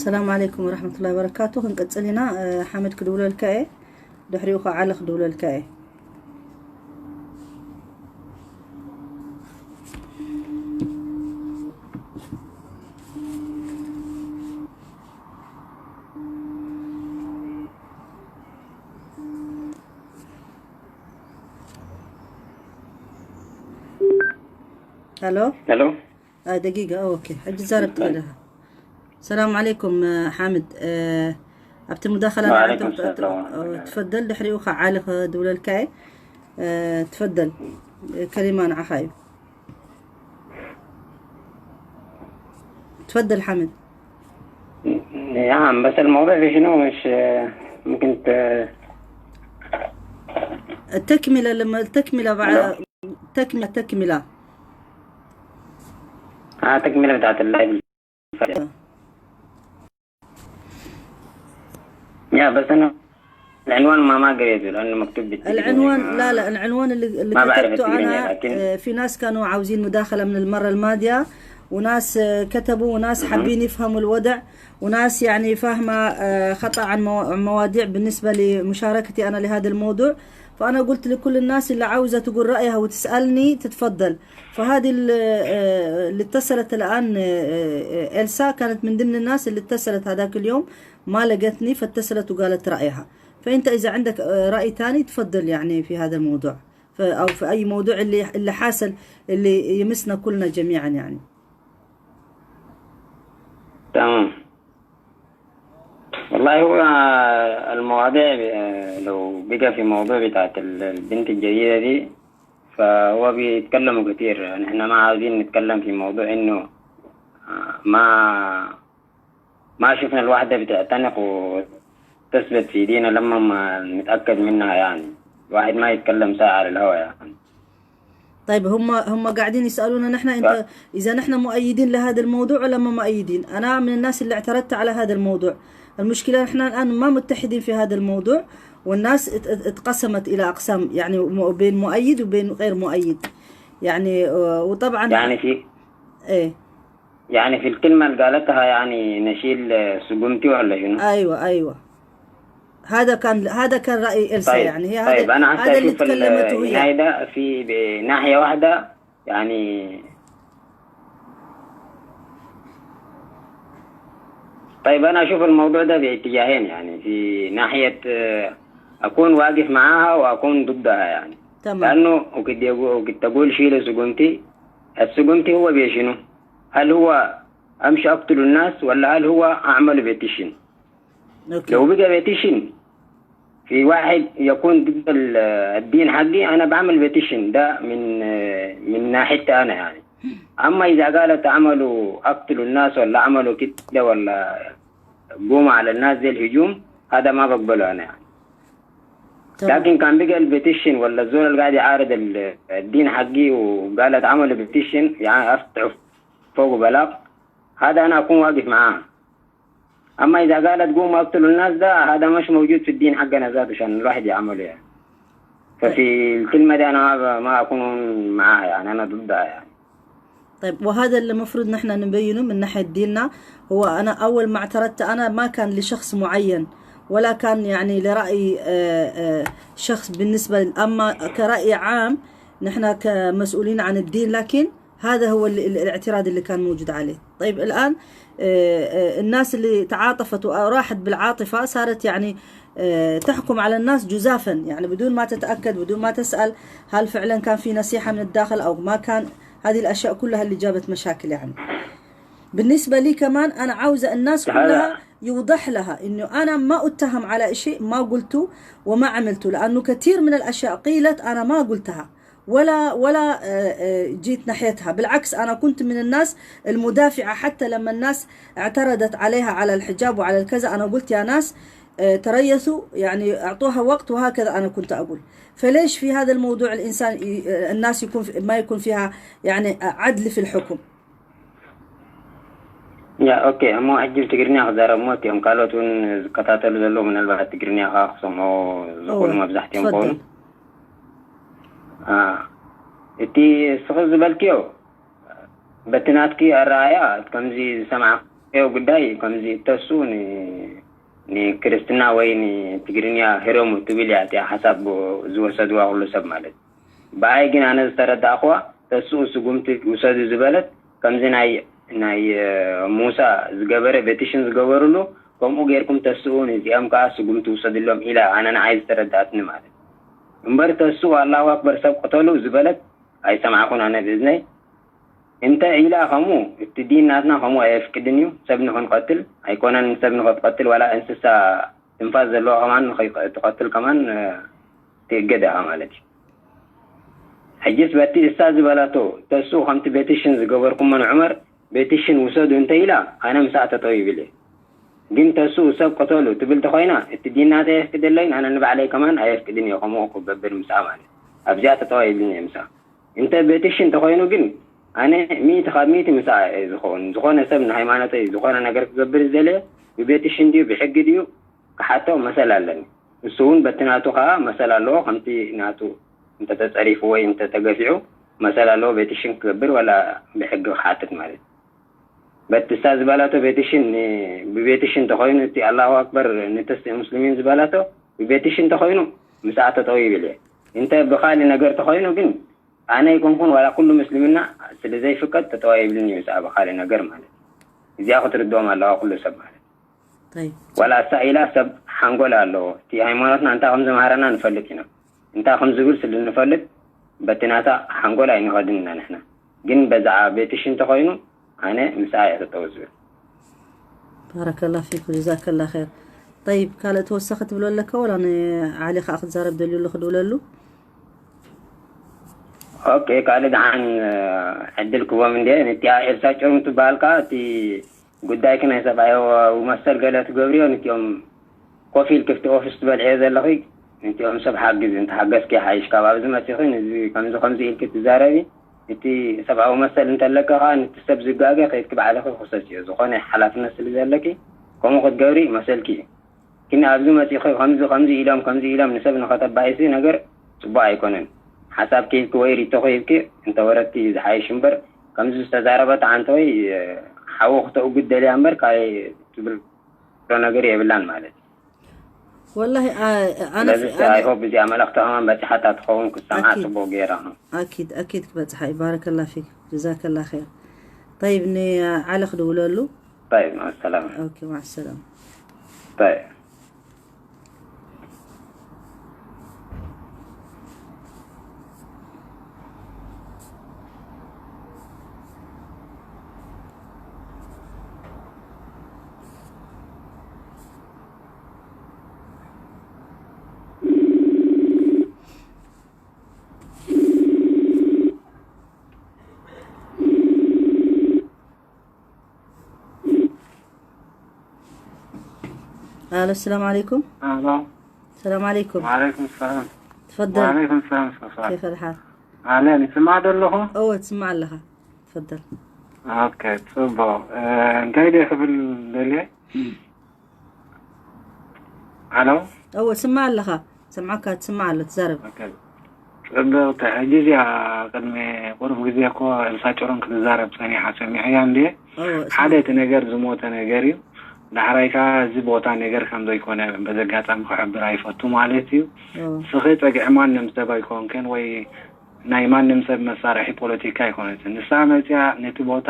ሰላም ዓለይኩም ወራህመቱላሂ ወበረካቱ። ክንቅጽል ኢና። እ፣ ሓመድ ክድውለልካ እየ፣ ድሕሪኡ ከዓ ዓሊ ክድውለልካ እየ። ሄሎ። ሄሎ። ኣይ፣ ደቂቃ። ኦኬ፣ ሕጂ ዛረብ ትኽእል ኢኻ። ሰላም ዓለይኩም ሓምድ። ኣብቲ ሙዳኸላ ንዓቶም ወዓለይኩም ሰላም። ትፈደል፣ ድሕሪኡ ከዓ ዓሊ ክድውለልካ እየ። ትፈደል፣ ከሊማ ንዓኻ እዩ። ትፈደል ሓምድ። يا عم، بس الموضوع في شنو؟ مش ممكن ت... التكملة، لما التكملة بع... ألو؟ تكملة، تكملة. آه، تكملة بتاعت اللايف. يا بس أنا العنوان ما، ما قريته لأنه مكتوب بالتجريدي. العنوان، ما، لا، لا، العنوان اللي، اللي ما بعرف كتبته التجريدي، أنا، لكن آه، في ناس كانوا عاوزين مداخلة من المرة الماضية، وناس، آه، كتبوا، وناس مهم. حابين يفهموا الوضع، وناس يعني فاهمة، آه، خطأ عن مو-، مواضيع بالنسبة لمشاركتي أنا لهذا الموضوع. فأنا قلت لكل الناس اللي عاوزة تقول رأيها وتسألني تتفضل. فهذه ال-، آه، اللي اتصلت الآن، آه، آه، إلسا كانت من ضمن الناس اللي اتصلت هذاك اليوم، ما لقتني، فاتصلت وقالت رأيها. فأنت إذا عندك، آه، رأي تاني تفضل، يعني، في هذا الموضوع، ف-، أو في أي موضوع اللي، اللي حاصل، اللي يمسنا كلنا جميعا، يعني. تمام. والله هو المواضيع، آه، لو بقى في موضوع بتاعت ال-، البنت الجديدة دي، فهو بيتكلموا كتير. يعني، احنا ما عاوزين نتكلم في موضوع انه، آه، ما، ما شفنا الواحدة بتعتنق وتثبت في دينها لما ما نتأكد منها. يعني، الواحد ما يتكلم ساعة على الهوا، يعني. طيب، هم، هم قاعدين يسألونا نحن، انت، ف- اذا نحن مؤيدين لهذا الموضوع ولا ما مؤيدين. انا من الناس اللي اعترضت على هذا الموضوع. المشكلة نحن الان ما متحدين في هذا الموضوع، والناس ات-، ات-، اتقسمت الى اقسام، يعني، م-، بين مؤيد وبين غير مؤيد، يعني. آه، وطبعا يعني في ايه. يعني في الكلمة اللي قالتها، يعني، نشيل، آه، سقومتي ولا شنو؟ ايوه، ايوه. هذا كان، هذا كان رأي إلسا، طيب، يعني، هي هذا، طيب، أنا هسه هذا اللي أشوف ال-، تكلمته هي. النهاية ده في، بناحية واحدة، يعني، طيب، أنا أشوف الموضوع ده باتجاهين، يعني، في ناحية، آه، أكون واقف معاها وأكون ضدها، يعني. تمام. لأنه وقت يقو-، وقت تقول شيلوا سقومتي، السقومتي هو بشنو؟ هل هو أمشي أقتل الناس ولا هل هو أعمل بيتيشن؟ لو بقى بيتيشن في واحد يكون ضد ال-، الدين حقي، أنا بعمل بيتيشن ده من، من ناحيتي أنا، يعني. أما إذا قالت عملوا، أقتلوا الناس ولا عملوا كده ولا قوموا على الناس دي الهجوم، هذا ما بقبله أنا، يعني. تمام. لكن كان بقى البيتيشن ولا الزول اللي قاعد يعارض ال-، الدين حقي وقالت عملوا بيتيشن، يعني، أفتحوا فوق بلاغ، هذا أنا أكون واقف معاه. أما إذا قالت قوموا اقتلوا الناس، ده، هذا مش موجود في الدين حقنا ذاته عشان الواحد يعمله، يعني. ففي الكلمة دي أنا ما ب-، ما أكون معاها، يعني، أنا ضدها، يعني. طيب، وهذا اللي المفروض نحن نبينه من ناحية ديننا. هو أنا أول ما اعترضت، أنا ما كان لشخص معين، ولا كان، يعني، لرأي، آه، آه، شخص بالنسبة ل-، أما كرأي عام، نحن كمسؤولين عن الدين، لكن هذا هو ال-، ال-، الاعتراض اللي كان موجود عليه. طيب، الآن، آه، آه، الناس اللي تعاطفت وراحت بالعاطفة صارت، يعني، آه، تحكم على الناس جزافا، يعني، بدون ما تتأكد، بدون ما تسأل هل فعلا كان في نصيحة من الداخل أو ما كان. هذه الأشياء كلها اللي جابت مشاكل، يعني. بالنسبة لي كمان، أنا عاوزة الناس كلها يوضح لها إنه أنا ما أتهم على إشي ما قلته وما عملته، لأنه كثير من الأشياء قيلت أنا ما قلتها ولا، ولا، آه، آه، جيت ناحيتها. بالعكس، أنا كنت من الناس المدافعة، حتى لما الناس اعترضت عليها على الحجاب وعلى الكذا، أنا قلت: "يا ناس، آه، تريثوا، يعني، أعطوها وقت"، وهكذا أنا كنت أقول. فليش في هذا الموضوع الإنسان ي-، آه، الناس يكون في، ما يكون فيها، يعني، عدل في الحكم؟ يا، أوكي، أمو أجل تقرني أخذ دار أموت يوم قالوا تون كتاتل زلو من البلد تقرني أخاف سمو زقول ما بزحت يوم قول. آه. إتي سخز بلكيو. بتناتكي الرأي، آه، كمزي سمع. ጉዳይ ከምዚ እተሱ ን-፣ ንክርስትና ወይ ንትግርኛ ህረሙ ትብል እያ እቲኣ ሓሳብ ዝወሰድዋ ኩሉ ሰብ ማለት። ብኣይ ግን ኣነ ዝተረዳእኽዋ፣ ተስኡ ስጉምቲ ውሰዱ ዝበለት፣ ከምዚ ናይ፣ ናይ፣ እ፣ ሙሳ ዝገበረ፣ ቤቲሽን ዝገበርሉ፣ ከምኡ ጌርኩም ተስኡ፣ ንዚኦም ከኣ ስጉምቲ ውሰድሎም ኢላ፣ ኣነ ንዓይ ዝተረዳእትኒ ማለት። እምበር ተስኡ ኣላሁ ኣክበር ሰብ ቅተሉ ዝበለት ኣይሰማዕኩን ኣነ ብእዝነይ። እንተ ኢላ ከምኡ፣ እቲ ዲን ናትና ከምኡ ኣየፍቅድን እዩ። ሰብ ንኽንቐትል ኣይኮነን፣ ሰብ ንኽትቐትል ዋላ እንስሳ ትንፋስ ዘለዋ ከማን ንኸይ-፣ ትቐትል ከማን፣ እ፣ ትእገድ እያ ማለት እዩ። ሕጅስ በቲ እሳ ዝበላቶ፣ ተስኡ ከምቲ ቤቲሽን ዝገበርኩሞ ንዑመር ቤቲሽን ውሰዱ እንተ ኢላ፣ ኣነ ምስኣ ተጠው ይብል እየ። ግን ተስኡ ሰብ ቅተሉ ትብል ተኾይና፣ እቲ ዲን ናተይ ኣየፍቅደለይን፣ ኣነ ንባዕለይ ከማን ኣየፍቅድን እየ ከምኡ ክገብር ምስኣ ማለት። ኣብዚኣ ተጠው ኣይብልን እየ ምስኣ። እንተ ቤቲሽን ተኾይኑ ግን፣ ኣነ ሚእቲ ካብ ሚእቲ ምስኣ እየ ዝኸውን። ዝኾነ ሰብ ንሃይማኖተይ ዝኾነ ነገር ክገብር ዝደለየ፣ ብቤቲሽን ድዩ ብሕጊ ድዩ ክሓቶ መሰል ኣለኒ። ንሱ እውን በቲ ናቱ ኸኣ መሰል ኣለዎ። ከምቲ ናቱ እንተተጸሪፉ ወይ እንተተገፊዑ መሰል ኣለዎ ቤቲሽን ክገብር ዋላ ብሕጊ ክሓትት ማለት። በቲ እሳ ዝበላቶ ቤቲሽን ን-፣ ብቤቲሽን እንተኾይኑ እቲ ኣላሁ ኣክበር ንተስእ ሙስሊሚን ዝበላቶ ብቤቲሽን እንተኾይኑ ምስኣ ተጠው ይብል እየ። እንተ ብኻሊ ነገር ተኾይኑ ግን ኣነ ይኮንኩን ዋላ ኩሉ ምስልምና ስለ ዘይፍቀድ ተጠው ይብልን እዩ ምስኣ ብኻሊ ነገር ማለት። እዚኣ ክትርድኦም ኣለዋ ኩሉ ሰብ ማለት። ጠይብ። ዋላ እሳ ኢላ ሰብ ሓንጎል ኣለዎ። እቲ ሃይማኖትና እንታይ ከም ዝምሃረና ንፈልጥ ኢና። እንታይ ከም ዝብል ስለ ንፈልጥ በቲ ናታ ሓንጎል ኣይንኸድን ኢና ንሕና። ግን በዛዓ ቤትሽ እንተኾይኑ ኣነ ምስኣ እየ ተጠው ዝብል። ባረከላ ፊክ ወጀዛከላ ኸይር። ጠይብ፣ ካልእ ተወሳኺ ትብሎ ኣለካ ወላ ንዓሊ ኸኣ ክትዛረብ ደልዩ ኣሎ ክድውለሉ? ኦኬ፣ ካልእ ደሓን፣ እ፣ ዕድል ክቦም እንዴ። ነቲኣ ኤልሳ ጭሩም ትበሃል ከኣ እቲ ጉዳይኪ ናይ ሰብኣዊ መሰል ገለ ትገብርዮ፣ ነቲኦም ኮፍ ኢልኪ ኣብቲ ኦፊስ ትበልዕዮ ዘለኺ፣ ነቲኦም ሰብ ሓግዚ፣ እንተሓገዝኪ ይሓይሽ። ካብ ኣብዚ መጺኺ ነዚ ከምዚ ከምዚ ኢልኪ ትዛረቢ፣ እቲ ሰብኣዊ መሰል እንተለኪ ከኣ ነቲ ሰብ ዝጋገ ከይድኪ ባዕልኺ ክሰስዮ። ዝኾነ ሓላፍነት ስለ ዘለኪ ከምኡ ክትገብሪ መሰልኪ እዩ። ግን ኣብዚ መጺኺ ከምዚ ከምዚ ኢሎም ከምዚ ኢሎም ንሰብ ንኸተባኢሲ ነገር ጽቡቕ ኣይኮነን። ሓሳብኪ ሂብኪ ወይ ሪቶኺ ሂብኪ እንተወረድኪ እዩ ዝሓይሽ እምበር፣ ከምዚ ዝተዛረበት ሓንቲ ወይ፣ እ፣ ሓዊ ክተውግድ ደልያ እምበር ካልእ ትብሎ ነገር የብላን ማለት እዩ። ወላሂ፣ አ-፣ ኣነ ስለዚ ፍ-፣ እስቲ ኣነ I hope እዚኣ መልእኽቲ ከማን በጺሓታ ትኸውን ክሰምዓ ኣኪድ። ጽቡቕ ገይራ። ኣኪድ፣ ኣኪድ ክበጽሓ እዩ። ባረከላ ፊክ፣ ጀዛከላ ኸይር። ጠይብ፣ ንዓሊ ክድውለሉ። طيب، مع السلامة. ኦኬ፣ مع السلامة. طيب. الو، السلام عليكم. الو. السلام عليكم. وعليكم السلام. تفضل. وعليكم السلام، استاذ صالح. كيف الحال؟ اهلا، يسمع له؟ اول تسمع لها. تفضل. اوكي، تفضل. آه، انت ايدي قبل ليلة؟ الو. اول سمع لها. سمعك، تسمع له، تزرب. اوكي. ጽብቕቲ፣ ሕጂ እዚኣ ቅድሚ ቁሩብ ግዜ እኮ ኤልሳ ጭሩም ክትዛረብ ጸኒሓ ሰሚዐያ እንድየ። ኦ፣ ሓደ እቲ ነገር ዝሞተ ነገር እዩ። ዳሕራይ ከኣ እዚ ቦታ ነገር ከም ዘይኮነ በዚ ኣጋጣሚ ክሕብር ኣይፈቱ ማለት እዩ። ኦ። ንስኺ ጸግዒ ማንም ሰብ ኣይኮንክን ወይ ናይ ማንም ሰብ መሳርሒ ፖለቲካ ኣይኮነትን። ንሳ መጽያ ነቲ ቦታ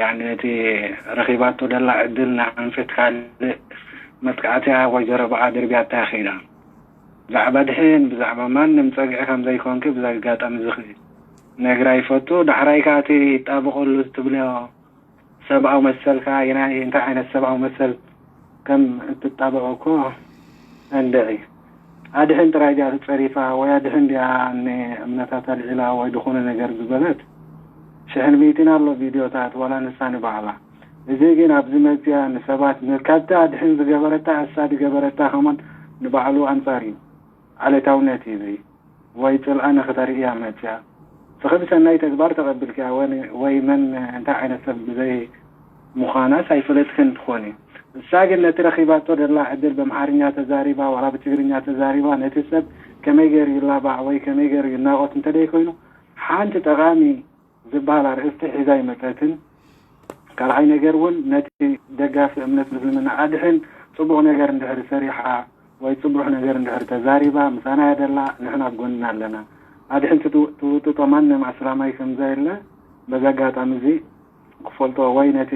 ያኒ ነቲ ረኺባቶ ደላ ዕድል ንኣንፈት ካልእ መጥቃዕትያ ወይ ዘረባኣ ደርብያታ ከይዳ። ብዛዕባ ድሕን ብዛዕባ ማንም ጸግዒ ከም ዘይኮንኪ ብዛ ኣጋጣሚ እዚ ክነግራ ይፈቱ። ዳሕራይ ከኣ እቲ ይጣበቐሉ ትብልዮ ሰብኣዊ መሰል ከኣ የናይ እንታይ ዓይነት ሰብኣዊ መሰል ከም እትጣበቕ እኮ እንድዒ። ኣድሕን ጥራይ ድያ ተጸሪፋ ወይ ኣድሕን ድያ ንእምነታት ኣልዒላ ወይ ዝኾነ ነገር ዝበለት? ሽሕን ሚእትን ኣሎ ቪድዮታት ዋላ ንሳ ንባዕላ። እዚ ግን ኣብዚ መጽያ ንሰባት ን-፣ ካብቲ ኣድሕን ዝገበረታ እሳ ዝገበረታ ከማን ንባዕሉ ኣንጻር እዩ። ዓሌታውነት እዩ እዚ። ወይ ጽልኣ ንኽተርኢ እያ መጽያ። ንስኺ ብሰናይ ተግባር ተቐቢልክያ ወይ፣ ወይ መን እንታይ ዓይነት ሰብ ብዘይ ምዃናስ ኣይፈለጥክን ትኾኒ። እሳ ግን ነቲ ረኺባቶ ደላ ዕድል ብኣምሓርኛ ተዛሪባ ዋላ ብትግርኛ ተዛሪባ ነቲ ሰብ ከመይ ገይሩ ይላባዕ ወይ ከመይ ገይሩ ይናቖት እንተደይ ኮይኑ ሓንቲ ጠቓሚ ዝበሃል ኣርእስቲ ሒዛ ኣይመጸትን። ካልኣይ ነገር እውን ነቲ ደጋፊ እምነት ምስልምና ኣድሕን ጽቡቕ ነገር እንድሕር ሰሪሓ ወይ ጽቡሕ ነገር እንድሕር ተዛሪባ ምሳና ያደላ ንሕና ኣብ ጎንና ኣለና። ኣድሕን ትውጥጦ ማንም ኣስላማይ ከምዘየለ በዚ ኣጋጣሚ እዚ ክፈልጦ ወይ ነቲ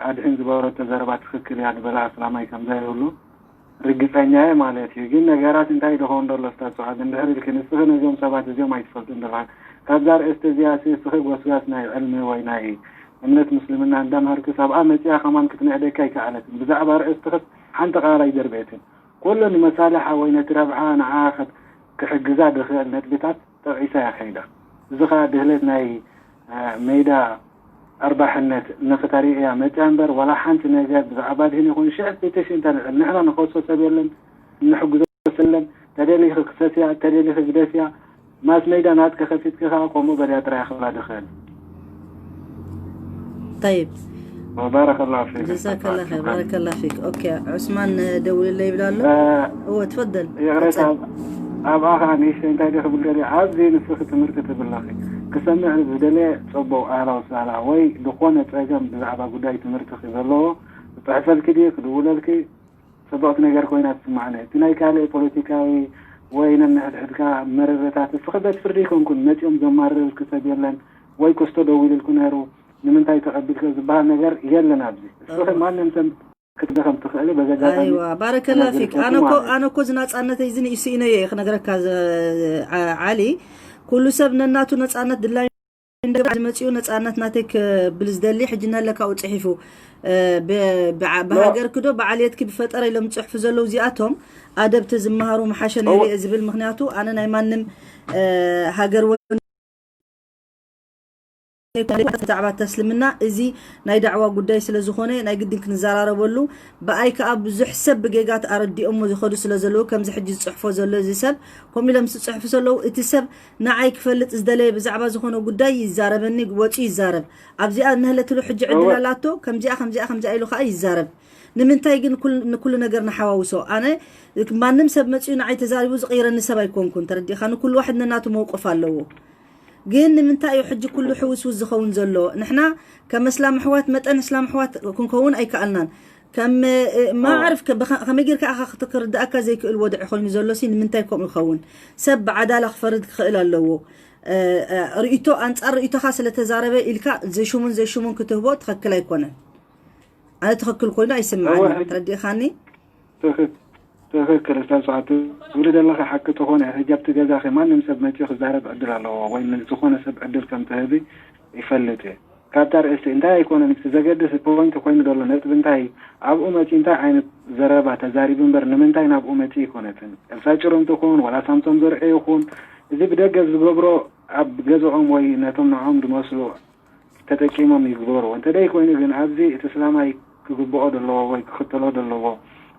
ኣድሕን ዝበረቶ ዘረባ ትኽክል እያ ዝበለ ኣስላማይ ከምዘይህሉ ርግጸኛ እየ ማለት እዩ። ግን ነገራት እንታይ ደኾን ደሎ ስታስዓድ እንድሕር ኢልኪ ንስኺ ነዚኦም ሰባት እዚኦም ኣይትፈልጡ እንደኻ ካብዛ ርእስቲ እዚኣ ሲ እስኺ ጎስጋስ ናይ ዕልሚ ወይ ናይ እምነት ምስልምና እንዳምሃርክስ ኣብኣ መጺኣ ከማን ክትንዕደካ ኣይከኣለትን። ብዛዕባ ርእስትኽስ ሓንቲ ቃል ኣይደርበየትን። ኩሉ ንመሳልሓ ወይ ነቲ ረብሓ ንዓ ክሕግዛ ድኽእል ነጥብታት ጠቒሳ እያ ከይዳ። እዚ ኸኣ ድህለት ናይ ሜዳ ኣርባሕነት ንኽተርኢ እያ መጺኣ እምበር ዋላ ሓንቲ ነገር ብዛዕባ ድህን ይኹን ሽዕቲ ትሽእንተ ንዕል ንሕና ንኸሶ ሰብ የለን፣ እንሕግዞ ሰብ የለን። ተደሊኺ ክሰስያ፣ ተደሊኺ ግደፍያ። ማስ ሜዳ ናትኪ ከፊትኪ ኸኣ ከምኡ በልያ ጥራይ ክብላ ድኽእል። طيب وبارك الله فيك جزاك الله خير بارك الله فيك اوكي عثمان ደውልለይ ይብላ ኣሎ እወ ትፈደል ይቕረታ ኣብኣ ከዓ ንእሽተይ እንታይ ደ ክብል ደልየ ኣብዚ ንስኺ ትምህርቲ ትብለኺ ክሰምዕ ዝደለየ ፅቡቕ ኣህላ ወሳላ ወይ ዝኾነ ፀገም ብዛዕባ ጉዳይ ትምህርትኺ ዘለዎ ክፅሕፈልኪ ድዩ ክድውለልኪ ፅብቕቲ ነገር ኮይና ትስማዕኒ እቲ ናይ ካልእ ፖለቲካዊ ወይ ነንሕድሕድካ መረረታት እስኺ ቤት ፍርዲ ይኮንኩን መፂኦም ዘማርርልኪ ሰብ የለን ወይ ክስቶ ደዊልልኩ ነይሩ ንምንታይ ተቐቢልከ ዝበሃል ነገር የለን ኣብዚ። እስኺ ማንም ሰብ ክትደኸም ትኽእሊ በዚ ኣጋጣሚ ኣይዋ ባረከላ ፊክ ኣነ እኮ ኣነ እኮ ዝናጻነተይ እዚ ንእሱ ኢነ እየ ክነግረካ ዓሊ ኩሉ ሰብ ነናቱ ነጻነት ድላይ ዝመፅኡ ነፃነት ናተይ ክብል ዝደሊ ሕጂ ነለካኡ ፅሒፉ ብሃገርኪ ዶ ብዓልየትኪ ብፈጠረ ኢሎም ዝፅሕፉ ዘለዉ እዚኣቶም ኣደብ ተዝመሃሩ ምሓሸ ነይሩ እየ ዝብል ምክንያቱ ኣነ ናይ ማንም ሃገር ወ ብዛዕባ ተስልምና እዚ ናይ ዳዕዋ ጉዳይ ስለ ዝኾነ ናይ ግድን ክንዘራረበሉ ብኣይ ከዓ ብዙሕ ሰብ ብጌጋት ኣረዲኦሞ ዝኸዱ ስለ ዘለዉ ከምዚ ሕጂ ዝፅሕፎ ዘሎ እዚ ሰብ ከምኡ ኢሎም ዝፅሕፉ ዘለዉ እቲ ሰብ ንዓይ ክፈልጥ ዝደለየ ብዛዕባ ዝኾነ ጉዳይ ይዛረበኒ ወፂኡ ይዛረብ ኣብዚኣ እነህለትሉ ሕጂ ዕድል ኣላቶ ከምዚኣ ከምዚኣ ከምዚኣ ኢሉ ከዓ ይዛረብ ንምንታይ ግን ንኩሉ ነገር ንሓዋውሶ ኣነ ማንም ሰብ መፂኡ ንዓይ ተዛሪቡ ዝቕይረኒ ሰብ ኣይኮንኩን ተረዲእካ ንኩሉ ዋሕድ ነናቱ መውቅፍ ኣለዎ ግን ንምንታይ እዩ ሕጂ ኩሉ ሕውስውስ ዝኸውን ዘሎ ንሕና ከም እስላም ኣሕዋት መጠን እስላም ኣሕዋት ክንከውን ኣይከኣልናን ከም ማዕርፍ ከመይ ጌርካ ኢኻ ክትክርዳእካ ዘይክእል ወድዒ ኮይኑ ዘሎ ሲ ንምንታይ ከምኡ ይኸውን ሰብ ብዓዳላ ክፈርድ ክኽእል ኣለዎ ርእቶ ኣንጻር ርእቶኻ ስለ ተዛረበ ኢልካ ዘሽሙን ዘይሽሙን ክትህቦ ትኽክል ኣይኮነን ኣነ ትኽክል ኮይኑ ኣይስምዓኒ ተረዲእኻኒ ትኽክል እስታዝ ሰዓቱ ትብሊ ዘለኺ ሓቂ ተኾነ ሕጂ ኣብቲ ገዛኺ ማንም ሰብ መፂኡ ክዛረብ ዕድል ኣለዎ ወይ ንዝኾነ ሰብ ዕድል ከም ትህቢ ይፈልጥ እየ ካብታ ርእሲ እንታይ ኣይኮነን እቲ ዘገድስ ፖይንት ኮይኑ ዘሎ ነጥቢ እንታይ ኣብኡ መፂ እንታይ ዓይነት ዘረባ ተዛሪቡ እምበር ንምንታይ ናብኡ መፂ ይኮነትን እልሳ ጭሩም ትኹን ዋላ ሳምሶም ዘርኤ ይኹን እዚ ብደገ ዝገብሮ ኣብ ገዝኦም ወይ ነቶም ንዖም ዝመስሉ ተጠቂሞም ይግበሩ እንተደይ ኮይኑ ግን ኣብዚ እቲ እስላማይ ክግብኦ ዘለዎ ወይ ክኽተሎ ዘለዎ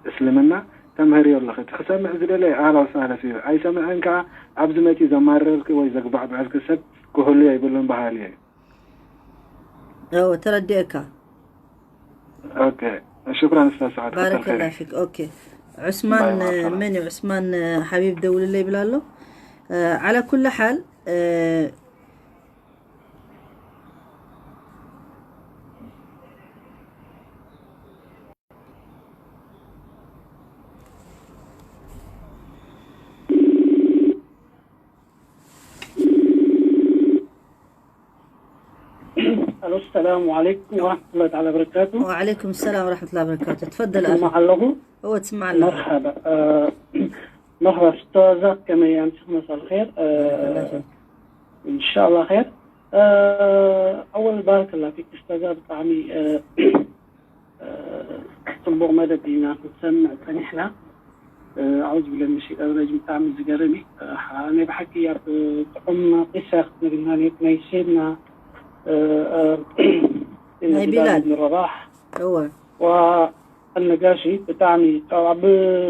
እስልምና ተምህርዮ ኣለኺ እቲ ክሰምዕ ዝደለየ ኣህላ ወሳህላ እዩ ኣይሰምዐን ከዓ ኣብዚ መፂ ዘማርረልኪ ወይ ዘግባዕብዐልኪ ሰብ ክህሉ የብሉን በሃሊ እየ እወ ተረዲኤካ ኦኬ ሽኩራን استاذ سعد بارك الله فيك اوكي عثمان من عثمان حبيب ደውልለይ ይብል ኣሎ على كل حال الو السلام عليكم ورحمه الله تعالى وبركاته. وعليكم السلام ورحمه الله وبركاته. تفضل اخي. تسمع الله؟ هو تسمع الله. مرحبا. مرحبا استاذه، كما يمسك مساء الخير. ان شاء الله خير. اول بارك الله فيك استاذه، ብጣዕሚ ፅቡቕ መደብ ኢና ክንሰምዕ ፀኒሕና። ኣዑዝ ብለ ምን ሸይጣን ረጂም ብጣዕሚ ዝገርም እዩ። ናይ ብሓቂ ኣብ ጥዑም ቂሳ ክትነግርና ነይርክ ናይ ሴድና ናይ ቢላል ረባሕ እወ ወነጋሺ ብጣዕሚ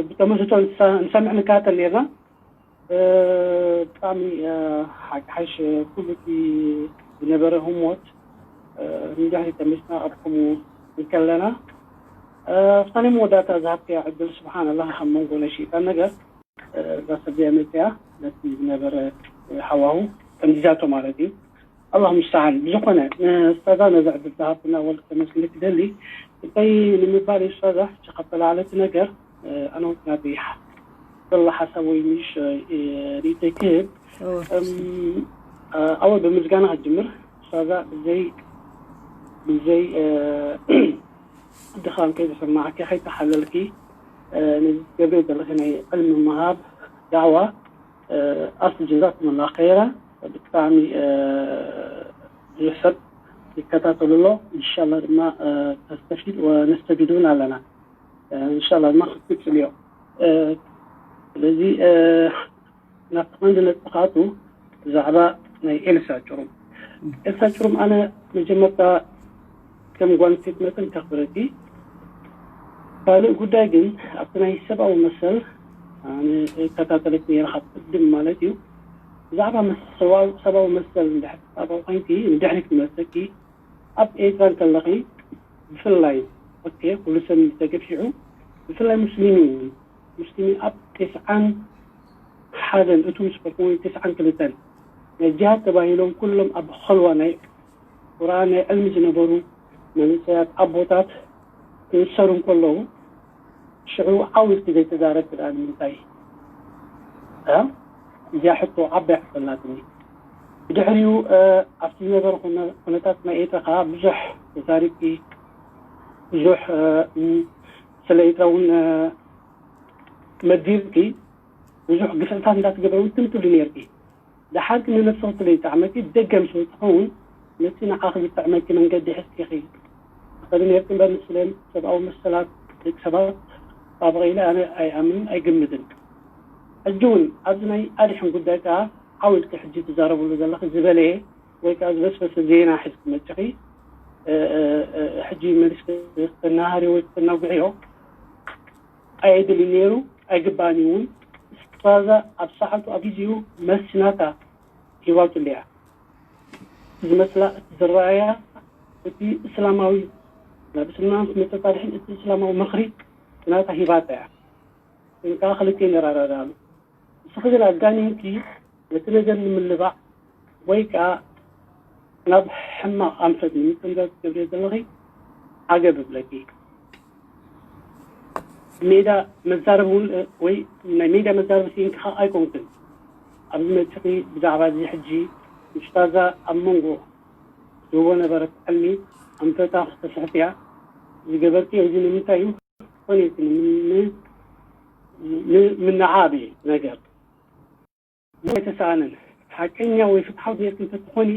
ብተመስጦ ንሰምዕ ንካተል ነርና። ብጣዕሚ ሓቂ ሓይሽ ኩሉ እቲ ዝነበረ ህሞት ንድሕሪ ተመልስና ኣብ ከምኡ እንከለና ኣብታ ናይ መወዳእታ ዝሃብክያ ዕድል ስብሓን ኣላህ ኣብ መንጎ ናይ ሸይጣን ነገር እዛ ሰብ እዚኣ መፅያ ነቲ ዝነበረ ሃዋሁ ከምዚዛቶ ማለት እዩ። ኣላሁ ሙስተዓን። ብዝኾነ ንኡስታዛ ነዚ ዕድል ዝሃብትና ወልክ ተመስግን ክደሊ። እንታይ ንምባል እዩ ኡስታዛ፣ ሸኸ ተላዕለቲ ነገር ኣነ ናተይ ዘሎ ሓሳብ ወይ ምሽ ሪተይ ክህብ። ኣወል ብምስጋና ክጅምር። ኡስታዛ ብዘይ ብዘይ ድኻም ከይተሰማዕኪ ከይተሓለልኪ ንገብር ዘለኺ ናይ ዕልሚ ምሃብ ዳዕዋ ኣስሊ ጀዛኩም ላ ኸይራ። ብጣዕሚ ብዙሕ ሰብ ይከታተሉ ኣሎ። እንሻላ ድማ ተስተፊድ ወነስተፊድ እውን ኣለና። እንሻላ ድማ ክትቅፅል እዮ። ስለዚ ናብቲ ቀንዲ ነጥቢ ክኣቱ ብዛዕባ ናይ ኤልሳ ጭሩም። ኤልሳ ጭሩም ኣነ መጀመርታ ከም ጓል ኣንስተይቲ መጠን ከኽብረኪ። ካልእ ጉዳይ ግን ኣብቲ ናይ ሰብኣዊ መሰል ኣነ እከታተለኪ ነይረ ካብ ቅድም ማለት እዩ። ብዛዕባ መስ- ሰብኣዊ ሰብኣዊ መሰል እንድሕር ትፃበቂ ኮይንኪ ንድሕሪት ክመልሰኪ። ኣብ ኤርትራ እንከለኺ ብፍላይ ኦኬ ኩሉ ሰብ ተገፊዑ ብፍላይ ሙስሊሚን ሙስሊሚን ኣብ ተስዓን ሓደን እቱም ዝፈልጥዎ ተስዓን ክልተን ናይ ጅሃድ ተባሂሎም ኩሎም ኣብ ኸልዋ ናይ ቁርኣን ናይ ዕልሚ ዝነበሩ መንእሰያት ኣቦታት ክእሰሩ እንከለዉ ሽዑ ዓው ኢልኪ ዘይተዛረብኪ ደኣ ንምንታይ? እ? እዚኣ ሕቶ ዓባይ ሕቶ ኣላትኒ። ብድሕሪኡ ኣብቲ ዝነበረ ኩነ- ኩነታት ናይ ኤርትራ ከዓ ብዙሕ ተዛሪብኪ፣ ብዙሕ ስለ ኤርትራ እውን መዲርኪ፣ ብዙሕ ግፍዕታት እንዳትገብረ እውን ትምትሉ ነርኪ። ደሓር ግን ንነብሲ ክትብለይ ይጥዕመኪ፣ ደገ ምስ ወፅኺ እውን ነቲ ንዓኺ ዝጥዕመኪ መንገዲ ሕዝኪ ኢኺ ትኸዲ ነርኪ እምበር ንስለን ሰብኣዊ መሰላት ደቂ ሰባት ተጣብቐ ኢለ ኣነ ኣይኣምንን ኣይግምትን። ሕጂ እውን ኣብዚ ናይ ኣድሕን ጉዳይ ከዓ ዓው ኢልኪ ሕጂ ትዛረብሉ ዘለኺ ዝበለየ ወይ ከዓ ዝበስበሰ ዜና ሒዝኪ መፂኺ ሕጂ መሊስኪ ክተናሃርዮ ወይ ክተናጉዕዮ ኣየድልን ነይሩ ኣይግባእን እዩ እውን። ኡስታዛ ኣብ ሰዓቱ ኣብ ግዚኡ መልሲ ናታ ሂባትሉ እያ። እቲ ዝመስላ እቲ ዝረኣያ እቲ እስላማዊ ናብ እስልምና ምስ መፀት ኣድሕን እቲ እስላማዊ ምኽሪ ናታ ሂባታ እያ። ግን ከዓ ክልተ ነራዳዳሉ። ንስኺ ግን ኣጋኒንኪ ነቲ ነገር ንምልባዕ ወይ ከዓ ናብ ሕማቕ ኣንፈት ንምጥምዛዝ ትገብርዮ ዘለኺ ዓገብ እብለኪ። ሜዳ መዛረቢ እውን ወይ ናይ ሜዳ መዛረቢ ስኢንኪ ከዓ ኣይኮንክን። ኣብዚ መፅኺ ብዛዕባ እዚ ሕጂ ኡስታዛ ኣብ መንጎ ዝህቦ ነበረት ዕልሚ ኣንፈታ ክተስሕት እያ ዝገበርክዮ። እዚ ንምንታይ እዩ? ኮነ ይኩን ምን- ምን- ምንዓብ እዩ ነገር። ኣይተሰኣነን። ሓቀኛ ወይ ፍትሓዊ ጌርኪ እንተትኾኒ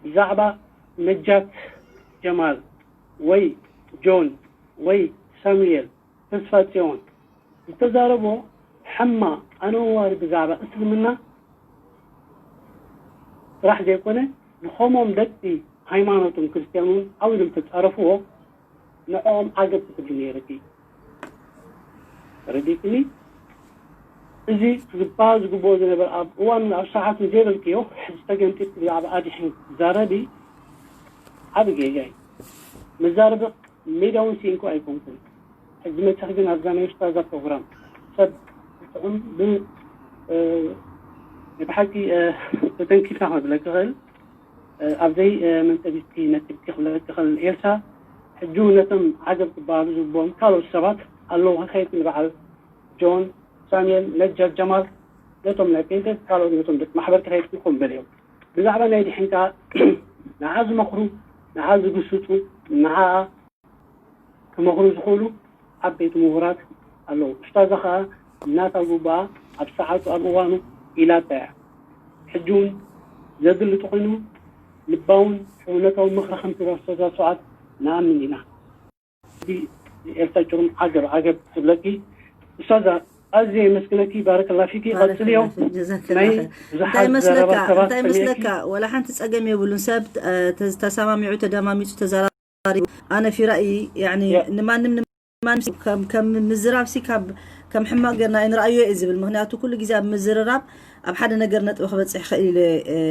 ብዛዕባ ነጃት ጀማል ወይ ጆን ወይ ሳሙኤል ተስፋ ጽዮን ዝተዛረቦ ሕማ ኣነዋሪ ብዛዕባ እስልምና ጥራሕ ዘይኮነ ንኸሞም ደቂ ሃይማኖቶም ክርስትያኑን ዓው ኢሎም ተጻረፍዎ ንዕኦም ዓገብ ክትብሊ ነይርኪ። ተረዲእክኒ? እዚ ዝበሃል ዝግብኦ ዝነበረ ኣብ እዋኑን ኣብ ሰዓቱን ዘይበልክዮ ሕጂ ተገንጢልኪ ብዛዕባ ኣድሕን ክትዛረቢ ዓቢ ጌጋ እዩ። መዛረቢ ሜዳ እውን ስኢንኩ ኣይኮንኩን። ሕጂ መፅኺ ግን ኣብዛ ናይ ኡስታዛ ፕሮግራም ሰብ ጥዑም ብ- እ፣ ናይ ብሓቂ እ፣ ተተንኪፍካ ክብለኪ ይኽእል። ኣብ ዘይመንጠቢትኪ ነጢብኪ ክብለኪ ክእል ኤልሳ። ሕጂ እውን ነቶም ዓገብ ክበሃሉ ዝግብኦም ካልኦት ሰባት ኣለዉ። ከይድኪ ንበዓል ጆን ሳሙኤል ነጃድ ጀማል ነቶም ናይ ፔንቴ ካልኦት ነቶም ደቂ ማሕበር ክኸይድኪ ኮም በልዮም። ብዛዕባ ናይ ድሕንካ ንዓ ዝመኽሩ ንዓ ዝግስፁ ንዓ ክመኽሩ ዝኽእሉ ዓበይቲ ምሁራት ኣለዉ። ኡስታዛ ኸኣ ናታ ጉባኣ ኣብ ሰዓቱ ኣብ እዋኑ ኢላታ እያ። ሕጂ እውን ዘድሊ ተኾይኑ ልባውን ሕውነታዊ ምኽሪ ከም ትህባ ኡስታዛ ሱዓድ ንኣምን ኢና። እዚ ኤልሳ ጭሩም ዓገብ ዓገብ ትብለኪ ኡስታዛ ኣዝየ የመስግነኪ። ባረከላ ፊኪ። ቀጽልዮ። ናይ ብዙሓት ዘረባ ሰባት እንታይ መስለካ? ወላ ሓንቲ ጸገም የብሉን። ሰብ ተሰማሚዑ ተደማሚፁ ተዘራሪቡ ኣነ ፊራኢ ያኒ ንማንም ንማንም ከም ምዝራብ ሲ ካብ ከም ሕማቅ ገርና ኣይንረኣዮ እየ ዝብል። ምክንያቱ ኩሉ ግዜ ኣብ ምዝርራብ ኣብ ሓደ ነገር ነጥቢ ክበፅሕ ይኽእል ኢለ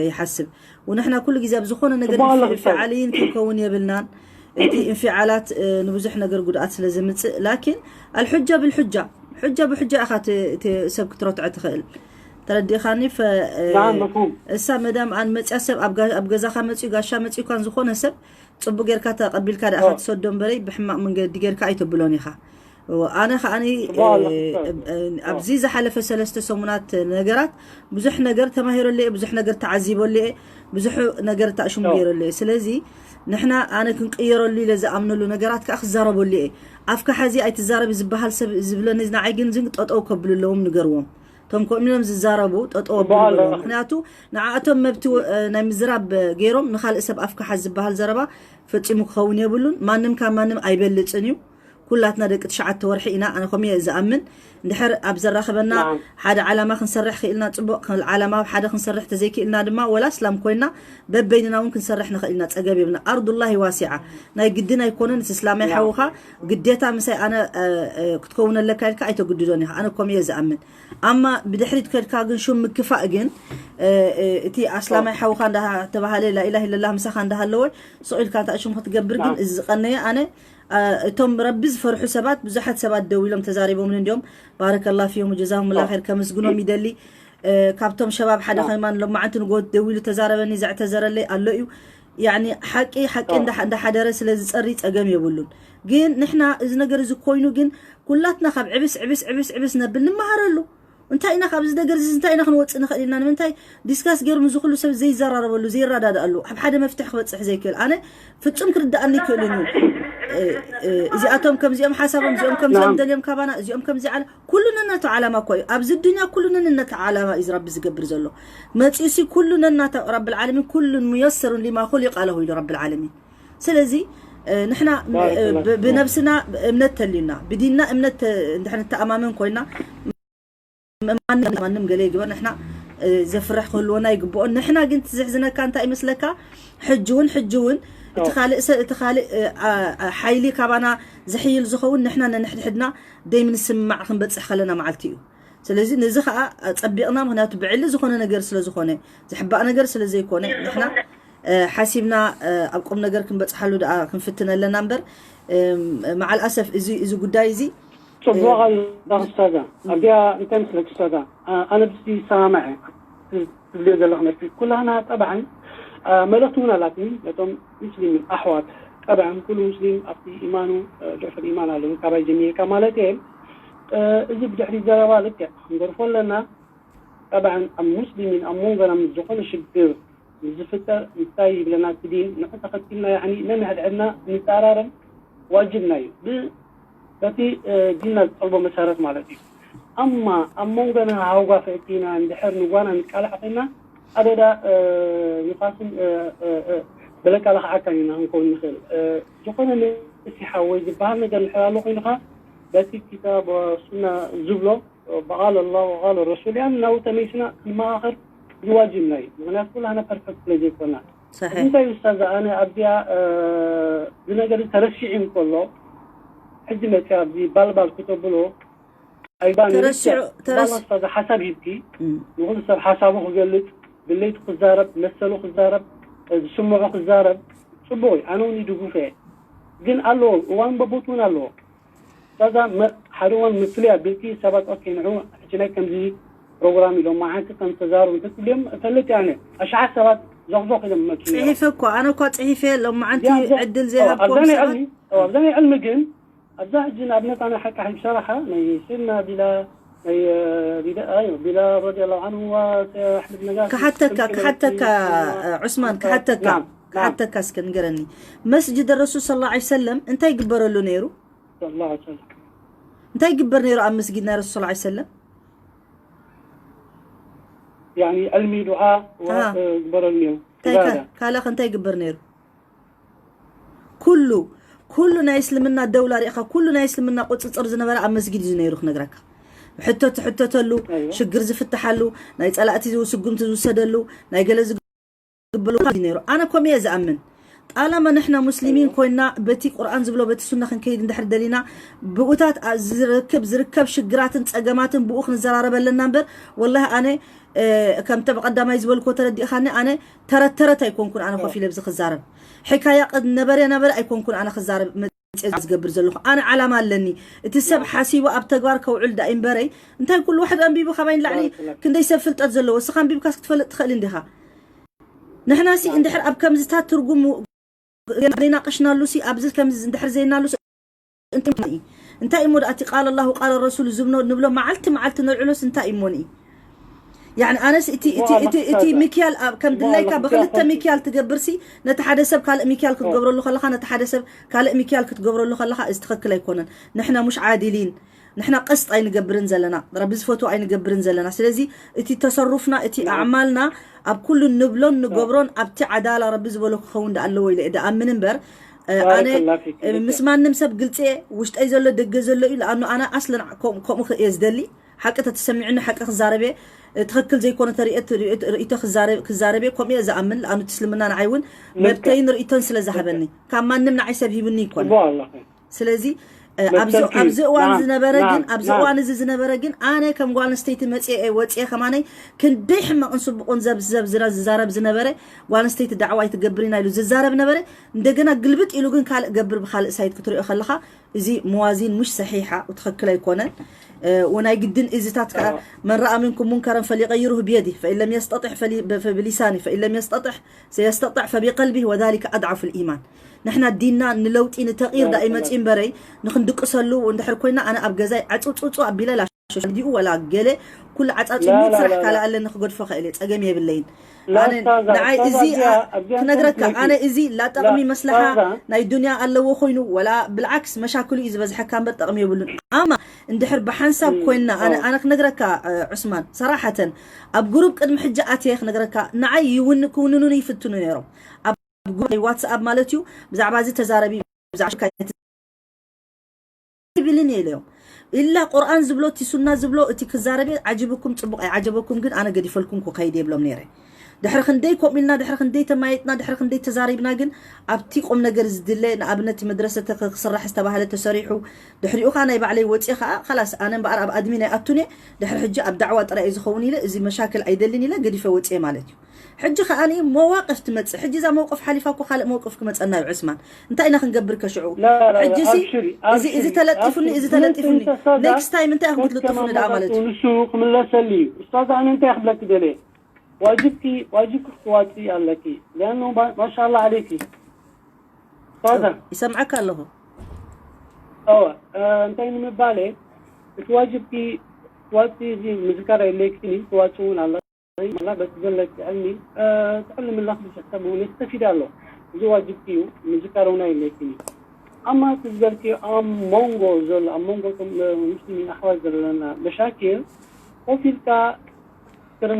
ይሓስብ። ወንሕና ኩሉ ግዜ ኣብ ዝኾነ ነገር እንፊዓልይን ክንከውን የብልናን። እቲ እንፊዓላት ንብዙሕ ነገር ጉድኣት ስለ ዘምፅእ ላኪን ኣልሑጃ ብልሑጃ፣ ሑጃ ብሑጃ ኢኻ ሰብ ክትረትዖ ትኽእል። ተረዲእኻኒ? ፈ- እ፣ نعم مفهوم እሳ መዳም ኣን መፅያ ሰብ ኣብ ጋ- ኣብ ገዛኻ መፅዩ ጋሻ መፅዩካን ዝኾነ ሰብ ፅቡቅ ጌርካ ተቐቢልካ ደኣ اه ትሰዶ እምበረይ ብሕማቕ መንገዲ ጌርካ ኣይተብሎን ኢኻ። ኣነ ከዓኒ صباح الخير ኣብዚ ዝሓለፈ ሰለስተ ሰሙናት ነገራት ብዙሕ ነገር ተማሂረሉ እየ፣ ብዙሕ ነገር ተዓዚበሉ እየ፣ ብዙሕ ነገር ተኣሽሙ اه ገይረሉ እየ። ስለዚ ንሕና ኣነ ክንቅየረሉ ኢለ ዝኣምነሉ ነገራት ከዓ ክዛረበሉ እየ። ኣፍካ ሓዚ ኣይትዛረብ ዝበሃል ሰብ ዝብለኒ ንዓይ ግን ዝን ጠጠው ከብሉ ኣለዎም፣ ንገርዎም። እቶም ከምኡ ኢሎም ዝዛረቡ ጠጠው ኣብሉ صباح በልዎም። الخير ምክንያቱ ንዓኣቶም መብቲ እ፣ ናይ ምዝራብ ገይሮም ንኻልእ ሰብ ኣፍካ ሓዝ ዝበሃል ዘረባ ፈጺሙ ክኸውን የብሉን። ማንም ካብ ማንም ኣይበልጽን እዩ። ኩላትና ደቂ ትሽዓተ ወርሒ ኢና። ኣነ ከምኡ እየ ዝኣምን። እንድሕር ኣብ ዘራኸበና نعم ሓደ ዓላማ ክንሰርሕ ክኢልና ጽቡቕ፣ ካልእ ዓላማ ኣብ ሓደ ክንሰርሕ ተዘይክኢልና ድማ ወላ እስላም ኮይና በበይንና እውን ክንሰርሕ ንኽእል ኢና። ጸገም የብልና። ኣርዱላሂ ዋሲዓ። ናይ ግድን ኣይኮነን እቲ እስላማይ نعم ሓውኻ ግዴታ ምሳይ ኣነ እ፣ እ፣ ክትከውን ኣለካ ኢልካ ኣይተግድዶን ኢኻ። ኣነ ከምኡ እየ ዝኣምን። ኣማ ብድሕሪት ከድካ ግን ሹም ምክፋእ ግን እ፣ እ፣ እቲ اه ኣስላማይ ሓውኻ እንዳተባሃለ ላኢላህ ኢለላህ ምሳኻ እንዳሃለወ ሱቕ ኢልካ እንታይ ሽም ክትገብር ግን نعم እዚ ዝቐነየ ኣነ እ፣ እቶም ረቢ ዝፈርሑ ሰባት ብዙሓት ሰባት ደው ኢሎም ተዛሪቦምን እንዲዮም ባረከላ ፊዮም ጀዛሁም ላ اه ኸይር ከምስግኖም ይደሊ። እ፣ ካብቶም ሸባብ ሓደ نعم ከማን ሎማዓንቲ ንጎት ደው ኢሉ ተዛረበኒ ዘዕተዘረለይ ኣሎ እዩ። ያኒ ሓቂ ሓቂ اه እንዳ- እንዳሓደረ ስለ ዝፀሪ ፀገም የብሉን። ግን ንሕና እዚ ነገር እዚ ኮይኑ ግን ኩላትና ካብ ዕብስ ዕብስ ዕብስ ዕብስ ነብል ንመሃረሉ። እንታይ ኢና ካብዚ ነገር እዚ እንታይ ኢና ክንወፅእ ንኽእል ኢልና? ንምንታይ ዲስካስ ገይሩ ምስዚ ኩሉ ሰብ ዘይዘራረበሉ ዘይረዳድኣሉ ኣብ ሓደ መፍትሒ ክበፅሕ ዘይክእል? ኣነ ፍጹም ክርድኣኒ ይክእልን እዩ። እ፣ እ፣ እዚኣቶም ከምዚኦም ሓሳቦም እዚኦም ከምዚኦም نعم ደልዮም ካባና እዚኦም ከምዚ ዓለ ኩሉ ነናቱ ዓላማ እኮ እዩ። ኣብዚ ዱንያ ኩሉ ነናቱ ዓላማ እዩ ረቢ ዝገብር ዘሎ። መፂኡሲ ኩሉ ነናቱ ረቢ ዓለሚን ኩሉን ሙየሰሩን ሊማ ኹሊቀ ለሁ ኢሉ ረቢ ዓለሚን። ስለዚ እ፣ ንሕና እ፣ بارك الله ብ- فيك ብነብስና እምነት ተልዩና ብዲንና እምነት ተ- እንድሕር ንተኣማመን ኮይና ማንም ማንም ገለ ይግበር ንሕና እ፣ ዘፍርሕ ክህልወና ይግብኦ። ንሕና ግን ትዝሕዝነካ እንታይ ይመስለካ? ሕጂ እውን ሕጂ እውን እቲ اه ካልእ ሰ- እቲ ካልእ እ፣ ኣ- ኣ- ሓይሊ ካባና ዝሕይል ዝኸውን ንሕና ነንሕድሕድና ደይምንስምማዕ ክንበፅሕ ከለና መዓልቲ እዩ። ስለዚ ነዚ ከዓ ጸቢቕና፣ ምክንያቱ ብዕሊ ዝኾነ ነገር ስለ ዝኾነ ዝሕባእ ነገር ስለ ዘይኮነ ንሕና እ፣ ሓሲብና እ፣ ኣብ ቁም ነገር ክንበፅሓሉ ደኣ ክንፍትን ኣለና እምበር እ፣ መዓል ኣሰፍ እዚ እዚ ጉዳይ እዚ እ፣ ጽቡቕ ኣላ ክስታዛ ኣብዚኣ እንታይ ምስለክ ክስታዛ ኣነ ብዚ ይሰማማዕ ትብልዮ ዘለኽ ነቲ ኩላህና ጠብዓን መልእኽቲ እውን ኣላትኒ ነቶም ሙስሊም ኣሕዋት ጠብዓን ኩሉ ሙስሊም ኣብቲ ኢማኑ ዱዕፈት ኢማን ኣለዉ ካባይ ጀሚርካ ማለት እየ እዚ ብድሕሪ ዘረባ ልክዕ ክንገርፎ ኣለና ጠብዓን ኣብ ሙስሊምን ኣብ መንጎና ምስ ዝኾነ ሽግር ምስ ዝፍጠር እንታይ ይብለና እቲ ዲን ንዑ ተኸቲልና ያኒ ነንሕድሕድና ንጠራረም ዋጅብና እዩ በቲ ዲንና ዝጠልቦ መሰረት ማለት እዩ ኣማ ኣብ መንጎና ሃውጋ ፈእቲና እንድሕር ንጓና ንቃላዕ ኮይና ኣደዳ ንፋስን በለቃ ለኽዓካን ኢና ክንከውን ንኽእል ዝኾነ ነሲሓ ወይ ዝበሃል ነገር እንድሕር ኣሎ ኮይንኻ በቲ ኪታብ ሱና ዝብሎ ብቃል ኣላ ወቃል ረሱል ያን ናብኡ ተመይስና ክንመኻኸር ዝዋጅብና እዩ ምክንያቱ ኩላህና ፐርፌክት ስለ ዘይኮና صحيح እንታይ ኡስታዝ ኣነ ኣብዚኣ እዚ ነገር ተረሲዑ እንከሎ ሕጂ መፅያ ኣብዚ ባልባል ክተብሎ ኣይባን ተረሲዑ ተረስ ኡስታዝ ሓሳብ ሂብኪ ንኹሉ ሰብ ሓሳቡ ክገልፅ ድሌቱ ክዛረብ መሰሉ ክዛረብ ዝስምዖ ክዛረብ ፅቡቅ እዩ ኣነ እውን ይድጉፈ ግን ኣለዎ እዋን በቦት እውን ኣለዎ ከዛ ሓደ እዋን ምፍለይ ኣቢልኪ ሰባት ኦኬ ንዑ ሕጂ ናይ ከምዚ ፕሮግራም ኢሎም መዓንቲ ከም ተዛረቡ እንተትብልዮም እፈልጥ እየ ኣነ ኣሽሓት ሰባት ዞኽዞኽ ኢሎም መፅኡ ነይሮም ፅሒፈ እኳ ኣነ እኳ ፅሒፈ ሎም መዓንቲ እዚኣ ኣብዛ ዕድል ኦ፣ ዘይሃብኩም ኣብዛ ናይ ሰባት ዕልሚ ኦ፣ ኣብዛ ናይ ዕልሚ ግን ኣብዛ ሕጂ ንኣብነት ኣነ ሓቂ ሓይብ ሰራሓ ናይ ስና ቢላ ናይ ቢላ ኣዮ ቢላ ረዲየላሁ ዓንሁ ዋ ኣሕመድ ነጋሲ ክሓተካ ክምቲ ክሓተካ ነበርቲ ዑስማን ክሓተካ ናም ናም ክሓተካ እስከ ንገረኒ መስጅድ ረሱል ስለ ላ ሰለም እንታይ ይግበረሉ ነይሩ صلى الله عليه وسلم እንታይ ይግበር ነይሩ ኣብ መስጊድ ናይ ረሱል صلى الله عليه وسلم يعني علمي دعاء آه. ويقبر النيو عبادة ካልእ እንታይ ይግበር ነይሩ ኩሉ ኩሉ ናይ እስልምና ደውላ ሪእኻ ኩሉ ናይ እስልምና ቁፅፅር ዝነበረ ኣብ መስጊድ እዩ ነይሩ ክነግረካ ሕቶ ትሕተተሉ ሽግር ዝፍትሓሉ ናይ ፀላእቲ ስጉምቲ ዝውሰደሉ ናይ ገለ ዝግበሉ ነይሩ ኣነ ኮም እየ ዝኣምን ጣላማ ንሕና ሙስሊሚን ኮይና በቲ ቁርኣን ዝብሎ በቲ ሱና ክንከይድ እንድሕር ደሊና ብኡታት ዝረክብ ዝርከብ ሽግራትን ፀገማትን ብኡ ክንዘራረብ ኣለና እምበር ወላሂ ኣነ ከምተ ብቀዳማይ ዝበልኮ ተረዲእኻኒ ኣነ ተረት ተረት ኣይኮንኩን ኣነ ኮፍ ኢለ ብዚ ክዛረብ ሕካያ ቀድ ነበረ ነበረ ኣይኮንኩን ኣነ ክዛረብ መፅእ ዝገብር ዘለኹ ኣነ ዓላማ ኣለኒ። እቲ ሰብ ሓሲቡ ኣብ ተግባር ከውዕል ዳ እምበረይ እንታይ ኩሉ ዋሕድ ኣንቢቡ ካባይ ንላዕሊ ክንደይ ሰብ ፍልጠት ዘለዎ እስኻ ኣንቢብካስ ክትፈልጥ ትኽእል እንዲኻ። ንሕና ሲ እንድሕር ኣብ ከምዝታት ትርጉም ዘይናቀሽናሉ ሲ ኣብዚ ከምዚ እንድሕር ዘይናሉ ሲ እንታይ እሞ ደኣ እቲ ቃል ኣላሁ ቃል ረሱል ዝብሎ ንብሎ መዓልቲ መዓልቲ ነልዕሎስ እንታይ እሞኒ። ያኒ ኣነስ እቲ እቲ እቲ እቲ ሚክያል ኣብ ከም ድላይካ ብክልተ ሚክያል ትገብርሲ ነቲ ሓደ ሰብ ካልእ ሚክያል ክትገብረሉ ከለኻ ነቲ ሓደ ሰብ ካልእ ሚክያል ክትገብረሉ ከለኻ እዚ ትኽክል ኣይኮነን። ንሕና ሙሽ ዓዲሊን ንሕና ቀስጥ ኣይንገብርን ዘለና ረቢ ዝፈትዎ ኣይንገብርን ዘለና። ስለዚ እቲ ተሰሩፍና እቲ ኣዕማልና ኣብ ኩሉ ንብሎን ንገብሮን ኣብቲ ዓዳላ ረቢ ዝበሎ ክኸውን ደኣ ኣለዎ ኢለ እየ ደኣምን እምበር ኣነ ምስ ማንም ሰብ ግልፂ እየ። ውሽጠይ ዘሎ ደገ ዘሎ እዩ። ለኣኑ ኣነ ኣስለን ከምኡ ክእየ ዝደሊ ሓቂ ተተሰሚዑኒ ሓቂ ክዛረብ እየ። ትኽክል ዘይኮነ ተርእየት ርእቶ ክዛረብ እየ ከምኡ እየ ዝኣምን። ለኣኑ እቲ እስልምና ንዓይ እውን መብተይን ርእቶን ስለ ዝሃበኒ ካብ ማንም ንዓይ ሰብ ሂቡኒ ይኮነ። ስለዚ ኣብዚ እዋን ዝነበረ ግን ኣብዚ እዋን እዚ ዝነበረ ግን ኣነ ከም ጓል ኣንስተይቲ መፅአ ወፅአ ከማነይ ክንደይ ሕማቕን ፅቡቕን ዘብዘብ ዝዛረብ ዝነበረ ጓል ኣንስተይቲ ዳዕዋ ኣይትገብር ኢና ኢሉ ዝዛረብ ነበረ። እንደገና ግልብጥ ኢሉ ግን ካልእ ገብር ብካልእ ሳይት ክትሪኦ ከለካ እዚ መዋዚን ሙሽ ሰሒሓ ትኽክል ኣይኮነን። ወናይ ግድን እዚታት ከዓ መን ረኣ ምንኩም ሙንከረን ፈሊቀይሩህ ብየዲ ፈኢን ለም የስተጢሕ ፈብሊሳኒ ፈኢን ለም የስተጢሕ ሰየስተጢዕ ፈቢቀልቢ ወዛሊከ ኣድዓፉ ልኢማን። ንሕና ዲንና ንለውጢ ንተቕይር ዳ ይመፂ እምበረይ ንክንድቅሰሉ እንድሕር ኮይና ኣነ ኣብ ገዛይ ዓፅውፅውፁ ኣቢለ ላሸዲኡ ወላ ገለ ኩሉ ዓፃፂሙ ስራሕ ካልእ ኣለኒ ክገድፎ ክእል እየ ፀገም የብለይን። ንዓይ እዚ ክነግረካ ኣነ እዚ ላጠቕሚ መስለሓ ናይ ዱንያ ኣለዎ ኮይኑ ወላ ብልዓክስ መሻክሉ እዩ ዝበዝሐካ እምበር ጠቕሚ የብሉን። ኣማ እንድሕር ብሓንሳብ ኮይንና ኣነ ኣነ ክነግረካ ዑስማን ሰራሓተን ኣብ ግሩብ ቅድሚ ሕጂ ኣትየ ክነግረካ ንዓይ ይውን ክውንኑን ይፍትኑ ነይሮም። ኣብ ግሩብ ናይ ዋትስኣፕ ማለት እዩ ብዛዕባ እዚ ተዛረቢ ብዛዕባ ይብልን እየ ኢለዮም። ኢላ ቁርኣን ዝብሎ እቲ ሱና ዝብሎ እቲ ክዛረብ እየ ዓጅብኩም ፅቡቕ ኣይዓጀበኩም ግን ኣነ ገዲፈልኩም ክከይድ የብሎም ነይረ። ድሕሪ ክንደይ ከምኡ ኢልና ድሕሪ ክንደይ ተማየጥና ድሕሪ ክንደይ ተዛሪብና ግን ኣብቲ ቁም ነገር ዝድለ ንኣብነት መድረሰ ክስራሕ ዝተባህለ ተሰሪሑ ድሕሪኡ ከዓ ናይ ባዕለይ ወፅየ ከዓ ላስ ኣነ እምበኣር ኣብ ኣድሚን ኣይኣቱን እየ። ድሕሪ ሕጂ ኣብ ዳዕዋ ጥራይ እዩ ዝኸውን ኢለ እዚ መሻክል ኣይደልን ኢለ ገዲፈ ወፅየ ማለት እዩ። ሕጂ ከዓኒ መዋቅፍ ትመፅእ ሕጂ እዛ መውቅፍ ሓሊፋ እኮ ካልእ መውቅፍ ክመፀና እዩ ዕስማን። እንታይ ኢና ክንገብር ከሽዑ ሕጂ ሲ እዚ እዚ ተለጢፉኒ እዚ ተለጢፉኒ ኔክስት ታይም እንታይ ኢኹም ክትልጥፉኒ ደኣ ማለት እዩ። ንሱ ክምለሰሉ እዩ። ኡስታዝ ኣነ እንታይ ክብለኪ ደልየ ዋጅብኪ ዋጅብኪ ክትዋፂ ኣለኪ። ሊኣኑ ማሻላ ዓለይኪ ኡስታዛ ይሰምዓካ ኣለኹ። እወ እንታይ ንምባለ እቲ ዋጅብኪ ክትዋፂ እዚ ምዝካር የድለይክን እዩ ክትዋፂ እውን ኣለኪ። በቲ ዘለኪ ዕልሚ ትዕልምላ ብዙሕ ሰብ እውን የስተፊድ ኣሎ። እዚ ዋጅብኪ እዩ ምዝካር እውን ኣየድለይክን እዩ። ኣማ እቲ ዝበልክዮ ኣብ መንጎ ዘሎ ኣብ መንጎ እቶም ሙስሊሚን ኣሕዋት ዘለና መሻኪል ኮፍ ኢልካ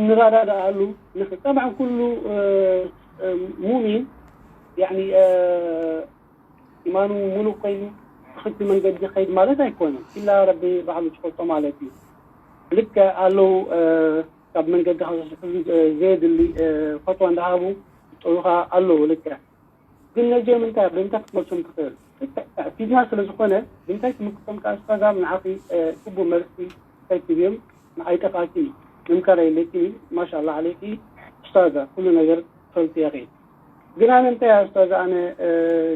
ንረዳድኣሉ ንኽእል። ጠብዓን ኩሉ ሙእሚን ያኒ ኢማኑ ሙሉእ ኮይኑ ብክልቲ መንገዲ ከይድ ማለት ኣይኮነን። ኢላ ረቢ ባዕሉ ዝፈልጦ ማለት እዩ። ልክዕ ኣለዉ ካብ መንገዲ ከስሕቡ ዘየድሊ ፈትዋ እንዳሃቡ ዝጠሩኻ ኣለዉ። ልክዕ ግን ነዚኦም እንታይ ብምንታይ ክትመልሶም ትኽእል? ልክዕ ፊትና ስለ ዝኾነ ብምንታይ ትምክቶም ከዓ ኡስታዛ ንዓኺ ግቡእ መልሲ እንታይ ትብዮም ንዓይ ጠፍኣኪ እዩ ምምካር የለኪ እዩ። ማሻላ ዓለይኪ ኡስታዛ ኩሉ ነገር ትፈልጥዮ ኢኺ። ግን ኣነ እንታይ እያ ኡስታዝ ኣነ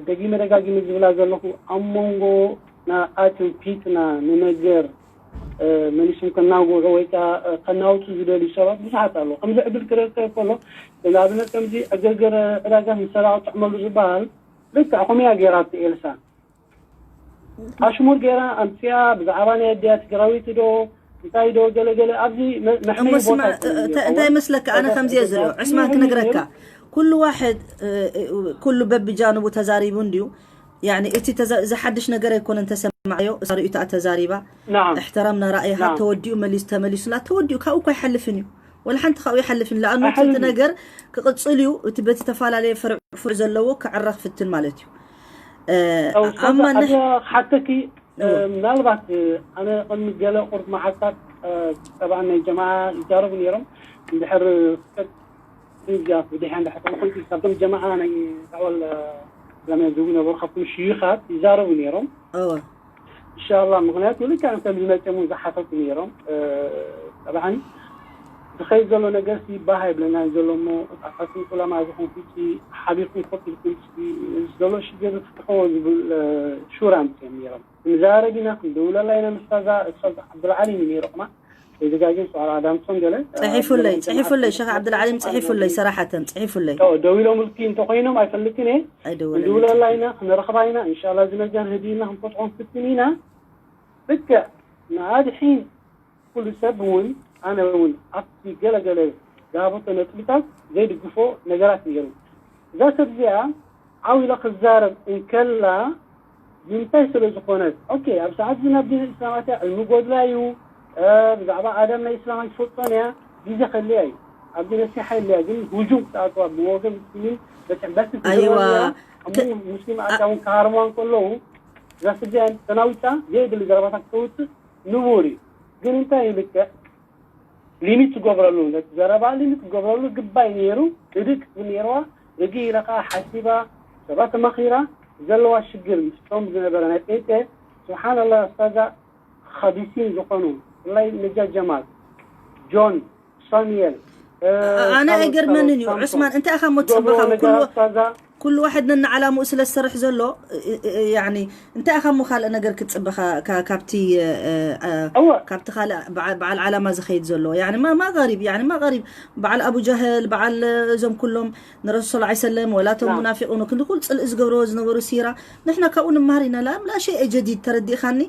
ደጊመ ደጋጊመ ዝብላ ዘለኹ ኣብ መንጎ ናብኣትን ፊትና ንነገር መሊሶም ከናውዑ ወይ ከዓ ከናውፁ ዝደልዩ ሰባት ብዙሓት ኣለዉ። ከምዚ ዕድል ክረከብ ከሎ ንኣብነት ከምዚ ዕግርግር ዕዳጋ ንሰራቂ ጥዕመሉ ዝበሃል ልክዕ ከምኡ እያ ገይራቶ ኤልሳ። ኣሽሙር ገይራ ኣምፅኣ ብዛዕባ ናይ ኣዲኣ ትግራዊት ዶ እንታይ ዶ ገለገለ ኣብዚ መሕመይ ቦታ እንታይ መስለካ ኣነ ከምዚ እየ ዝሪኦ ዕስማን ክነግረካ ኩሉ ዋሕድ ኩሉ በብጃንቡ ተዛሪቡ እንድዩ ያኒ እቲ እዚ ሓድሽ ነገር ኣይኮነን ተሰማዓዮ እሳ ርእዩታ ተዛሪባ احترمنا رأيها ተወዲኡ መሊሱ ተመሊሱላ ተወዲኡ ካብኡ እኮ ኣይሓልፍን እዩ ወላ ሓንቲ ካብኡ ይሓልፍን ለኣኑ እቲ ነገር ክቕፅል እዩ እቲ በቲ ተፈላለየ ፍርዕ ፍርዕ ዘለዎ ክዕረ ክፍትን ማለት እዩ ኣማ ሓተኪ ምናልባት ኣነ ቅድሚ ገለ ቁርብ መዓልታት ጠብዓ ናይ ጀማዓ ይዛረቡ ነይሮም እንድሕር ፍቀድ እዚኣ ብድሕያ እንድሕር ተኾንኩ ካብቶም ጀማዓ ናይ ዳዕዋ ለመ ዝቡ ነበሩ ካብቶም ሽዩኻት ይዛረቡ ነይሮም እንሻላ ምክንያቱ ልክዕ ከም ዝመፀሙ ዝሓተቱ ነይሮም ጠብዓን ዝኸይድ ዘሎ ነገር ሲ ባህ ኣይብለናን ዘሎ እሞ፣ ኣታትን ዑለማ ዝኾንኩም ሲ ሓቢርኩም ኮፍ ኢልኩም ሲ ዘሎ ሽግር ፍትሕዎ ዝብል ሹራ ኣምፅኦም ነይሮም። ንዛረብ ኢና፣ ክንድውለላ ኢና። ምስታዛ ኡስታዝ ዓብዱልዓሊም እዩ ነይሩ ቅማ ዘይዘጋጀን ሰዓር ኣዳምሶም ገለ ፅሒፉለይ፣ ፅሒፉለይ፣ ሸኽ ዓብዱልዓሊም ፅሒፉለይ፣ ሰራሓተን ፅሒፉለይ። ደው ኢሎምልኪ እንተኮይኖም ኣይፈልጥን እየ። ኣይደወለለይ። ክንድውለላ ኢና፣ ክንረኽባ ኢና። እንሻላ እዚ ነገር ህድእና ክንፈትሖ ንፍትን ኢና። ልክዕ ንኣድሒን ኩሉ ሰብ እውን፣ ኣነ እውን ኣብቲ ገለገለ ዝሃበቶ ነጥብታት ዘይድግፎ ነገራት ነይሩ። እዛ ሰብ እዚኣ ዓው ኢላ ክዛረብ እንከላ ንምንታይ ስለ ዝኾነት፣ ኦኬ፣ ኣብ ሰዓት እዚ ናብ ዲን እስላም ኣትያ ዕልሚ ጎድላ እዩ፣ እ፣ ብዛዕባ ኣዳብ ናይ እስላም ኣይትፈልጦን እያ፣ ግዜ ከልያ እዩ። ኣብዚ ነሲሓ ኢለያ፣ ግን ሁጁም ክትኣትዋ ብወገን ሙስሊሚን በትሕ በትሕ ኣይዋ፣ ክትብለያ፣ እሞ ሙስሊም ኣትያ እውን ክሃርምዋ እንከለዉ፣ እዛ ሰብ እዚኣ ተናዊጻ ዘየድሊ ዘረባታት ክተውፅእ ንቡር እዩ። ግን እንታይ እዩ ልክዕ ሊሚት ትገብረሉ፣ ነቲ ዘረባ ሊሚት ትገብረሉ ግባይ ነይሩ። ህድእ ክትብል ነይርዋ። ርግእ ኢላ ከዓ ሓሲባ፣ ሰባ ተማኺራ፣ ዘለዋ ሽግር ምስቶም ዝነበረ ናይ ጴንጤ፣ ስብሓንላ፣ እስታዛ፣ ኻቢሲን ዝኾኑ፣ ብፍላይ ነጃ ጀማል፣ ጆን፣ ሳሙኤል፣ እ፣ ኣነ ካርሎስ፣ ኣይገርመንን እዩ ሳምሶን ዑስማን፣ እንታይ ኢኻ እሞ ዝገብርዎ ትፅበኻ? ነገራት ኩሉ እስታዛ፣ ኩሉ ዋሕድ ነንዓላምኡ ስለ ዝሰርሕ ዘሎ እ- እ- እ- ያኒ እንታይ ኢኻ እሞ ካልእ ነገር ክትፅበኻ ካ- ካብቲ እ- እ- እ- እወ። ካብቲ ካልእ በዓ- በዓል ዓላማ ዝኸይድ ዘሎ ያኒ ማ ማ غريب ያኒ ማ غريب በዓል ኣቡ ጀህል በዓል እዞም ኩሎም ንረሱል ሰለላሁ ዐለይሂ ወሰለም ወላቶም ናም። ሙናፊቁን ክንዲ ኩሉ ፅልኢ ዝገብርዎ ዝነበሩ ሲራ ንሕና ካብኡ ንመሃር ኢና ላ ላ ሸይ ጀዲድ ተረዲእኻኒ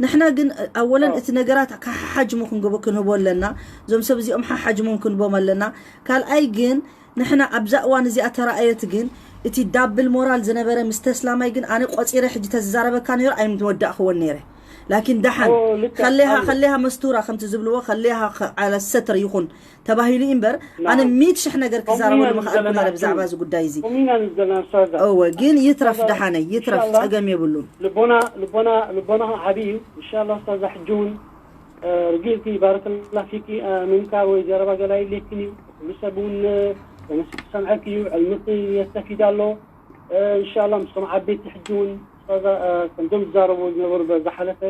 ንሕና ግን ኣወለን ኣዎ። እቲ ነገራት ሓሓጅሙ ክንግቦ ክንህቦ ኣለና እዞም ሰብ እዚኦም ሓሓጅሞም ክንቦም ኣለና ካልኣይ ግን ንሕና ኣብዛ እዋን እዚኣ ተራእየት ግን እቲ ዳብል ሞራል ዝነበረ ምስ ተስላማይ ግን ኣነ ቆፂረ ሕጂ ተዝዛረበካ ነይሩ ኣይምወዳእክዎን ነይረ ላኪን ደሓን ኦ፣ ልክዕ፣ ከሌሃ ኣሎ። ከሌሃ መስቱራ ከምቲ ዝብልዎ ከሌሃ ከ- ዓለ ሰትር ይኹን ተባሂሉ እዩ እምበር ኣነ ናዓም። ሚት ሽሕ ነገር ክዛረበሉ ከምኡ ኢና ምኽኣልኩ ዘለና ነረ ብዛዕባ ኣክል። እዚ ጉዳይ እዚ ከምኡ ኢና ዘለና እስታዛ። እወ ግን ይትረፍ እስታዛ፣ ደሓነይ ይትረፍ ኢንሻላህ። ፀገም የብሉን ልቦና ልቦና ልቦና ዓብዪ እዩ። ኢንሻላህ እስታዛ ሕጂ እውን እ፣ ርግእቲ ባረከላ ፊኪ እ፣ ምንካ ወይ ዘረባ ገላ የድልየክን እዩ። ኩሉ ሰብ እውን እ፣ ተመስጡ ሰምዐክ እዩ። ዕልምኺ የስተፊድ ኣሎ። እ፣ ኢንሻላህ ምስቶም ዓበይቲ ሕጂ እውን እስታዛ እ፣ ከምዞም ዝዛረቡ ዝነበሩ በ- ዝሓለፈ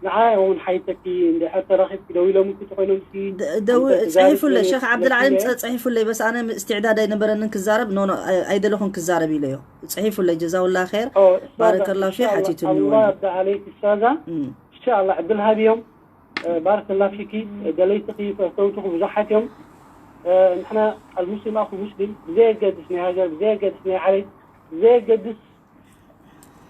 ንዓ እውን ሓይተኪ እንድሕር ተራኺብኪ ደው ኢሎምኪ ተኮይኖም ሲ ደ- ደው- ከምዚ ተዛሪብ ፅሒፉለይ ገለ ሸክ ዓብድልዓሊም መሲለ ፀ- ፅሒፉለይ በስ ኣነ ም- እስትዕዳድ ኣይነበረንን ክዛረብ ኖ ኖ ኣይ- ኣይደለኹን ክዛረብ ኢለዮ ፅሒፉለይ ጀዛውላ ር ኦ፣ እስታዛ፣ ባረከላ ፊ ኢንሻላህ፣ ሓቲቱኒ ኣላህ ወኒ ኣብዳ ዓለይክ እስታዛ። እም። ኢንሻላህ ዕድል ሃብዮም። እ፣ ባረከላ ፊኪ። ደለይትኺ ፈተውትኹ ብዙሓት እዮም። እ፣ ንሕና ኣልሙስሊም ኣኹ ሙስሊም ብዘየገድስ ናይ ሃገር ብዘየገድስ ናይ ዓሌት ብዘየገድስ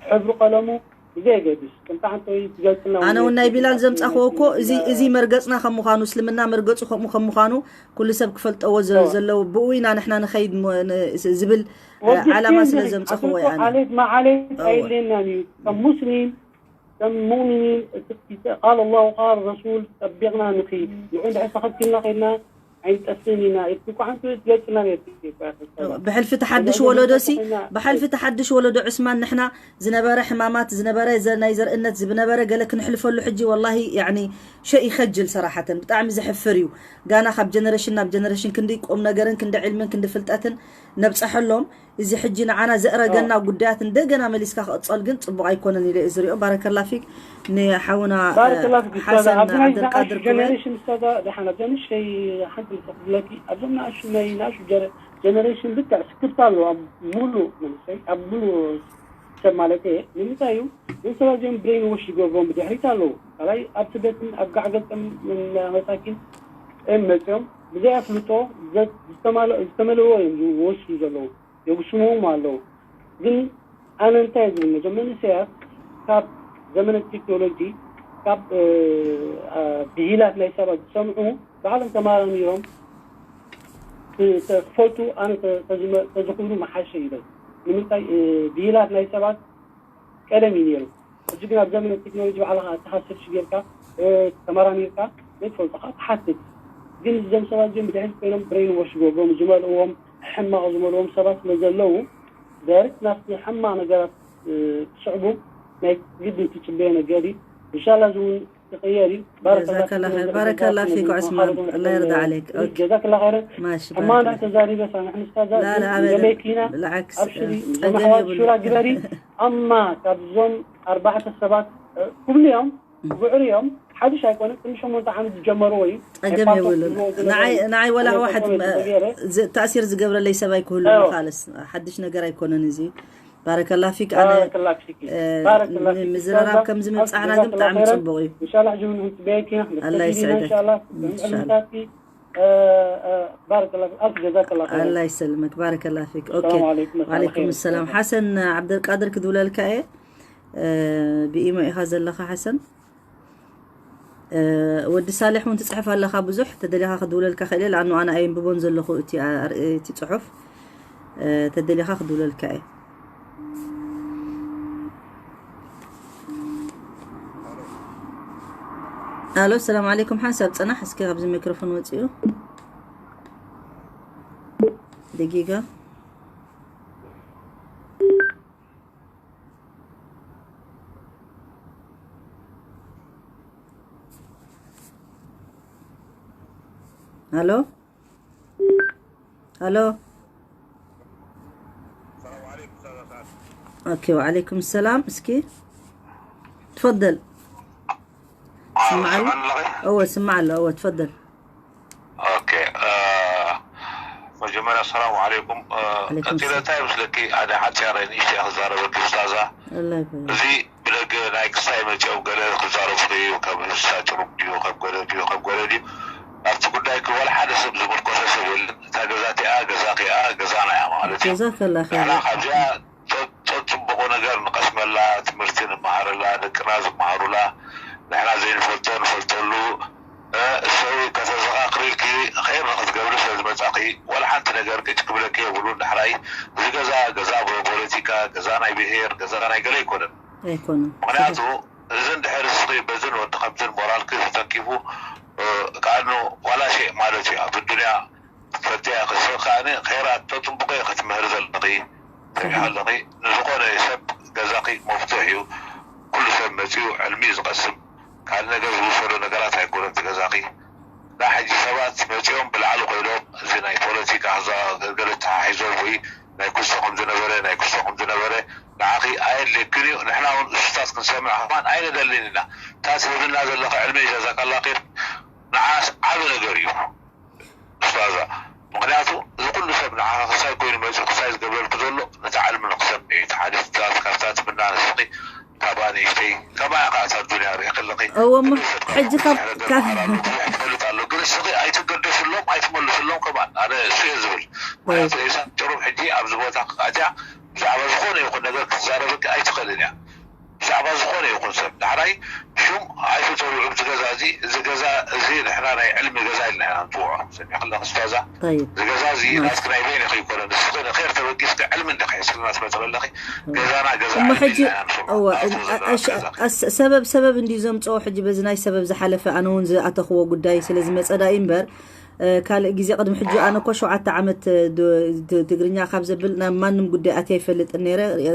ሕብሪ ቀለሙ ብዘየገድስ ከምታ ሓንቲ ትገልፅና ኣነ እውን ናይ ቢላል ዘምፃኽዎ እኮ እዚ እዚ መርገፅና ከም ምዃኑ እስልምና መርገፁ ከምኡ ከም ምዃኑ ኩሉ ሰብ ክፈልጠዎ ዘ- እወ። ዘለዎ ብኡ ኢና ንሕና ንኸይድ ሞ- ን- ዝብል ወዲ ዓላማ ኬን ስለ ጀሪ፣ ዘምፀኽዎ ኣቶ እየ ኣነ ዓሌት ማዓሌት እወ። ኣይድልየናን እዩ። ከም ሙስሊም ከም ሙእሚኒን እቲ ቃል ኣላሁ ቃል ረሱል ጠቢቕና ንኽይድ ንዑ እንድሕር ተኸትልና ከይድና ኣይንጠፍእን ኢና ኢልኪ እኮ ሓንቲ ትገልፅና ነርኪ እኮ። ብሕልፊ ተሓድሽ ወለዶ ሲ ብሓልፊ ተሓድሽ ወለዶ ዑስማን ንሕና ዝነበረ ሕማማት ዝነበረ ዘ- ናይ ዘርእነት ዝነበረ ገለ ክንሕልፈሉ ሕጂ ወላሂ ያኒ ሸይ ይኸጅል ሰራሓተን ብጣዕሚ ዘሕፍር እዩ ጋና ካብ ጀነሬሽን ናብ ጀነሬሽን ክንዲ ቁም ነገርን ክንዲ ዕልምን ክንዲ ፍልጠትን ነብፀሐሎም እዚ ሕጂ ንዓና ዘእረገና ጉዳያት እንደገና መሊስካ ክቕፀል ግን ፅቡቕ ኣይኮነን ኢለ እየ ዝሪኦ ባረከላ ፊክ ንሓውና ባረከላ ፊክ ኡስታዝ። ሓሰን ኣብዚ ናይ ዓብደልቃድር ዝሓሹ ክበል ጀነሬሽን ኡስታዝ ደሓን ኣብዚ ንእሽተይ ሓንቲ ክብለኪ ኣብዞም ንኣሹ ናይ ንኣሹ ጀረ- ጀነሬሽን ልክዕ ስክፍታ ኣለዎ ኣብ ሙሉእ መንእሰይ ኣብ ሙሉእ ሰብ ማለት እየ ንምንታይ እዩ ንሰብ ኣዚኦም ብሬን ዎሽ ዝገብሮም ብድሕሪት ኣለዉ ካልኣይ ኣብ ስደትን ኣብ ጋዕገልጠም መሳኪን እዮም መፅኦም ብዘይ ኣፍልጦ ዝተመልእዎ እዮም ዝወስዱ ዘለዉ የጉስምዎም ኣለዉ ግን ኣነ እንታይ ዝብል ነዞም መንእሰያት ካብ ዘመነ ቴክኖሎጂ ካብ ብሂላት ናይ ሰባት ዝሰምዑ ባዕሎም ተመራሚሮም ክፈልጡ ኣነ ተዝኽእሉ መሓሸ ኢለ ንምንታይ ብሂላት ናይ ሰባት ቀደም እዩ ነይሩ ሕጂ ግን ኣብ ዘመነ ቴክኖሎጂ ባዕልኻ ኣተሓሰብሽ ጌርካ ተመራሚርካ ዘይትፈልጦ ከዓ ትሓትት ግን እዞም ሰባት እዚኦም ብድሕሪት ኮይኖም ብሬን ዎሽ ዝገብሮም ዝመልእዎም ሕማቕ ዝመልእዎም ሰባት ስለ ዘለዉ ዳይሬክት ናብቲ ሕማቕ ነገራት ክስዕቡ ናይ ግድን ትፅበዮ ነገር እዩ እንሻላ እዚ እውን ክቕየር እዩ جزاك الله خير بارك الله فيك عثمان الله يرضى عليك جزاك الله خيرا ماشي ሕማቕ እንዳ ተዛሪበ ሳምሕ ንስታዛ لا لا ابدا ገመይኪና بالعكس ኣብሽሪ ጸገም ዘማሓዋት የብሉ ሹራ ግበሪ ኣማ ካብዞም ኣርባዕተ ሰባት ክብሉ እዮም ጉዕሪ እዮም ሓድሽ ኣይኮነን፣ ቅድሚ ሸሞንተ ዓመት ዝጀመርዎ እዩ። ናይ ጸገም ፓርቶክ የብሉን። ዝብልዎ ንዓይ ዝነበሩ ንዓይ ወላ ናይ ህወሓት ተኮረ መ- ዝተገይረ ዝ- ተኣሲር ዝገብረለይ ሰብ ኣይክህሉ ኣዎ። ካልስ ሓድሽ ነገር ኣይኮነን እዚ። ባረከላ ፊክ። ኣነ ባረከላ ፊክ። እ፣ ባረከላ ን- ፊክ። ምዝርራብ ኡስታዛ፣ ከምዚ ኣልፍ ምብጻሕና ግን ጀዛከላ ብጣዕሚ ኸይረን። ጽቡቕ እዩ። ኢንሻላህ ሕጂ እውን ህንፅበየኪ ኢና። ኣላህ ይስዕደክ። ኢንሻላህ። ኢንሻላህ። ዕልምታትኪ፣ እ፣ እ፣ ባረከላ ፊክ። ኣልፍ ጀዛከላ ኸይረን። ኣላህ ይሰልመክ። ባረከላ ፊክ። ኦኬ። ሰላም ዓለይኩም። ወዓለይኩም ሰላም። ሓሰን ዓብደልቃድር ክድውለልካ እየ። እ፣ ብኢሞ ኢኻ ዘለኻ ሓሰን? እ፣ ወዲ ሳልሕ እውን ትጽሕፍ ኣለኻ ብዙሕ፣ ተደሊኻ ክድውለልካ ክእል እየ፣ ለኣኑ ኣነ ኣየንብቦን ዘለኹ እቲ ኣር- እቲ ጽሑፍ። እ፣ ተደሊኻ ክድውለልካ እየ። ኣሎ፣ ሰላም ዓለይኩም። ሓንሳብ ጽናሕ እስኪ ካብዚ ሚክሮፎን ወጺኡ። ደቂቃ። ኣሎ፣ ኣሎ። ኦኬ፣ ወዓለይኩም ሰላም። እስኪ ትፈደል። ስማዕ ኣሎ። እወ፣ ስማዕ ኣሎ። እወ፣ ትፈደል። ኦኬ፣ እ፣ መጀመርያ ሰላም ዓለይኩም። እ፣ ዓለይኩም ቀፂለ ሰላም። እንታይ ይመስለኪ፣ ሓደ ሓፂረ ንእሽተይ ክዛረበኪ ኡስታዛ። ኣላህ ይባርክ። እዚ ብደገ ናይ ክስታይ መፂኦም ገለ ክዛረቡ ይኽእሉ፣ ከም እንስሳ ጭሩም ድዩ፣ ከም ገለ ድዩ፣ ከም ገለ ድዩ፣ ኣብቲ ጉዳይ ወላ ሓደ ሰብ ዝምርኮሰ ሰብ የለን። እታ ገዛ እቲኣ ገዛኺ እያ፣ ገዛና እያ ማለት እዩ። ጀዛከላ ንሕና ኸይር። ካብዚኣ ጸ- ጸ- ጽቡቕ ነገር ንቐስመላ፣ ትምህርቲ ንመሃረላ፣ ደቅና ዝመሃሩላ፣ ንሕና ዘይንፈልጦ ንፈልጠሉ። እ፣ እሰይ ከተዘኻኽሪልኪ ኸይር ንኽትገብሪ ስለ ዝመጻኺ፣ ወላ ሓንቲ ነገር ቅጭ ክብለኪ የብሉን። ዳሕራይ እዚ ገዛ፣ ገዛ ፖለቲካ፣ ገዛ ናይ ብሄር፣ ገዛ ናይ ገለ ኣይኮነን። ኣይኮነን። ምኽንያቱ እዚ እንድሕር እስኺ በዝን ወዲ ከምዝን ሞራልኪ ተተንኪፉ፣ እ፣ ከኣኑ ዋላ ሸይእ ማለት እዩ ኣብ ዱንያ። ፈትያ ክስኺ ከኣኒ ኸይራት ተጽቡቐ ክትምህሪ ዘለኺ፣ ሰሚዐ ኣለኺ። ንዝኾነ ሰብ ገዛኺ መፍቱሕ እዩ። ኩሉ ሰብ መጺኡ ዕልሚ እዩ ዝቐስም። ካልእ ነገር ዝውሰዶ ነገራት ኣይኮነን እቲ ገዛኺ። ዳ ሕጂ ሰባት መጺኦም ብላዕሊ ኮይኖም እዚ ናይ ፖለቲካ ዛ-፣ ገለ ተሓሒዞም ወይ ናይ ኩሶ ከም ዝነበረ፣ ናይ ኩሶ ከም ዝነበረ ንዓኺ ኣየድልየክን እዩ። ንሕና እውን እሱታት ክንሰምዕ ከማን ኣይነደልን ኢና። እታ ትህብና ዘለኻ ዕልሚ ጀዛካላ ኸይር ንዓስ ዓቢ ነገር እዩ። ኡስታዛ፣ ምኽንያቱ እዚ ኩሉ ሰብ ንዓኻ ክሳይ ኮይኑ መፂኡ ክሳይ ዝገብረልኩ ዘሎ ነቲ ዓልሚ ንክሰምዕ እዩ። እቲ ሓዲስ ትእዛዝ ካብታ ትብና ንስኺ ካብኣ ንእሽተይ ከማያ ከዓ እታ ዱንያ ርኢ ከለኺ እወ፣ እሞ ብዙሕ ሰብ ሕጂ ካብ- ብዙሕ ነገር ካብ- መሃር ኣሎ፣ ብዙሕ ትፈልጥ ኣሎ። ግን እስኺ ኣይትገደስሎም ኣይትመልስሎም ከማን። ኣነ እሱ እየ ዝብል። ምኽንያቱ ኢሳቅ ጭሩም ሕጂ ኣብዚ ቦታ ኣትያ ብዛዕባ ዝኾነ ይኹን ነገር ክትዛረበኪ ኣይትኽእልን እያ። ብዛዕባ ዝኾነ ይኹን ሰብ ዳሕራይ ሽም ኣይትፀውዑ። እዚ ገዛ እዚ፣ እዚ ገዛ እዚ ንሕና ናይ ዕልሚ ገዛ ኢልና ኢና ንፅውዖ። ሰሚዕ ከለኺ ኡስታዛ፣ طيب. እዚ ገዛ እዚ نعم. ናትኪ ናይ በይንኺ ይኮነን። ንስኺ ንኸይር ተበጊስኪ ዕልሚ እንዲኺ ሒዝክልና ትመፅእ ዘለኺ ገዛና ገዛ እሞ ዕልሚ ሕጂ ኢልና ኢና ንሰምዖ። እወ ኣቶ እ- ዘለና ኣሽ- ገዛ። ኣስ- ሰበብ ሰበብ እንድዩ ዘምፅኦ። ሕጂ በዚ ናይ ሰበብ ዝሓለፈ ኣነ እውን ዝኣተኽዎ ጉዳይ ስለ ዝመፀ ዳ እምበር፣ እ፣ ካልእ ግዜ ቅድሚ ሕጂ ኣነ እኮ ሸውዓተ ዓመት እ፣ ድ- ድ- ትግርኛ ካብ ዘብል ናብ ማንም ጉዳይ ኣትየ ኣይፈልጥን ነይረ። እ፣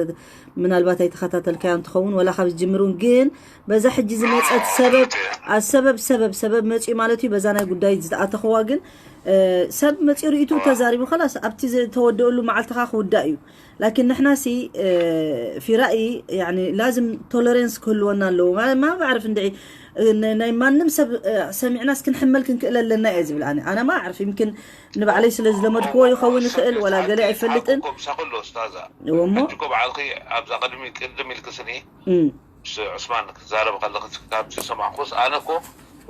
ምናልባት ኣይተኸታተልካዮ እንትኸውን ወላ ካብ ዝጅምር እውን። ግን በዛ ሕጂ ዝመፀት ሰበብ ኣ- ሰበብ ሰበብ ሰበብ መፅኡ ማለት እዩ። በዛ ናይ ጉዳይ ዝተኣተኽዋ ግን እ፣ ሰብ መፅኡ ርእይቱ ተዛሪቡ ኸላስ ኣብቲ ዝተወደእሉ መዓልትኻ ክውዳእ እዩ። ላኪን ንሕና ሲ እ፣ ፊራኢ ያኒ ላዝም ቶለረንስ ክህልወና ኣለዎ። ማ- ማ ባዕርፍ እንድዒ እ፣ ን- ናይ ማንም ሰብ እ፣ ሰሚዕናስ ክንሕመል ክንክእል ኣለና እየ ዝብል። ኣነ ኣነ ማ ኣዕርፍ ይምክን ንባዕለይ ስለ ዝለመድክዎ ይኸውን ይኽእል፣ ወላ ገለ ኣይፈልጥን። እኮ ምሳኹ ኣሎ ኡስታዛ። እወ እሞ ሕጂ እኮ ባዕልኺ ኣብዛ ቅድሚ ቅድም ኢልክስኒ እም፣ ምስ ዑስማን ክዛረብ ከለኺ ካብ ዝሰማዕኩስ ኣነ እኮ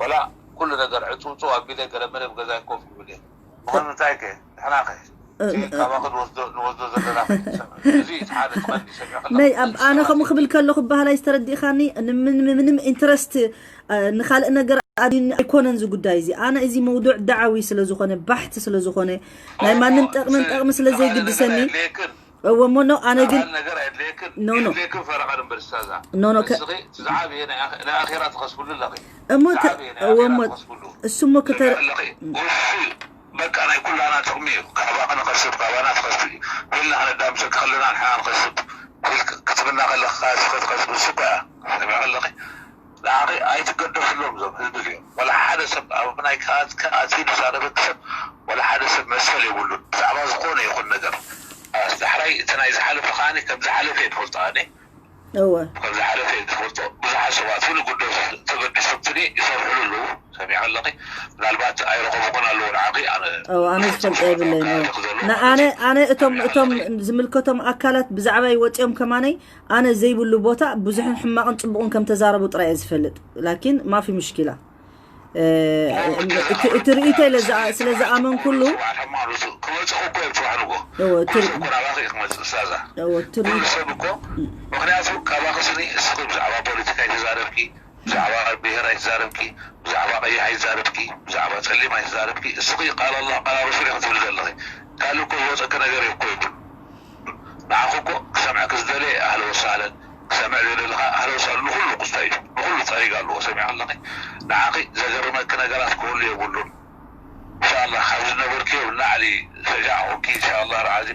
ወላ ኩሉ ነገር ዕፅውፅው ኣቢለ ገለ መለ ኣብ ገዛይ ኮፍ ይብል እየ። ምዃኑ እንታይ ከ ንሕና ከ እ- እዚ እ- ካባኺ ንወስዶ ንወስዶ ዘለና ከ እዚ እቲ ሓደ እቲ ቀንዲ ሰሚዑ ከለኹ ናይ ኣብ እዚ ኣነ ሰባት ከምኡ ክብል ከለኹ ባህላይ ዝተረዲእኻኒ ንምንም ምንም ኢንትረስት እ፣ ንኻልእ ነገር ኣድዩኒ ኣይኮነን እዚ ጉዳይ እዚ። ኣነ እዚ መውዱዕ ዳዕዊ ስለ ዝኾነ፣ ባሕቲ ስለ ዝኾነ፣ ናይ ማንም ጠቕምን ጠቕሚ ስለ ዘይግድሰኒ። የድልየክን እወ እሞ ኖ ኣነ ግን ነገር ኣየድልየክን ኖ፣ ኖ። የድልየክን ፈረቓ እምበር ስታዛ ኖ፣ ኖ፣ ከ- እስኺ እቲ ዝዓበየ ናይ ኣኸ- ናይ ኣኼራ ትኸስብሉ ኣለኺ። እሞ እቲ ተ- ዝዓበየ ናይ እወ ኣኼራ እሞ ትኸስብሉ እሱ እሞ ክተ- ኣለኺ። እሱ በቃ ናይ ኩላና ጥቕሚ እዩ። ካባኺ ንኸስብ ካባና ትኸስብ እዩ። ኢልና ክንዳምሰኪ ከለና ንሕና ንኸስብ ኢልክ ክትብልና ከለኻ እስኺ ትኸስብ እሱ እኮ እያ። ሰሚዐ ከለኺ ንዓኺ ኣይትገደስሎም እዞም ህዝቢ እዚኦም። ወላ ሓደ ሰብ ኣብ ናይ ከኣትከ ኣትዩ ዝዛረበኪ ሰብ ወላ ሓደ ሰብ መሰል የብሉን ብዛዕባ ዝኾነ ይኹን ነገር። ዳሕራይ እቲ ናይ ዝሓለፈ ከዓኒ ከም ዝሓለፈ እየ ዝፈልጦ ኣነ። እወ ከም ዝሓለፈ እየ ዝፈልጦ። ብዙሕ ሰባት ንጉዳዩ ተገዲሶም ስኒ ይሰርሕሉ ኣለዉ። ሰሚዐ ኣለኺ። ምናልባት ኣይረኸብኩን ኣለዉ ንዓኺ። ኣነ ኣነ ዝፈልጦ የብለይን። ኣነ ኣነ እቶም እቶም ዝምልከቶም ኣካላት ብዛዕባይ ወፂኦም ከማነይ ኣነ ዘይብሉ ቦታ ብዙሕን ሕማቕን ፅቡቕን ከም ተዛረቡ ጥራይ እየ ዝፈልጥ። ላኪን ማፊ ሙሽኪላ። እቲ ርእይተይ ስለ ዝኣመንኩሉ ክመፅእ እኮ እዮም ትባሕልዎ። እወ፣ እቲ እኮ ናባኺ እዩ ክመፅእ ስታዛ እወ፣ እቲ ኩሉ ርእይ- ሰብ እኮ ምክንያቱ ካባኺ ስኒ እስኺ ብዛዕባ ፖለቲካ ኣይተዛረብኪ፣ ብዛዕባ ብሄር ኣይተዛረብኪ፣ ብዛዕባ ቀይሕ ኣይተዛረብኪ፣ ብዛዕባ ፀሊም ኣይተዛረብኪ። እስኺ ቃል ኣላህ ቃል ረሱል ኢኺ ትብሊ ዘለኺ። ካልእ እኮ ዝወፀኪ ነገር እኮ የብሉ። ንዓኺ እኮ ክሰምዐኪ ዝደለየ ኣህለ ወሳህለን፣ ክሰምዕ ዘይደለኻ ኣህለ ወሳህለን። ንኹሉ ክስታይ እዩ፣ ንኹሉ ጸሪግ ኣለዎ። ሰሚዐ ኣለኺ። ንዓኺ ዘገርመኪ ነገራት ክህሉ የብሉን። ኢንሻኣላህ ካብ ዝነበርክዮ ንላዕሊ ሸጃዕ ኮንኪ። ኢንሻኣላህ ርዓዚ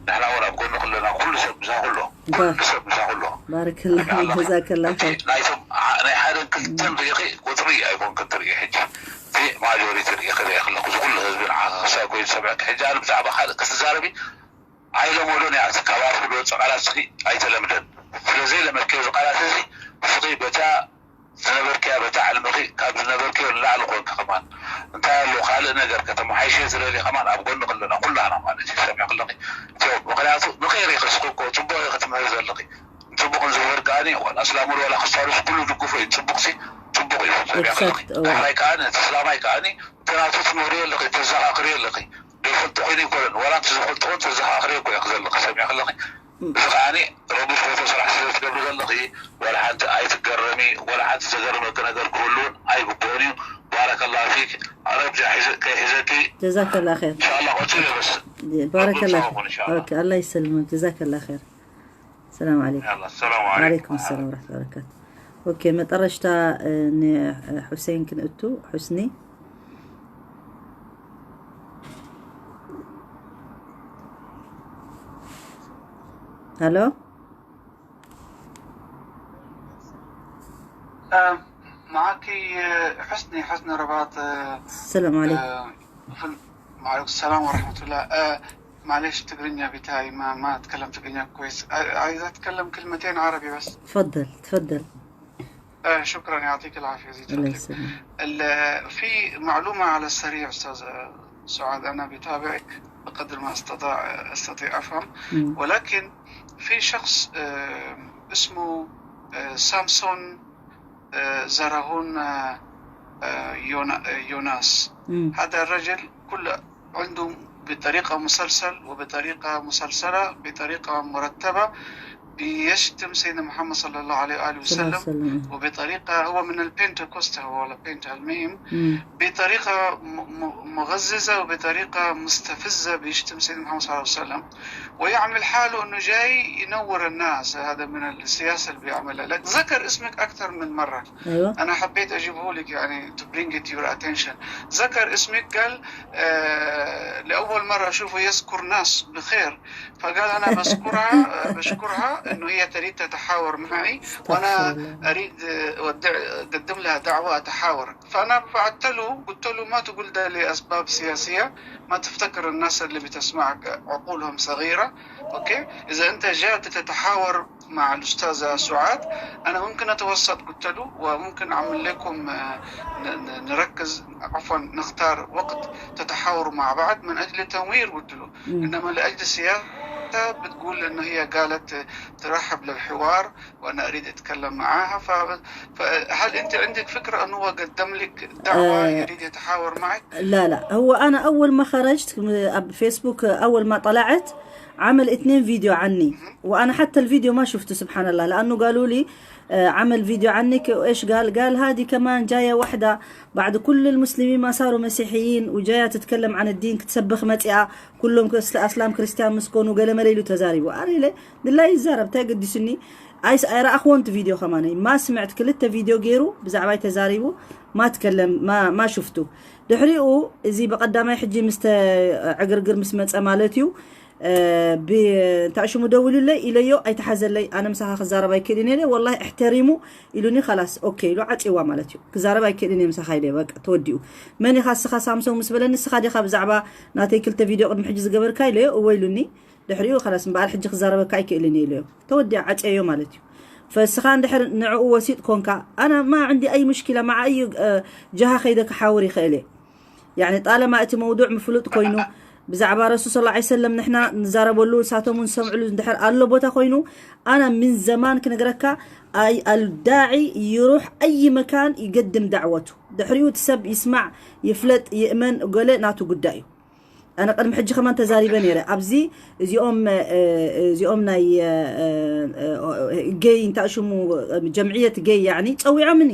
ንሕና እውን ኣብ ጎንኺ ኣለና። ኩሉ ሰብ ምሳኺ ኣሎ። ኩሉ ሰብ ምሳኺ ኣሎ። ባረከላ ጀዛከላ ኸይር። ናይቶም ዓ- ናይ ሓደን ክልተን ርኢኺ ቁፅሪ ኣይኮንክን ትርኢ ሕጂ። እቲ ማጆሪቲ ርኢኺ ርኢኺ ኣለኹ። እዚ ኩሉ ህዝቢ ንዓኺ ክሳብ ኮይኑ ዝሰምዐኪ። ሕጂ ኣነ ብዛዕባ ካልእ ክትዛረቢ ኣይለመዶን እያ። እቲ ካብ ኣፍኪ ዝወፅእ ቃላት እስኺ ኣይተለምደን። ስለ ዘይለመድክዮ እዚ ቃላት እዚ እስኺ በታ ዝነበርክያ በታ ዕልምኺ ካብ ዝነበርክዮ ንላዕሊ ኮንኪ ከማን። እንታይ ኣሎ ካልእ ነገር ከተመሓይሽዮ ትደልዪ ከማን ኣብ ጎንኺ ኣለና ኩላህና ማለት እዩ። ሰሚዕኺ ኣለኺ። እትዮ ምኽንያቱ ንኸይር ኢኺ እስኺ እኮ ፅቡቕ ኢኺ ትምህሪ ዘለኺ። ንፅቡቕ ንዝምህር ከኣኒ ዋላ እስላም ዋላ ክርስቲያኖስ ኩሉ ይድግፎ እዩ። ፅቡቕሲ ፅቡቕ እዩ። ሰሚዕኺ ኣለኺ። Exact፣ እወ። ዳሕራይ ከኣኒ እቲ እስላማይ ከኣኒ እቲ ናቱ ትምህርዮ ኣለኺ፣ ተዘኻኽርዮ ኣለኺ። ዘይፈልጦ ኮይኑ ኣይኮነን። ዋላ እቲ ዝፈልጦ እውን ተዘኻኽርዮ እኮ ኢኺ ዘለኺ። ሰሚዕኺ ኣለኺ። እዚ ከዓኒ ረቡሽ ፎቶ ስራሕ ስለ ትገብሪ ዘለኺ ዋላ ሓንቲ ኣይትገረሚ፣ ዋላ ሓንቲ ዘገርመኪ ነገር ክህሉ እውን ኣይግብኦን እዩ። ባረከላሁ ፊክ። ኣረብጃ ሒዘ- ከይሒዘኪ ጀዛከላ ኸይር። ኢንሻኣላህ ቀፂሉ በስ ባረከላ ረቡሽ ፎቶ ኢንሻኣላህ። ኦኬ፣ ኣላህ ይሰልምክ። ጀዛከላ ኸይር። ሰላም ዓለይኩም። ያላ ሰላም ዓለይኩም ዓለይኩም። ሰላም ወረሕመቱላሂ ወበረካቱ። ኦኬ፣ መጠረሽታ እ፣ ንሑሴን ክንእቱ። ሑስኒ ሃሎ آه، معك آه، حسني حسني رباط آه، ሰላም ዓለይኩም። آه، في ال- وعليكم السلام ورحمة الله. آه، معليش، تقرينيا بتاعي ما ما أتكلم تقرينيا كويس. آه، عايز أتكلم كلمتين عربي بس. تفضل، تفضل. آه، شكرا، يعطيك العافية، يزيد الله فضلك. يسلمك. ال- في معلومة على السريع، أستاذ سعاد، أنا بتابعك بقدر ما استطاع أستطيع أفهم، مم. ولكن في شخص آه، اسمه آه، سامسون آه، زرهون آه، آه، يونا- آه، يوناس. مم. هذا الرجل كل عنده بطريقة مسلسل وبطريقة مسلسلة بطريقة مرتبة بيشتم سيدنا محمد صلى الله عليه وآله صلى الله عليه وسلم وسلم. وبطريقة هو من البنتكوست هو ولا بنت الميم مم. بطريقة م- م- مغززة وبطريقة مستفزة بيشتم سيدنا محمد صلى الله عليه وسلم ويعمل حاله انه جاي ينور الناس. هذا من السياسة اللي بيعملها لك. ذكر اسمك اكثر من مرة. ايوه. انا حبيت اجيبه لك يعني to bring it your attention. ذكر اسمك قال آه لاول مرة اشوفه يذكر ناس بخير، فقال انا بذكرها آه، بشكرها انه هي تريد تتحاور معي، استغفر وانا الله. اريد آه، اودع اقدم لها دعوة اتحاور. فانا بعثت له قلت له ما تقول ده لاسباب سياسية، ما تفتكر الناس اللي بتسمعك عقولهم صغيرة. اوكي، اذا انت جاي تتحاور مع الاستاذة سعاد انا ممكن اتوسط قلت له، وممكن اعمل لكم آه، ن- ن- نركز عفوا نختار وقت تتحاوروا مع بعض من اجل تنوير قلت له. مم. انما لاجل سياسة بتقول انه هي قالت ترحب للحوار وانا اريد اتكلم معاها. ف... فهل انت عندك فكرة انه هو قدم لك دعوة آه. يريد يتحاور معك؟ لا لا، هو انا اول ما خرجت م- اب فيسبوك اول ما طلعت عمل اتنين فيديو عني، وانا حتى الفيديو ما شفته سبحان الله، لانه قالوا لي آه، عمل فيديو عنك. وايش قال؟ قال هذه كمان جايه وحده بعد كل المسلمين ما صاروا مسيحيين وجايه تتكلم عن الدين ክትሰብኽ መፂኣ ኩሎም ኣስላም ክርስቲያን ምስ ኮኑ ገለ መለ ኢሉ ተዛሪቡ። ኣነ ኢለ ድላይ ይዛረብ እንታይ ገዲሱኒ? ኣይስ ኣይረኣኽዎን እቲ ቪድዮ ከማነይ ማ ስምዕት ክልተ ቪድዮ ገይሩ ብዛዕባይ ተዛሪቡ ማ ትከለም ማ ሽፍቱ። ድሕሪኡ እዚ ብቐዳማይ ሕጂ ምስ ዕግርግር ምስ መፀ ማለት እዩ። እንታይ ሽሙ ደዊሉለይ ኢለዮ ኣይተሓዘለይ። ኣነ ምሳኻ ክዛረብ ኣይክእልን እየ ወላሂ እሕተሪሙ ኢሉኒ። ኸላስ ኦኬ ኢሉ ዓፂዋ ማለት እዩ። ክዛረብ ኣይክእልን እየ ምሳኻ ኢለ በቃ ተወዲኡ። መን ኢኻ እስኻ ሳምሶን ምስ በለኒ እስኻ ዲኻ ብዛዕባ ናተይ ክልተ ቪድዮ ቅድሚ ሕጂ ዝገበርካ ኢለዮ እወ ኢሉኒ። ድሕሪኡ ኸላስ እምበኣር ሕጂ ክዛረበካ ኣይክእልን እየ ኢለዮ። ተወዲኣ ዓፅየዮ ማለት እዩ። ፈስኻ እንድሕር ንዕኡ ወሲጥ ኮንካ ኣና ማ ዕንዲ ኣይ ሙሽኪላ ማዓ እዩ ጀሃ ከይደ ክሓውር ይኽእል እየ። ያኒ ጣለማ እቲ መውዱዕ ምፍሉጥ ኮይኑ ብዛዕባ ረሱል ሰለላሁ ዐለይሂ ወሰለም ንሕና ንዛረበሉ ንሳቶም እውን ዝሰምዕሉ እንድሕር ኣሎ ቦታ ኮይኑ ኣና ምን ዘማን ክነግረካ ኣይ ኣልዳዒ ይሩሕ ኣይ መካን ይገድም ዳዕወቱ ድሕሪኡ እቲ ሰብ ይስማዕ ይፍለጥ ይእመን ገለ ናቱ ጉዳይ እዩ። ኣነ ቅድሚ ሕጂ ከማን ተዛሪበ ነይረ ኣብዚ እዚኦም እዚኦም ናይ ገይ እንታይ ሽሙ ጀምዕየት ገይ ያኒ ፀዊዖምኒ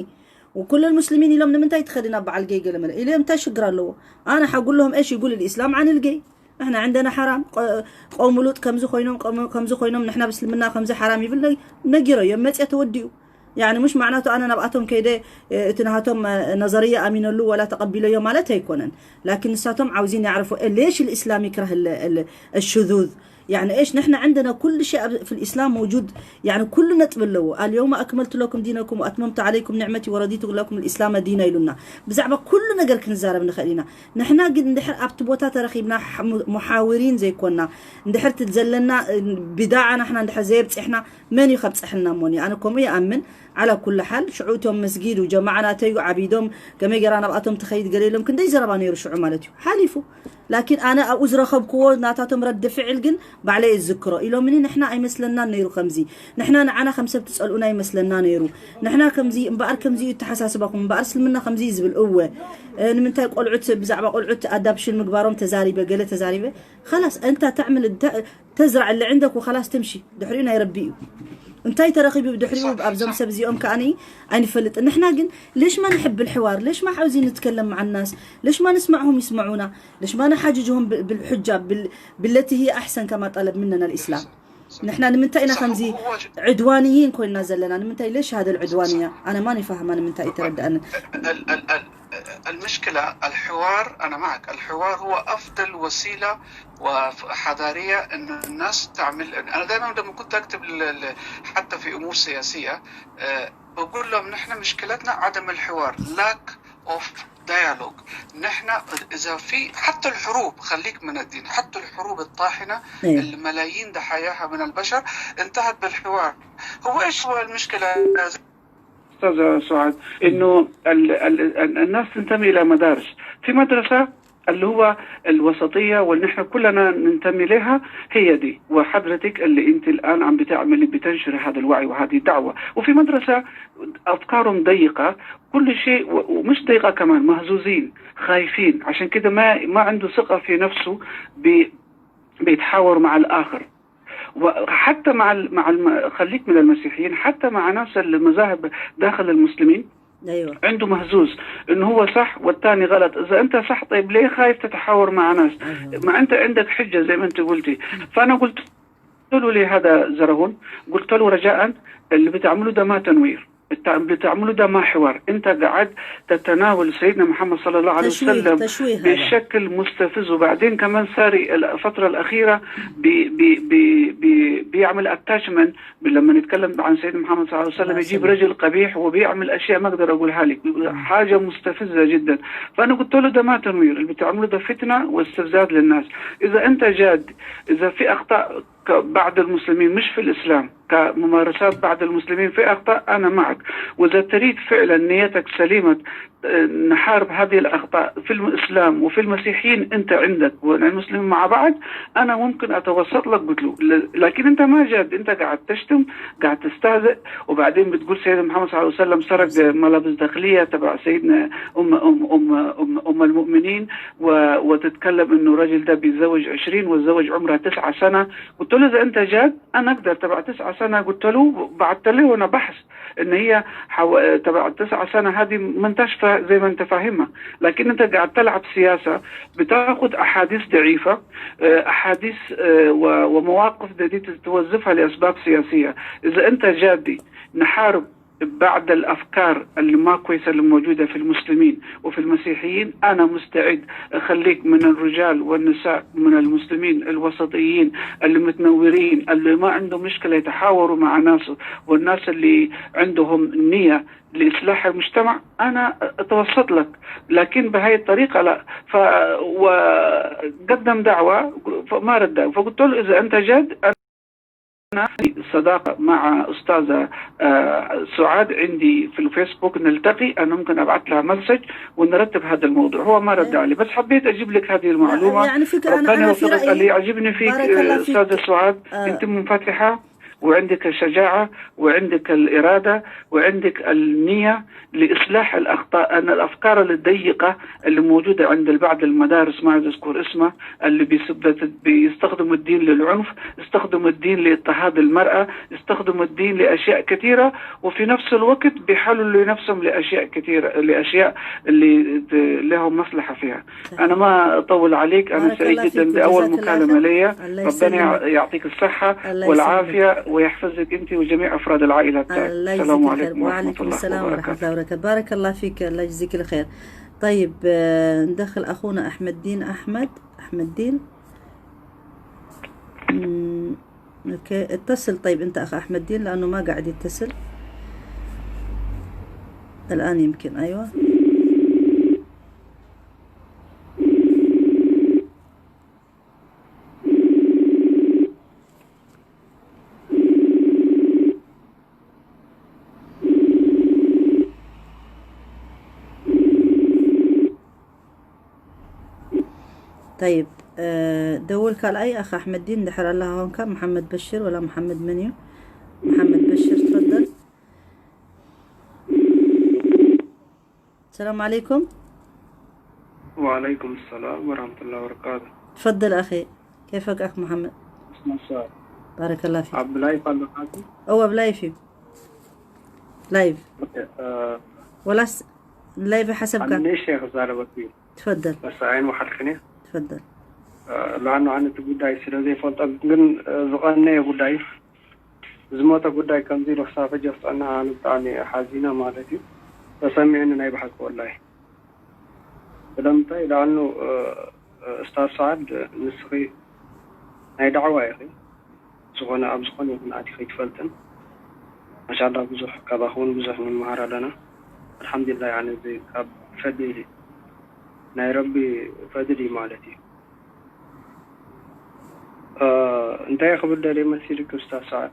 وكل المسلمين ኢሎም ንምንታይ ትኸድና በዓል ገይ ገለ መለ ኢሎም እንታይ ሽግር ኣለዎ ኣነ ሓጉለሁም ايش يقول الاسلام عن الجي احنا عندنا حرام قوم لوط ከምዚ ኮይኖም ከምዚ ኮይኖም ንሕና ብስልምና ከምዚ ሓራም ይብል ነጊሮ እዮም መፅያ ተወዲኡ يعني مش معناته ኣነ ናብኣቶም ከይደ እቲ ናሃቶም ነዘርያ ኣሚነሉ ወላ ተቐቢለዮ ማለት ኣይኮነን ላኪን ንሳቶም ዓውዚን ያዕርፉ ليش الاسلام يكره الشذوذ يعني ايش نحن عندنا كل شيء في الاسلام موجود يعني كل ነጥብ ኣለዎ اليوم اكملت لكم دينكم واتممت عليكم نعمتي ورضيت لكم الاسلام دينا ኢሉና ብዛዕባ ኩሉ ነገር ክንዛረብ ንኽእል ኢና ንሕና ግን እንድሕር ኣብቲ ቦታ ተረኺብና ሙሓውሪን ዘይኮና እንድሕር ዘለና ቢድዓ ናሕና እንድሕር ዘየብፅሕና መን እዩ ከብፅሐልና እሞኒ ኣነ ከምኡ ይኣምን على كل حال ሽዑ እቶም መስጊድ ጀማዓ ናተዩ ዓቢዶም ከመይ ገይራ ናብኣቶም ትኸይድ ገለ ኢሎም ክንደይ ዘረባ ነይሩ ሽዑ ማለት እዩ ሓሊፉ ላኪን ኣነ ኣብኡ ዝረኸብክዎ ናታቶም ረዲ ፍዕል ግን ባዕለይ እዝክሮ ኢሎምኒ ንሕና ኣይመስለናን ነይሩ ከምዚ ንሕና ንዓና ከም ሰብ ትፀልኡና ይመስለና ነይሩ ንሕና ከምዚ እምበኣር ከምዚ እዩ ተሓሳስባኩም እምበኣር እስልምና ከምዚ እዩ ዝብል እወ ንምንታይ ቆልዑት ብዛዕባ ቆልዑት ኣዳፕሽን ምግባሮም ተዛሪበ ገለ ተዛሪበ خلاص انت تعمل تزرع اللي عندك وخلاص تمشي ድሕሪኡ ናይ ረቢ እዩ እንታይ ተረኺቡ ድሕሪኡ ኣብዞም ሰብ እዚኦም ከኣኒ ኣይንፈልጥ ንሕና ግን ليش ما نحب الحوار ليش ما عاوزين نتكلم مع الناس ليش ما نسمعهم يسمعونا ليش ما نحاججهم بالحجة بالتي هي أحسن كما طلب مننا الإسلام ንሕና ንምንታይ ኢና ከምዚ ዕድዋንይን ኮይና ዘለና ንምንታይ ليش هذا العدوانية ኣነ ማን ይፋህማ ንምንታይ ይተረድኣንን المشكلة الحوار أنا معك الحوار هو أفضل وسيلة وحضارية إنه الناس تعمل أنا دائما لما كنت أكتب حتى في أمور سياسية بقول لهم نحن مشكلتنا عدم الحوار lack of dialogue نحن إذا في حتى الحروب خليك من الدين حتى الحروب الطاحنة اللي ملايين ضحاياها من البشر انتهت بالحوار هو إيش هو المشكلة أستاذة سعاد إنه ال ال الناس تنتمي إلى مدارس في مدرسة اللي هو الوسطية واللي نحن كلنا ننتمي لها هي دي وحضرتك اللي انت الآن عم بتعملي بتنشري هذا الوعي وهذه الدعوة وفي مدرسة أفكارهم ضيقة كل شيء ومش ضيقة كمان مهزوزين خايفين عشان كده ما ما عنده ثقة في نفسه بي بيتحاور مع الآخر وحتى مع ال مع الم خليك من المسيحيين حتى مع ناس المذاهب داخل المسلمين ايوه عنده مهزوز انه هو صح والثاني غلط اذا انت صح طيب ليه خايف تتحاور مع ناس أيوة. ما انت عندك حجه زي ما انت قلتي فانا قلت له لهذا زرهون قلت له رجاء اللي بتعمله ده ما تنوير بتعمله ده ما حوار انت قاعد تتناول سيدنا محمد صلى الله عليه تشويه وسلم تشويه هذا بشكل مستفز وبعدين كمان صار الفتره الاخيره بي بي بي بي بيعمل attachment لما نتكلم عن سيدنا محمد صلى الله عليه وسلم يجيب رجل قبيح وبيعمل اشياء ما اقدر اقولها لك حاجه مستفزه جدا فانا قلت له ده ما تنوير اللي بتعمله ده فتنه واستفزاز للناس اذا انت جاد اذا في اخطاء بعض المسلمين مش في الاسلام كممارسات بعض المسلمين في اخطاء انا معك واذا تريد فعلا نيتك سليمه نحارب هذه الاخطاء في الاسلام وفي المسيحيين انت عندك والمسلمين مع بعض انا ممكن اتوسط لك قلت له لكن انت ما جاد انت قاعد تشتم قاعد تستهزئ وبعدين بتقول سيدنا محمد صلى الله عليه وسلم سرق ملابس داخليه تبع سيدنا ام ام ام ام, أم المؤمنين و... وتتكلم انه الرجل ده بيتزوج عشرين وتزوج عمرها تسعة سنه قلت له اذا انت جاد انا اقدر تبع تسعة سنه قلت له بعت له وانا بحث ان هي حو... تبع تسعة سنه هذه منتشفه زي ما انت فاهمها لكن انت قاعد تلعب سياسه بتاخذ احاديث ضعيفه احاديث ومواقف دي توظفها لاسباب سياسيه اذا انت جادي نحارب بعض الافكار اللي ما كويسه اللي موجوده في المسلمين وفي المسيحيين انا مستعد اخليك من الرجال والنساء من المسلمين الوسطيين اللي متنورين اللي ما عندهم مشكله يتحاوروا مع ناس والناس اللي عندهم نيه لاصلاح المجتمع انا اتوسط لك لكن بهاي الطريقه لا ف وقدم دعوه فما رد فقلت له اذا انت جاد صداقة مع أستاذة آه، سعاد عندي في الفيسبوك، نلتقي، أنا ممكن أبعث لها مسج ونرتب هذا الموضوع. هو ما رد علي، بس حبيت أجيب لك هذه المعلومة. يعني فكرة، أنا، ربنا أنا في يوفقك. رأيي، اللي يعجبني فيك، بارك الله آه، فيك. أستاذة سعاد، آه. أنت منفتحة وعندك الشجاعة وعندك الإرادة وعندك النية لإصلاح الأخطاء. أن الأفكار الضيقة اللي موجودة عند بعض المدارس، ما عايز أذكر اسمها، اللي بيثبت، بيستخدموا الدين للعنف، يستخدموا الدين لاضطهاد المرأة، يستخدموا الدين لأشياء كثيرة، وفي نفس الوقت بيحللوا لنفسهم لأشياء كثيرة، لأشياء اللي ت-، لهم مصلحة فيها. أنا ما أطول عليك، أنا بارك سعيد الله جدا فيك بأول وجزاك الله مكالمة خير. ليا. الله ربنا يسلمك. يع-، يعطيك الصحة الله يسلمك. والعافية ويحفظك أنت وجميع أفراد العائلة بتاعك. الله السلام يجزيك عليكم الخير. ورحمة وعليكم الله السلام ورحمة وبركاته. الله وبركاته. بارك الله فيك، الله يجزيك الخير. طيب، آه، ندخل أخونا أحمد دين. أحمد، أحمد دين. مم، أوكي، اتصل. طيب، أنت أخ أحمد دين، لأنه ما قاعد يتصل الآن، يمكن. أيوة. طيب، آه، دول ካልኣይ ኣኻ ኣሕመዲን፣ እንድሕር ኣላኻ ኾንካ፣ መሓመድ በሽር ወላ መሓመድ መን እዩ? መሓመድ በሽር፣ ትፈደል። ሰላም ዓለይኩም። وعليكم السلام ورحمة الله وبركاته. تفضل أخي، كيفك أخ محمد؟ مساء. بارك الله فيك. ኣብ ላይፍ ኣለኻ? እወ፣ ኣብ ላይፍ እዩ። ላይፍ። ኦኬ፣ እ፣ ወላስ ላይፍ ሓሰብካ? ኣነ ሸይኽ ዛረበኩ እዩ። ትፈደል። በስ ዓይን ወሓልክን እየ። ትፈደል። እ፣ ለኣኑ ኣነ እቲ ጉዳይ ስለ ዘይፈልጦ ግን፣ እ፣ ዝቐነየ ጉዳይ እዩ። ዝሞተ ጉዳይ ከምዚ ኢሉ ክሳብ ሕጂ ክጸንሕ ኣነ ብጣዕሚ እየ ሓዚነ ማለት እዩ። ተሰሚዑኒ ናይ ብሓቂ ወላሂ። ስለምንታይ ለኣኑ፣ እ፣ እ፣ እስታዝ ሰዓድ ንስኺ ናይ ዳዕዋ ኢኺ። ዝኾነ ኣብ ዝኾነ ይኹን ኣቲኺ ኣይትፈልጥን። ማሻኣላ ብዙሕ ካባኺ እውን ብዙሕ ንምሃር ኣለና። ኣልሓምዱሊላህ፣ ያኒ እዚ ካብ ፈድሊ ናይ ረቢ ፈድሊ ማለት እዩ። እ፣ እንታይ ክብል ደልየ መሲልኪ ኡስታዝ ሰዓድ?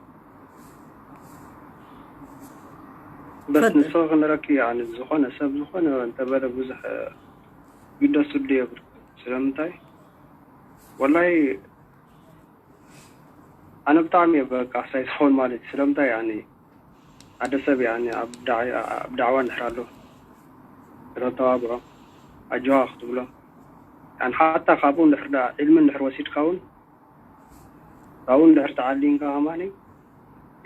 በስ ፈድሊ። ንስኺ ክንረኪ፣ ያኒ ዝኾነ ሰብ ዝኾነ እንተበለ ብዙሕ፣ እ፣ ግደስሉ የብልኩ። ስለምንታይ? ወላሂ ኣነ ብጣዕሚ እየ በቃ ሳይ ዝኾን ማለት እዩ። ስለምንታይ ያኒ ሓደ ሰብ ያኒ ኣብ ዳዕ-፣ ኣብ ዳዕዋ እንድሕር ኣሎ ከተተባብዖ፣ ኣጆኻ ክትብሎ፣ ያኒ ሓታ ካብኡ እንድሕር ደኣ ዒልሚ እንድሕር ወሲድካ እውን ካብኡ እንድሕር ተዓሊምካ ከማኒ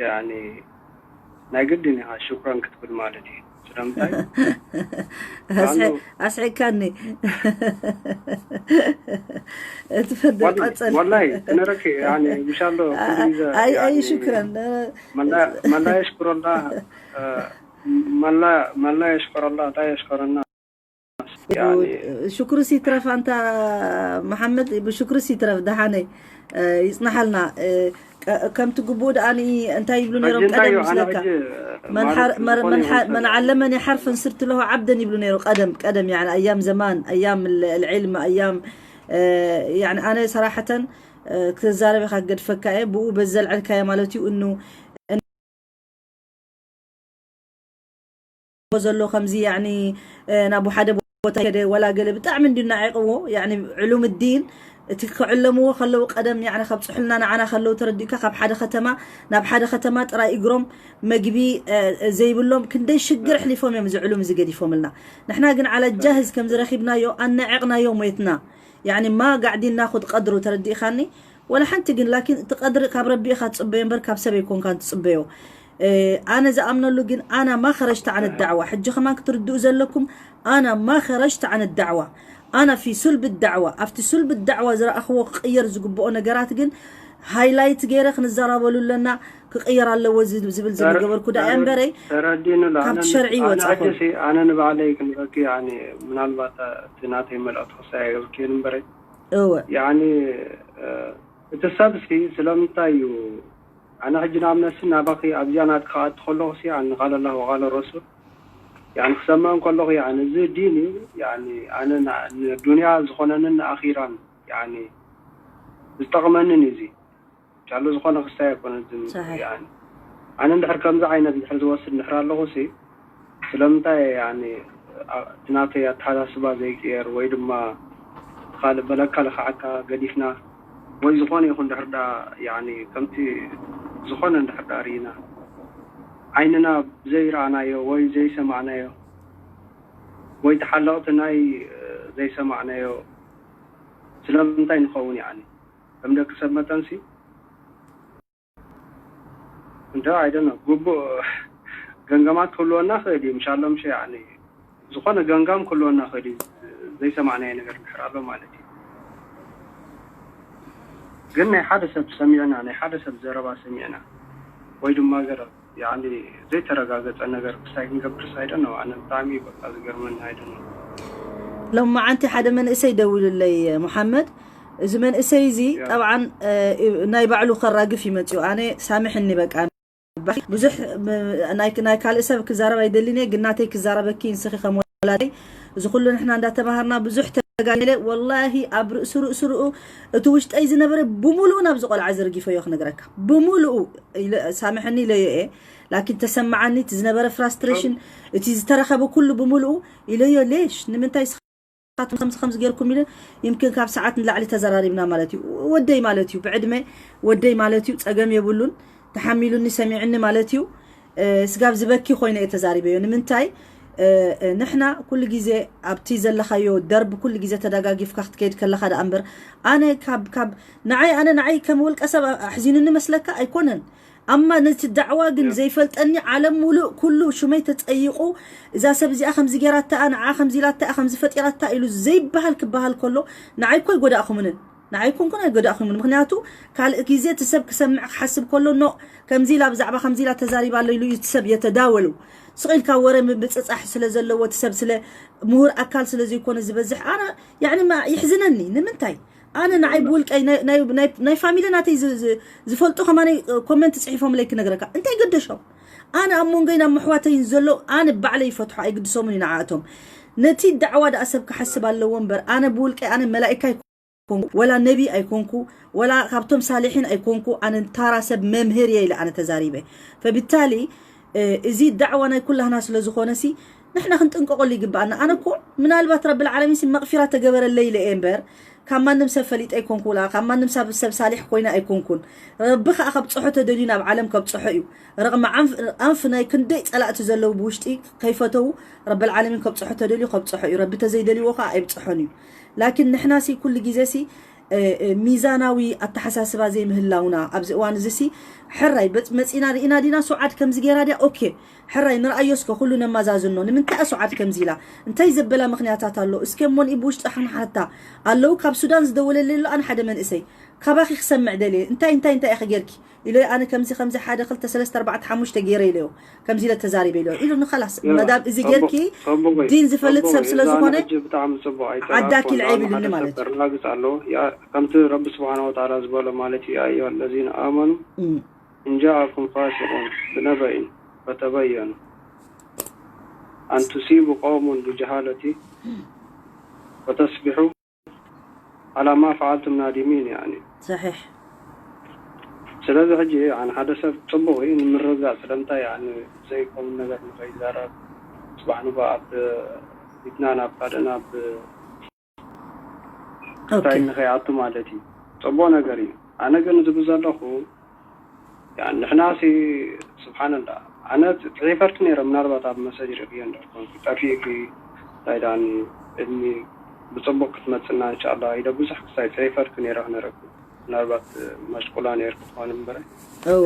ያኒ ናይ ግድን ኢኻ ሽኩረን ክትብል ማለት እዩ። ስለምንታይ? ኣስሒ-፣ ኣስሒቅካኒ። ትፈደል ወላሂ፣ ቀጽል። ወላሂ፣ ክነረኪ፣ ያኒ፣ ምሻሎ፣ አ-፣ ኩሉ ግዜ፣ ኣይ፣ ኣይ፣ ያኒ፣ ሽኩረን። መን ላ፣ መን ላ የሽኩረላ፣ እ፣ መን ላ፣ መን ላ የሽኩረላ፣ ላ የሽኩረና። ያኒ፣ ሽኩርስ ይትረፍ ኣንታ መሓመድ፣ ብሽኩርስ ይትረፍ፣ ደሓነይ፣ እ፣ ይጽናሓልና። እ፣ ቀ-፣ ከምቲ ግቡኡ ደኣኒ እንታይ ይብሉ ነይሮም ሕጂ ቀደም እንታይ እዩ? ኣነ ምስለካ? ሕጂ መን ማለት ሓር-፣ መር-፣ ዝኾነ መን ሓ-፣ ይመስለኒ። መን ዓለመኒ ሓርፈን ስርት ለሆ ዓብደን ይብሉ ነይሩ ቀደም፣ ቀደም፣ ያኒ፣ ኣያም ዘማን፣ ኣያም ል-፣ ልዕልም፣ ኣያም፣ እ፣ ያኒ፣ ኣነ ሰራሕተን፣ እ፣ ክትዛረብ ኢኻ ክገድፈካ እየ፣ ብኡ በዘልዐልካዮ ማለት እዩ፣ እኑ ዘሎ ከምዚ፣ ያኒ፣ እ፣ ናብ ሓደ ቦታ ከደ ወላ ገለ ብጣዕሚ እንዲ ናዒቕዎ፣ ያኒ፣ ዕሉም ዲን እቲ ክዕለምዎ ከለዉ ቀደም፣ ያኒ፣ ከብጽሑልና ንዓና ከለዉ ተረዲእካ፣ ካብ ሓደ ከተማ ናብ ሓደ ከተማ ጥራይ እግሮም መግቢ፣ እ፣ ዘይብሎም ክንደይ ሽግር ኣሕሊፎም እዮም እዚ ዕሉም እዚ ገዲፎምልና። ንሕና ግን ዓላ ጃህዝ ከም ዝረኺብናዮ ኣናዒቕናዮ ሞይትና። ያኒ ማ ጋዕዲና ኹድ ቀድሩ ተረዲእኻኒ? ወላ ሓንቲ ግን፣ ላኪን እቲ ቀድሪ ካብ ረቢ ኢኻ ትጽበዮ እምበር ካብ ሰብ ኣይኮንካን ትጽበዮ። እ፣ ኣነ ዝኣምነሉ ግን ኣና ማ ኸረጅተ ዓን ዳዕዋ። ሕጂ ከማን ክትርድኡ ዘለኩም፣ ኣና ማ ኸረጅተ ዓን ዳዕዋ። ኣና ፊ ሱልብ ዳዕዋ። ኣብቲ ሱልብ ዳዕዋ ዝረኣኽዎ ክቕየር ዝግብኦ ነገራት ግን ሃይላይት ገይረ ክንዘራበሉ ኣለና፣ ክቕየር ኣለዎ ዝ-፣ ዝብል ተረ-፣ ዝገበርኩ ደኣ ተረ-፣ እምበረይ ተረዲኑ ኣሎ። ካብቲ ኣነ ሸርዒ ን-፣ ኣነ ይወጻኹም። ሕጂ ሲ-፣ ኣነ ንባዕለይ ክንረኪ፣ ያኒ፣ ምናልባት እቲ ናተይ መልእኽቲ ክሰጋገርክዮ እምበረይ። እወ። ያኒ፣ እ፣ እቲ ሰብሲ ስለምንታይ እዩ? ኣነ ሕጂ ንኣብነትሲ ናባኺ ኣብዚኣ ናትኪ ክኣቱ ከለኹሲ፣ ያኒ ቃል ኣላህ ወቃል ረሱል፣ ያኒ ክሰምዕ ከለኹ፣ ያኒ እዚ ዲን እዩ፣ ያኒ ኣነ ና-፣ ንዱንያ ዝኾነንን ንኣኺራን፣ ያኒ ዝጠቕመንን እዩ እዚ። ያለ ዝኾነ ክስታይ ኣይኮነ ዝም صحيح ያኒ ኣነ እንድሕር ከምዚ ዓይነት እንድሕር ዝወስድ እንድሕር ኣለኹ ሲ ስለምንታይ ያኒ አ- እቲ ናተይ ኣተሓሳስባ ዘይቅየር ወይ ድማ ካልእ በለካ ልኽዓካ ገዲፍና ወይ ዝኾነ ይኹን ድሕር ዳ ያኒ ከምቲ ዝኾነ እንድሕር ዳ ርኢና ዓይንና ብዘይረኣናዮ ወይ ዘይሰማዕናዮ ወይ ተሓለቕቲ ናይ ዘይሰማዕናዮ ስለምንታይ ንኸውን ያኒ ከም ደቂ ሰብ መጠንሲ እንደ ኣይደነ ግቡእ ገንገማት ክህልወና ክእል እዩ ምሻሎም ሸ ያኒ ዝኾነ ገንጋም ክህልወና ክእል እዩ ዘይሰማዕናዮ ነገር እንድሕር ኣሎ ማለት እዩ ግን ናይ ሓደ ሰብ ሰሚዕና ናይ ሓደ ሰብ ዘረባ ሰሚዕና ወይ ድማ ገረብ ያኒ ዘይተረጋገጸ ነገር ክሳይ ክንገብር ሳይደ ነው ኣነ ብጣዕሚ በቃ ዝገርመን ኣይደ ነው ሎማዓንቲ ሓደ መንእሰይ ደውልለይ ሙሓመድ እዚ መንእሰይ እዚ ያ ጠብዓን ናይ ባዕሉ ከራግፍ ይመፅኡ ኣነ ሳምሕኒ በቃ ብዙሕ ናይ ካልእ ሰብ ክዛረብ ኣይደልን እየ ግን ናተይ ክዛረበኪ ንስኺ ከም ወላደይ እዚ ኩሉ ንሕና እንዳተማሃርና ብዙሕ ተጋለ ወላሂ ኣብ ርእሱ ርእሱ ርኡ እቲ ውሽጠይ ዝነበረ ብምሉኡ ናብዚ ቆልዓ ዘርጊፈዮ ክነግረካ ብምሉኡ ሳምሐኒ ኢለዮ እየ ላኪን ተሰማዓኒ እቲ ዝነበረ ፍራስትሬሽን እቲ ዝተረኸበ ኩሉ ብምሉኡ ኢለዮ ሌሽ ንምንታይ ስኻትኩም ከምዚ ከምዚ ገርኩም ኢለ ይምክን ካብ ሰዓት ንላዕሊ ተዘራሪብና ማለት እዩ ወደይ ማለት እዩ ብዕድመ ወደይ ማለት እዩ ፀገም የብሉን ተሓሚሉኒ ሰሚዕኒ ማለት እዩ ስጋብ ዝበኪ ኮይነ እየ ተዛሪበዮ ንምንታይ ንሕና ኩሉ ግዜ ኣብቲ ዘለኻዮ ደርብ ኩሉ ግዜ ተደጋጊፍካ ክትከይድ ከለኻ ደኣ እምበር ኣነ ካብ ካብ ንዓይ ኣነ ንዓይ ከም ውልቀ ሰብ ኣሕዚኑኒ መስለካ ኣይኮነን ኣማ ነቲ ዳዕዋ ግን ዘይፈልጠኒ ዓለም ሙሉእ ኩሉ ሽመይ ተጸይቑ እዛ ሰብ እዚኣ ከምዚ ጌራታ ንዓ ከምዚ ኢላታ ከምዚ ፈጢራታ ኢሉ ዘይበሃል ክበሃል ከሎ ንዓይ እኮ ኣይጎዳእኹምንን ንዓይ ኮንኩን ኣይጎዳእኹምን ምክንያቱ ካልእ ግዜ እቲ ሰብ ክሰምዕ ክሓስብ ከሎ ኖ ከምዚ ኢላ ብዛዕባ ከምዚ ኢላ ተዛሪባ ኣሎ ኢሉ እዩ እቲ ሰብ የተዳወሉ ስቕ ኢልካ ወረ ምብፅፃሕ ስለ ዘለዎ እቲ ሰብ ስለ ምሁር ኣካል ስለ ዘይኮነ ዝበዝሕ ኣነ ያዕኒ ማ- ይሕዝነኒ ንምንታይ ኣነ ንዓይ ብውልቀይ ናይ- ናይ- ናይ- ናይ ፋሚሊ ናተይ ዝ- ዝ- ዝፈልጡ ከማነይ ኮመንት ፅሒፎምለይ ክነግረካ እንታይ ገደሾም ኣነ ኣብ መንጎይን ኣብ መሕዋተይን ዘሎ ኣነ ባዕለይ ይፈትሖ ኣይግድሶምን እዩ ንዓኣቶም ነቲ ዳዕዋ ደኣ ሰብ ክሓስብ ኣለዎ እምበር ኣነ ብውልቀይ ኣነ መላኢካ ኣይኮንኩ ወላ ነቢ ኣይኮንኩ ወላ ካብቶም ሳሊሒን ኣይኮንኩ ኣነ ታራ ሰብ መምህር እየ ኢለ ኣነ ተዛሪበ ፈብታሊ እዚ ዳዕዋ ናይ ኩላህና ስለ ዝኾነ ሲ ንሕና ክንጥንቀቐሉ ይግባኣና ኣነ እኮ ምናልባት ረቢ ልዓለሚን ሲ መቕፊራ ተገበረለይ ኢለ እየ እምበር ካብ ማንም ሰብ ፈሊጠ ኣይኮንኩ ላ ካብ ማንም ሰብ ሰብ ሳሊሕ ኮይነ ኣይኮንኩን ረቢ ከዓ ከብፅሖ ተደልዩ ናብ ዓለም ከብፅሖ እዩ ረቕሚ ኣንፍ ናይ ክንደይ ፀላእቲ ዘለዉ ብውሽጢ ከይፈተዉ ረቢ ልዓለሚን ከብፅሖ ተደልዩ ከብፅሖ እዩ ረቢ ተዘይደልይዎ ከዓ ኣይብፅሖን እዩ ላኪን ንሕና ሲ ኩሉ ግዜ ሲ ሚዛናዊ ኣተሓሳስባ ዘይምህላውና ኣብዚ እዋን እዚ ሲ ሕራይ መፂና ርኢና ዲና ሱዓድ ከምዚ ገይራ ድያ ኦኬ ሕራይ ንርኣዮ እስከ ኩሉ ነማዛዝኖ ንምንታይ እያ ሱዓድ ከምዚ ኢላ እንታይ ዘበላ ምክንያታት ኣሎ እስከ እሞ ንኢ ብውሽጢ ክንሓታ ኣለዉ ካብ ሱዳን ዝደወለለይ ኣሎ ኣነ ሓደ መንእሰይ ካባኺ ክሰምዕ ደልየ እንታይ እንታይ እንታይ ኢኺ ጌርኪ ኢሎ ኣነ ከምዚ ከምዚ ሓደ ክልተ ሰለስተ ኣርባዕተ ሓሙሽተ ገይረ ኢለዮ ከምዚ ኢለ ተዛሪበ ኢለዮ ኢሉኒ ኸላስ መዳም እዚ ጌርኪ ዲን ዝፈልጥ ሰብ ስለ ዝኾነ ዓዳኪ ልዐብ ኢሉኒ ማለት እዩ ከምቲ ረቢ ስብሓን ወተዓላ ዝበሎ ማለት እዩ ኣዩ ለዚነ ኣመኑ እንጃኣኩም ፋሲቁን ብነበኢን ፈተበየኑ ኣን ቱሲቡ ቀውሙን ብጀሃለቲ ፈተስቢሑ ኣላ ማ ፈዓልቱም ናዲሚን ያኒ ሰሒሕ ስለዚ ሕጂ ኣን ሓደ ሰብ ፅቡቅ እዩ ንምርዛእ ስለምንታይ ኣን ዘይከውን ነገር ንኸይዛረብ ፅባሕ ንጎ ኣብ ፊትና ናብ ካልእ ናብ እንታይ ንኸይኣቱ ማለት እዩ ፅቡቅ ነገር እዩ ኣነ ግን ዝብል ዘለኹ ንሕና ሲ ስብሓንላ ኣነ ፅሒፈልኪ ነይረ ምናልባት ኣብ መሰጅ ርክዮ እንደርኮንኩ ጠፊእኪ እንታይ ዳኒ እድኒ ብፅቡቅ ክትመፅና እንሻላ ኢለ ብዙሕ ክሳይ ፅሒፈልኪ ነይረ ክነረኩ ምናልባት መሽቁላ ነይር ክትኾን እምበረ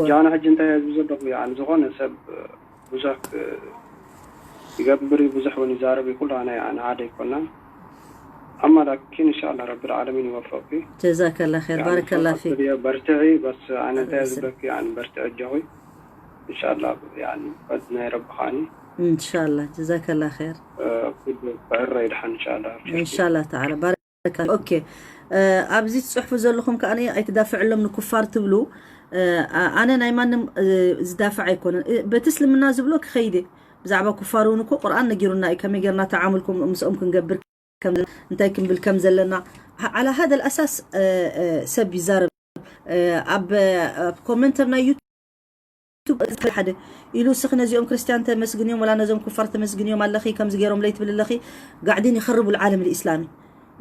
እጃነ ሕጂ እንታይ ህዝቢ ዘለኹ ኣነ ዝኾነ ሰብ ብዙሕ ይገብር ብዙሕ እውን ይዛረብ ይኩሉ ኣነ ኣነ ሓደ ይኮና ኣማ ላኪን እንሻላ ረቢ ልዓለሚን ይወፈቅኪ ጀዛከላ ር ባረከላ ፊክ በርትዒ በስ ኣነ እንታይ ዝበኪ ኣን በርትዒ እጆኺ እንሻላ ናይ ረቢ ከዓኒ እንሻላ ጀዛከላ ር ኩሉ ብዕረ ይድሓን እንሻላ እንሻላ ተዓላ ኦኬ ኣብዚ ትፅሕፉ ዘለኹም ከዓ ኣይትዳፍዕሎም ንኩፋር ትብሉ ኣነ ናይ ማንም ዝዳፍዕ ኣይኮነን በቲ እስልምና ዝብሎ ክኸይድ ብዛዕባ ኩፋር እውን እኮ ቁርኣን ነጊሩና እዩ ከመይ ገርና ተዓምልኩም ምስኦም ክንገብር እንታይ ክንብል ከም ዘለና ዓላ ሃደ ኣሳስ ሰብ ይዛረብ ኣብ ኮመንተር ናይ ዩቱብ ሓደ ኢሉ፣ እስኺ ነዚኦም ክርስቲያን ተመስግንዮም ወላ ነዞም ኩፋር ተመስግንዮም ኣለኺ፣ ከምዚ ገይሮም ለይ ትብል ኣለኺ፣ ጋዕዲን ይኸርቡ ዓለም ልእስላሚ።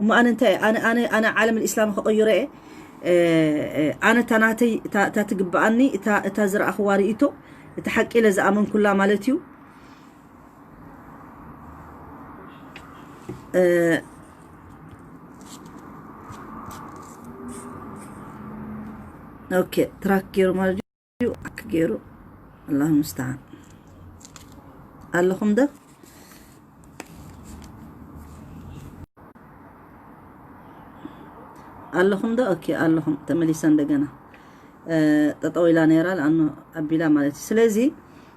እሞ ኣነ እንታይ ኣነ ኣነ ኣነ ዓለም ልእስላሚ ከቐይሮ እየ። ኣነ እታ ናተይ እታ ትግብኣኒ እታ ዝረኣኽዋ ርእይቶ፣ እቲ ሓቂ ኢለ ዝኣመንኩላ ማለት እዩ። ኦኬ፣ ትራክ ገይሩ ማለት እዩ። ኣክ ገይሩ። ኣላሁ ሙስተዓን። ኣለኹም ዶ? ኣለኹም ዶ? ኦኬ፣ ኣለኹም። ተመሊሰ እንደገና ጠጠው ኢላ ነይራ፣ ለኣኑ ኣቢላ ማለት እዩ። ስለዚ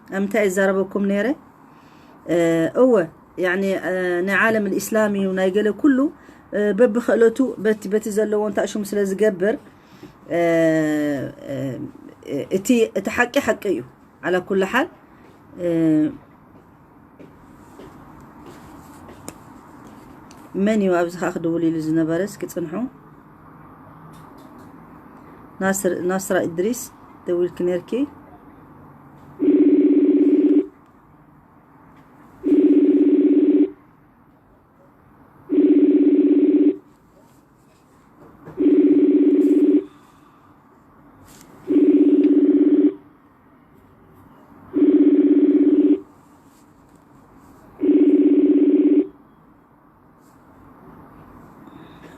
ኣብ ምንታይ ይዛረበኩም ነይረ? እወ፣ ያኒ ናይ ዓለም ልእስላም እዩ፣ ናይ ገለ ኩሉ በብክእለቱ በቲ በቲ ዘለዎ እንታይ ሽሙ ስለ ዝገብር፣ እቲ እቲ ሓቂ ሓቂ እዩ። ዓላ ኩሉ ሓል፣ መን እዩ ኣብዚ ኸዓ ክድውል ኢሉ ዝነበረ? እስኪ ጽንሑ። ናስራ እድሪስ ደዊልኪ ነርኪ።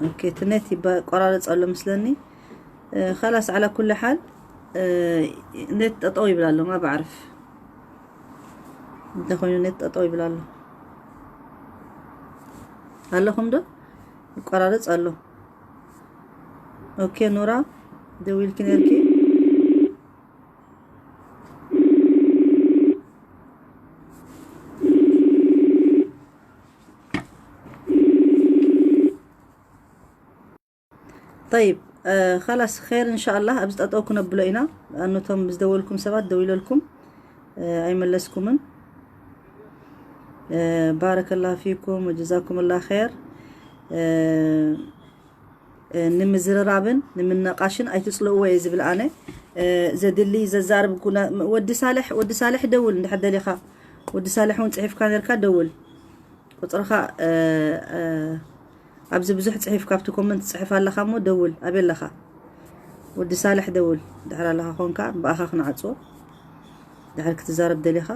ኦኬ፣ እቲ ኔት ይቆራረጽ ኣሎ ምስለኒ። ኸላስ፣ ዓላ ኩሉ ሓል ኔት ጠጠው ይብል ኣሎ። ማ ባዕርፍ እንተኾይኑ ኔት ጠጠው ይብል ኣሎ። ኣለኹም ዶ? ይቆራረጽ ኣሎ። ኦኬ፣ ኑራ ደዊልኪ ነርኪ። طيب، ኸላስ ኸይር እንሻኣላህ፣ ኣብዚ ጠጠው ክነብሎ ኢና። ኣነቶም ዝደወልኩም ሰባት ደዊለልኩም ኣይመለስኩምን። ባረከላሁ ፊኩም ወጀዛኩምላህ ኸይር። ንምዝርራብን ንምነቃሽን ኣይትጽልእዎ እየ ዝብል ኣነ። ዘድሊ ዘዛርብ ኩና-፣ ወዲ ሳልሕ፣ ወዲ ሳልሕ ደውል እንድሕር ደሊኻ። ወዲ ሳልሕ እውን ጽሒፍካ ነርካ፣ ደውል። ቁጽርኻ፣ ኣብዚ ብዙሕ ጽሒፍ ካብቲ ኮመንት ጽሕፍ ኣለኻ እሞ ደውል። ኣበይ ኣለኻ? ወዲ ሳልሕ ደውል። ድሕር ኣለኻ ኮንካ ብኣኻ ክንዓጽዎ። ድሕር ክትዛረብ ደሊኻ።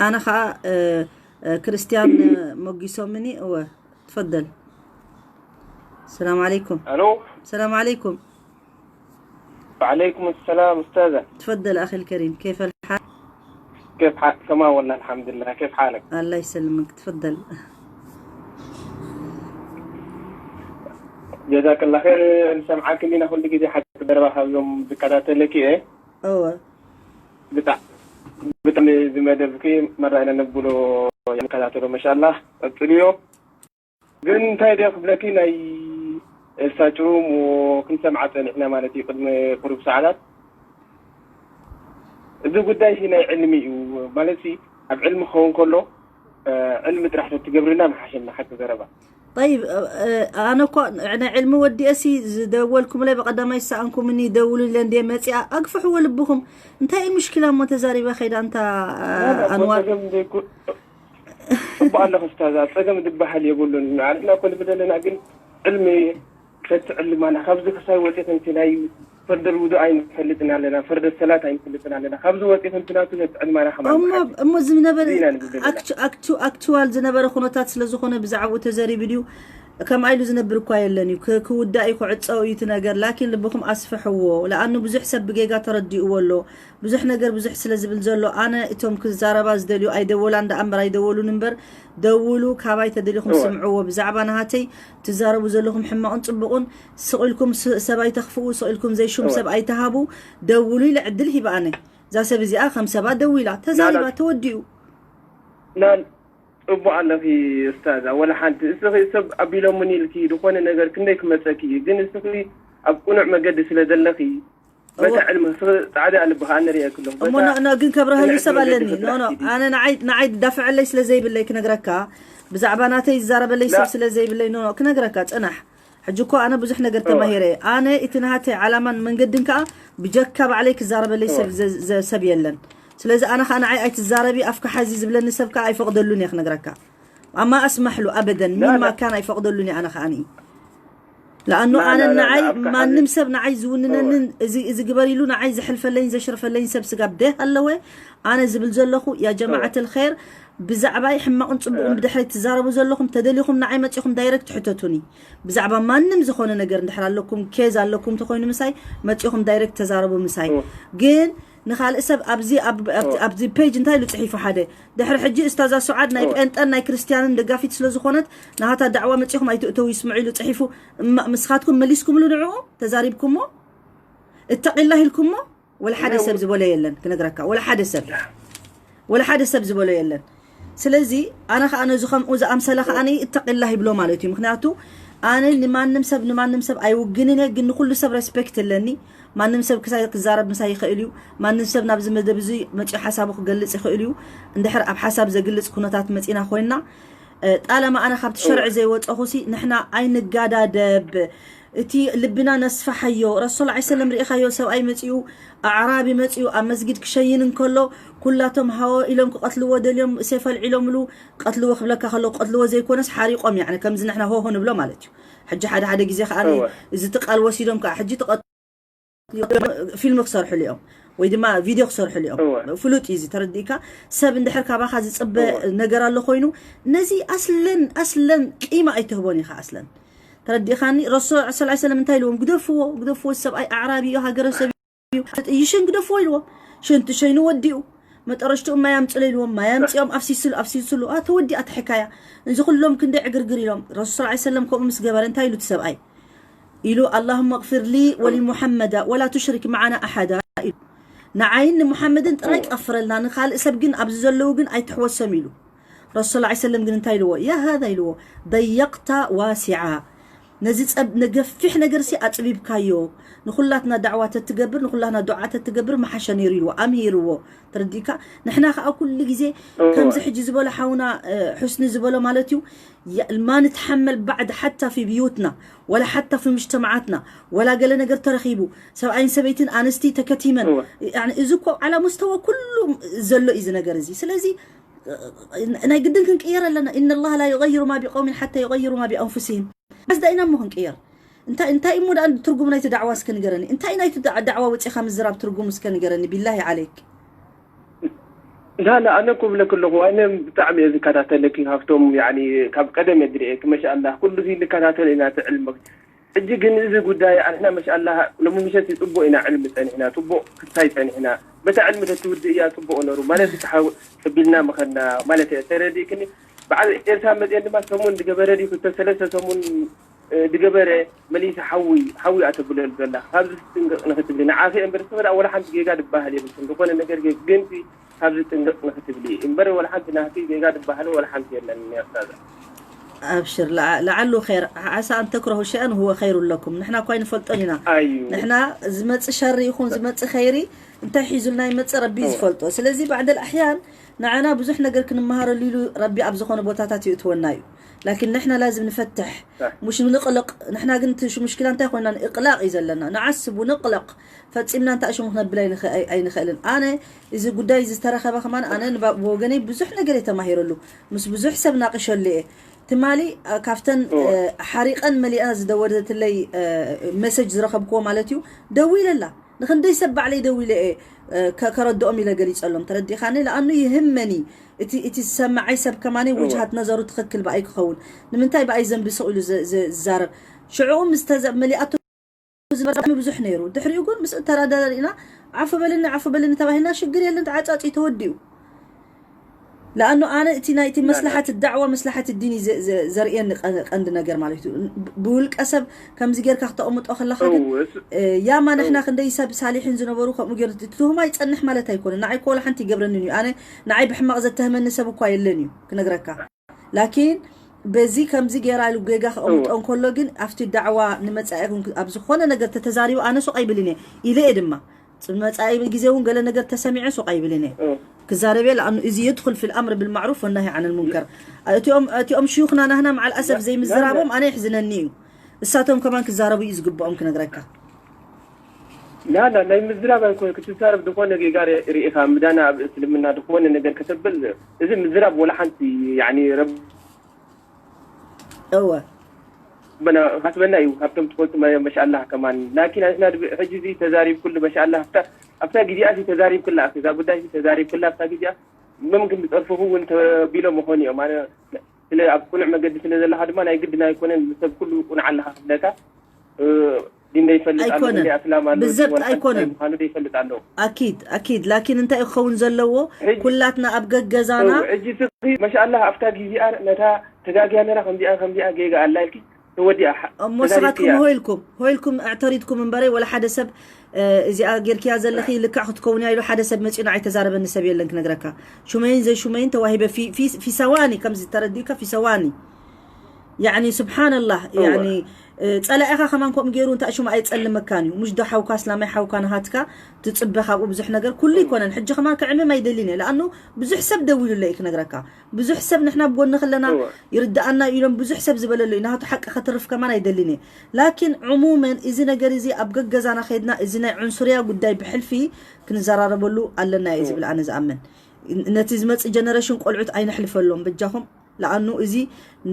ኣነ ኸዓ፣ ክርስትያን መጊሶምኒ። እወ፣ ትፈደል። ሰላም ዓለይኩም። الو. ሰላም ዓለይኩም። وعليكم السلام أستاذة. تفضل أخي الكريم، كيف الحال؟ كيف حال؟ كما والله الحمد لله، كيف حالك؟ الله يسلمك، تفضل. جزاك الله خير. نسمعك لنا كل جديد حتى دربها يوم بكراتلك، إيه؟ أوه. ብጣዕ-፣ ብጣዕሚ እዚ መደብኪ መራ ኢና ነብሎ፣ ንከታተሎ። መሻላ ቀጽልዮ። ግን እንታይ ድየ ክብለኪ፣ ናይ እሳ ጭሩም ክንሰምዓ ጸኒሕና ማለት እዩ፣ ቅድሚ ቁሩብ ሰዓታት። እዚ ጉዳይ ሲ ናይ ዕልሚ እዩ ማለት ሲ፣ ኣብ ዕልሚ ክኸውን ከሎ፣ እ፣ ዕልሚ ጥራሕ ተትገብርና ምሓሸና፣ ሓቂ ዘረባ። ጠይብ፣ እ፣ እ፣ ኣነ እኮ ናይ ዕልሚ ወዲኤ ሲ ዝደወልኩምለይ፣ ብቐዳማይ ዝሰኣንኩምኒ ደውሉለይ እንድየ መጺኣ፣ ኣግፍሕዎ ልብኹም። እንታይ እዩ ምሽኪላ እሞ ተዛሪበ ከይዳ እንታ፣ እ፣ لا، لا፣ ኣንዋር? ጸገም ዘይኮ-፣ ጽቡቕ ኣለኺ እስታዛ፣ ጸገም ዝበሃል የብሉን። ንዓና እኮ ንብል ኣለና፣ ግን ዕልሚ ተትዕልማና፣ ካብዚ ክሳይ ወጺእኺ እንት ናይ ፈርደል ውዱእ ኣይንፈልጥን ኣለና፣ ፈርደል ሰላት ኣይንፈልጥን ኣለና። ካብዚ ወጺእኺ እንት ናቱ ተትዕልማና ከማን እሞ፣ ምሓሸ። እሞ ዝነበረ እዚ ኢና ንብል ዘለና። ኣክቹ-፣ ኣክቹ-፣ ኣክቹዋል ዝነበረ ኩነታት ስለ ዝኾነ ብዛዕባኡ ተዘሪቡ ድዩ? ከምኣ ኢሉ ዝነብር እኳ የለን እዩ። ክ-፣ ክውዳእ እዩ፣ ክዕጸው እዩ እቲ ነገር። ላኪን ልብኹም ኣስፍሕዎ። ለኣኑ ብዙሕ ሰብ ብጌጋ ተረዲእዎ ኣሎ። ብዙሕ ነገር ብዙሕ ስለ ዝብል ዘሎ፣ ኣነ እቶም ክዛረባ ዝደልዩ ኣይደወላን ደኣ እምበር ኣይደወሉን እምበር፣ ደውሉ፣ ካባይ ተደሊኹም እወ። ስምዕዎ። ብዛዕባ ናሃተይ ትዛረቡ ዘለኹም ሕማቕን ጽቡቕን ስቕ ኢልኩም ስ-፣ ሰብ ኣይተኽፍኡ፣ ስቕ ኢልኩም ዘይሹም እወ። ሰብ ኣይተሃቡ፣ ደውሉ ኢለ ዕድል ሂበ ኣነ። እዛ ሰብ እዚኣ ከም ሰባ ደዊላ፣ ተዛሪባ፣ ናላ-፣ ተወዲኡ። ናል-፣ ጽቡቕ ኣለኺ ኡስታዛ፣ ወላ ሓንቲ። እስኺ ሰብ ኣቢሎምኒ ኢልኪ ዝኾነ ነገር ክንደይ ክመጸኪ እዩ፣ ግን እስኺ ኣብ ቅኑዕ መገዲ ስለ ዘለኺ፣ በታ እወ። ዕልሚ እስኺ ጻዕዳ ልብኻ ኣነ ርእየኪ ኣለኹ። እሞ በታ ኖ፣ ኖ፣ ግን ከብረሀሉ ቅኑዕ ሰብ መገዲ ኣለኒ። ኖ፣ ኖ፣ ክትረኽቢ። ኣነ ንዓይ፣ ንዓይ ዝዳፍዐለይ ስለ ዘይብለይ ክነግረካ፣ ብዛዕባ ናተይ ዝዛረበለይ ሰብ ስለ ዘይብለይ፣ ኖ፣ ክነግረካ ጽናሕ። ሕጂ እኮ ኣነ ብዙሕ ነገር ተማሂረ። ኣነ እቲ ናሃተይ ዓላማን መንገድን ከኣ ብጀካ ባዕለይ ክዛረበለይ ሰብ ዘ- ዘ- ሰብ የለን። ስለዚ ኣነ ከኣ ንዓይ ኣይትዛረቢ ኣፍካ ሓዚ ዝብለኒ ሰብ ከኣ ኣይፈቕደሉን እየ ክነግረካ። ኣማ ኣስማሕሉ ኣበደን ሚን ማካን ኣይፈቕደሉን እየ ኣነ ከኣ ንኢ። ለኣኑ ኣነ ንዓይ ማንም ሰብ ንዓይ ዝውንነንን እዚ እዚ ግበር ኢሉ ንዓይ ዝሕልፈለይን ዘሽርፈለይን ሰብ ስጋብ ደህ ኣለወ። ኣነ ዝብል ዘለኹ ያ ጀማዓት ልኸይር ብዛዕባይ ሕማቕን ጽቡቕን ብድሕረይ ትዛረቡ ዘለኹም ተደሊኹም ንዓይ መጺኹም ዳይረክት ሕተቱኒ። ብዛዕባ ማንም ዝኾነ ነገር እንድሕር ኣለኩም ኬዝ ኣለኩም ተኾይኑ ምሳይ መጺኹም ዳይረክት ተዛረቡ ምሳይ። ግን ንኻልእ ሰብ ኣብዚ ኣብ- ኣብ- ኣብዚ ፔጅ እንታይ ኢሉ ጽሒፉ ሓደ ድሕሪ ሕጂ እስታዛ ሱዓድ ናይ ጴንጠን ናይ ክርስትያንን ደጋፊት ስለ ዝኾነት ናሃታ ዳዕዋ መጺኹም ኣይትእተው ይስምዑ ኢሉ ጽሒፉ። እማ- ምስኻትኩም መሊስኩምሉ ንዕኡ ተዛሪብኩሞ እተቂላህ ኢልኩሞ ወላ ሓደ ሰብ ዝበሎ የለን ክነግረካ ወላ ሓደ ሰብ ወላ ሓደ ሰብ ዝበሎ የለን። ስለዚ ኣነ ከኣ ነዚ ከምኡ ዝኣምሰለ ከኣ እተቂላህ ይብሎ ማለት እዩ። ምክንያቱ ኣነ ንማንም ሰብ ንማንም ሰብ ኣይውግንን እየ፣ ግን ንኩሉ ሰብ ሬስፔክት ኣለኒ። ማንም ሰብ ክሳይ ክዛረብ ምሳይ ይኽእል እዩ። ማንም ሰብ ናብዚ መደብ እዚ መፂኡ ሓሳቡ ክገልፅ ይኽእል እዩ። እንድሕር ኣብ ሓሳብ ዘግልፅ ኩነታት መፂና ኮይና እ፣ ጣለማ ኣነ ካብቲ ሸርዒ ዘይወፀኹ ሲ ንሕና ኣይንጋዳደብ። እቲ ልብና ነስፋሓዮ። ረሱል ዓ ሰለም ርኢኻዮ ሰብኣይ መፂኡ ኣዕራቢ መፂኡ ኣብ መስጊድ ክሸይን እንከሎ ኩላቶም ሃወ ኢሎም ክቐትልዎ ደልዮም ሴፍ ኣልዒሎምሉ ቀትልዎ ክብለካ ከሎ ክቐትልዎ ዘይኮነስ ሓሪቖም ያዕኒ ከምዚ ንሕና ሆሆ ንብሎ ማለት እዩ። ሕጂ ሓደ ሓደ ግዜ ከዓ እዚ ትቃል ወሲዶም ከዓ ሕጂ ትቐ ፊልም ክሰርሕሉ እዮም ወይ ድማ ቪድዮ ክሰርሕሉ እዮም። ፍሉጥ እዩ እዚ ተረዲእካ። ሰብ እንድሕር ካባኻ ዝፅበ ነገር ኣሎ ኮይኑ ነዚ ኣስለን ኣስለን ቂማ ኣይትህቦን ኢኻ ኣስለን ተረዲእኻኒ። ረሱል ስ ሰለም እንታይ ኢልዎም? ግደፍዎ ግደፍዎ፣ ሰብኣይ ኣዕራቢ እዩ፣ ሃገረ ሰብ እዩ፣ ይሽን ግደፍዎ ኢልዎም። ሽንቲ ሸይኑ ወዲኡ መጠረሽትኡ ማይ ኣምፅሎ ኢልዎም። ማይ ኣምፅኦም ኣፍሲስሉ ኣፍሲስሉ ኣ ተወዲኣ ተሕካያ። እዚ ኩሎም ክንደይ ዕግርግር ኢሎም። ረሱል ስ ሰለም ከምኡ ምስ ገበረ እንታይ ኢሉ እቲ ሰብኣይ ኢሉ ኣላሁመ እግፊር ሊ ወሊሙሐመዳ ወላ ቱሽሪክ መዓና ኣሓዳ ኢሉ። ንዓይን ንሙሓመድን ጥራይ ቀፍረልና፣ ንኻልእ ሰብ ግን ኣብዚ ዘለዉ ግን ኣይትሕወሶም ኢሉ። ረሱል ላ ሰለም ግን እንታይ ኢልዎ? ያ ሃዛ ኢልዎ፣ ደየቅታ ዋሲዓ፣ ነዚ ጸብ- ነገፊሕ ነገር ሲ ኣጽቢብካዮ፣ ንኹላትና ዳዕዋ ተትገብር ንኹላትና ዱዓ ተትገብር መሓሸ ነይሩ ኢልዎ፣ ኣምሂርዎ። ተረዲእካ? ንሕና ከኣ ኩሉ ግዜ ከምዚ ሕጂ ዝበሎ ሓውና እ፣ ሑስኒ ዝበሎ ማለት እዩ ያ- ما نتحمل بعد حتى في بيوتنا ولا حتى في مجتمعاتنا ولا ገለ ነገር ተረኺቡ ሰብኣይን ሰበይትን ኣንስቲ ተከቲመን يعني እዚ እኮ على مستوى ኩሉ ዘሎ እዩ እዚ ነገር እዚ ስለዚ እ፣ ናይ ግድን ክንቅየር ኣለና إن الله لا يغير ما بقوم حتى يغيروا ما بأنفسهم ኣስ ዳኢና እሞ ክንቅየር እንታይ እንታይ እሞ ደኣ ትርጉም ናይቲ ዳዕዋ እስከ ንገረኒ እንታይ ናይቲ ዳ- ዳዕዋ ወፂኻ ምዝራብ ትርጉም እስከ ንገረኒ بالله عليك لا لا ኣነ እኮ ብለክ ኣለኹ ኣነ ብጣዕሚ እየ ዝከታተለኪ ካብቶም ያኒ ካብ ቀደም እየ ዝርእየኪ መሻኣላህ ኩሉ ሲ ንከታተል ኢና እቲ ዕልምኺ ሕጂ ግን እዚ ጉዳይ ኣንሕና መሻኣላህ ሎሚ ምሸት ፅቡቅ ኢና ዕልሚ ፀኒሕና ፅቡቅ ክታይ ፀኒሕና በታ ዕልሚ ተትውድእ እያ ፅቡቅ ነሩ ማለት እቲ ሓው ተቢልና ምኸድና ማለት እየ ተረዲእክኒ በዓል ኤርትራ መፅየን ድማ ሰሙን ዝገበረ ድዩ ክልተ ሰለስተ ሰሙን ዝገበረ መሊሳ ሓዊ ሓዊ ኣተብለሉ ዘላ ካብዚ ትጥንቀቅ ንክትብሊ ንዓኺ እምበር ሰብ ወላ ሓንቲ ጌጋ ዝበሃል የብልክን ዝኾነ ነገር ግን ካብዚ ጥንቀቅ ንክትብሊ እምበር ወላ ሓንቲ ናህቲ ጌጋ ዝበሃል ወላ ሓንቲ የለን ያስታዛ ኣብሽር ለዓሉ ኸይር ዓሳ ኣን ተክረሁ ሸአን ሁወ ኸይሩ ለኩም ንሕና እኳ ኣይንፈልጦን ኢና ኣዩ ንሕና ዝመፅእ ሸሪ ይኹን ዝመፅእ ኸይሪ እንታይ ሒዙልና ይመፅእ ረቢ እዩ ዝፈልጦ ስለዚ ባዕደል ኣሕያን ንዓና ብዙሕ ነገር ክንመሃረሉ ኢሉ ረቢ ኣብ ዝኾነ ቦታታት ይእትወና እዩ ላኪን ንሕና ላዝም ንፈትሕ ሙሽ ንቅልቅ ንሕና ግን ትሽ ሙሽኪላ እንታይ ኮይና ንእቅላቅ እዩ ዘለና ንዓስቡ ንቅለቅ ፈፂምና እንታይ ሽሙ ክነብል ኣይንኽእልን ኣነ እዚ ጉዳይ ዝተረኸበ ከማን ኣነ ብወገነይ ብዙሕ ነገር የተማሂረሉ ምስ ብዙሕ ሰብ ናቂሸሉ እየ ትማሊ ካብተን ሓሪቀን መሊኣ ዝደወለትለይ መሰጅ ዝረኸብክዎ ማለት እዩ ደዊለላ ንክንደይ ሰብ ባዕለይ ደዊለ እየ ከረድኦም ኢለ ገሊፀሎም ተረዲኻኒ ለኣኑ ይህመኒ እቲ እቲ ዝሰማዓይ ሰብ ከማኒ ውጅሃት ነዘሩ ትኽክል ብኣይ ክኸውን ንምንታይ ብኣይ ዘንቢ ስቕ ኢሉ ዝዛረብ ሽዕኡ ምስ መሊኣቶ ዝመርጣሚ ብዙሕ ነይሩ ድሕሪኡ ግን ምስ እተራዳዳ ርኢና ዓፉ በልኒ ዓፉ በልኒ ተባሂልና ሽግር የለን ተዓጻጺ ተወዲኡ ለኣኑ ኣነ እቲ ናይቲ መስላሓት ዳዕዋ መስላሓት ዲን ዘርእየኒ ቀንዲ ነገር ማለት እዩ ብውልቀ ሰብ ከምዚ ጌርካ ክተቕምጦ ከለካ ግን ያማ ንሕና ክንደይ ሰብ ሳሊሒን ዝነበሩ ከምኡ ገይሩ ትሁማ ይጸንሕ ማለት ኣይኮነ ንዓይ ኮላ ሓንቲ ይገብረንን እዩ ኣነ ንዓይ ብሕማቕ ዘተህመኒ ሰብ እኳ የለን እዩ ክነግረካ ላኪን በዚ ከምዚ ገይራ ኢሉ ጌጋ ከቐምጦ እንከሎ ግን ኣብቲ ዳዕዋ ንመጻኢ ኣብ ዝኾነ ነገር ተተዛሪቡ ኣነ ሱቕ ኣይብልን እየ ኢለ እየ ድማ መጻኢ ግዜ እውን ገለ ነገር ተሰሚዐ ሱቕ ኣይብልን እየ ክዛረብ እየ። ለኣኑ እዚ የድኹል ፊል ኣምር ብልማዕሩፍ ወናሂ ዓን ልሙንከር። እቲኦም እቲኦም ሽዩኽና ናህና መዓል ኣሰፍ ዘይምዝራቦም ኣነ ይሕዝነኒ እዩ። እሳቶም ከማን ክዛረቡ እዩ ዝግብኦም ክነግረካ። ላላ ናይ ምዝራብ ኣይኮነ ክትዛረብ ዝኾነ ጌጋ ርኢኻ ምዳና ኣብ እስልምና ዝኾነ ነገር ከተብል እዚ ምዝራብ ወላ ሓንቲ ያኒ ረብ እወ በና ካስበና እዩ ካብቶም ትፈልጡ መሻላ ከማን ላኪን ኣስና ሕጂ እዚ ተዛሪብ ኩሉ መሻላ ኣብታ ኣብታ ግዜኣ ሲ ተዛሪብ ክላ እዛ ጉዳይ ሲ ተዛሪብ ክላ ኣብታ ግዜኣ መምክን ዝጠርፍኹ እውን ተቢሎ መኾን እዮም ኣነ ስለ ኣብ ቁኑዕ መገዲ ስለ ዘለኻ ድማ ናይ ግድን ኣይኮነን ሰብ ኩሉ ቁኑዕ ኣለኻ ክብለካ ዲን ዘይፈልጥ ኣሎ ኣይኮነን። እንዲ ኣስላም ኣሎ ብዘብጥ ወላ ሓንቲ ኣይኮነን። ምዃኑ ዘይፈልጥ ኣለዎ ኣኪድ ኣኪድ ላኪን እንታይ ክኸውን ዘለዎ ሕጂ- ኩላትና ኣብ ገገዛና ሕጂ ስኺ መሻላ ኣብታ ግዜኣ ነታ ተጋግያ ነራ ከምዚኣ ከምዚኣ ጌጋ ኣላ ኢልኪ ተወዲኣ ሓ- እሞ ተዛሪብኪ ስኻትኩም እያ። ሆይልኩም ሆይልኩም ኣዕተሪድኩም እምበረይ ወላ ሓደ ሰብ እ፣ እዚኣ ጌርክያ ዘለኺ ልክዕ ክትከውን እያ ኢሉ ሓደ ሰብ መፂኡ ንዓይ ተዛረበኒ ሰብ የለን ክነግረካ ሹመይን ዘይሹመይን ተዋሂበ ፊ- ፊ- ፊሰዋኒ ከምዚ ተረዲእካ ፊሰዋኒ ያኒ ስብሓንላህ እወ። ያኒ እ፣ ፀላኢኻ ከማን ከምኡ ገይሩ እንታይ ሽሙ ኣይፀልመካን እዩ ምሽ ዶ ሓውካ እስላማይ ሓውካ ንሃትካ ትፅበ ካብኡ ብዙሕ ነገር ኩሉ ይኮነን ሕጂ ከማን ክዕምም ኣይደልን እየ ለኣኑ ብዙሕ ሰብ ደዊሉለ እዩ ክነግረካ ብዙሕ ሰብ ንሕና ብጎንኺ ኣለና እወ። ይርድኣና እዩ ኢሎም ብዙሕ ሰብ ዝበለሉ እዩ ናቱ ሓቂ ከትርፍ ከማን ኣይደልን እየ ላኪን ዕሙመን እዚ ነገር እዚ ኣብ ገገዛና ከይድና እዚ ናይ ዑንሱርያ ጉዳይ ብሕልፊ ክንዘራረበሉ ኣለና እየ ዝብል ኣነ ዝኣምን ነቲ ዝመፅእ ጀነሬሽን ቆልዑት ኣይነሕልፈሎም በጃኹም ለኣኑ እዚ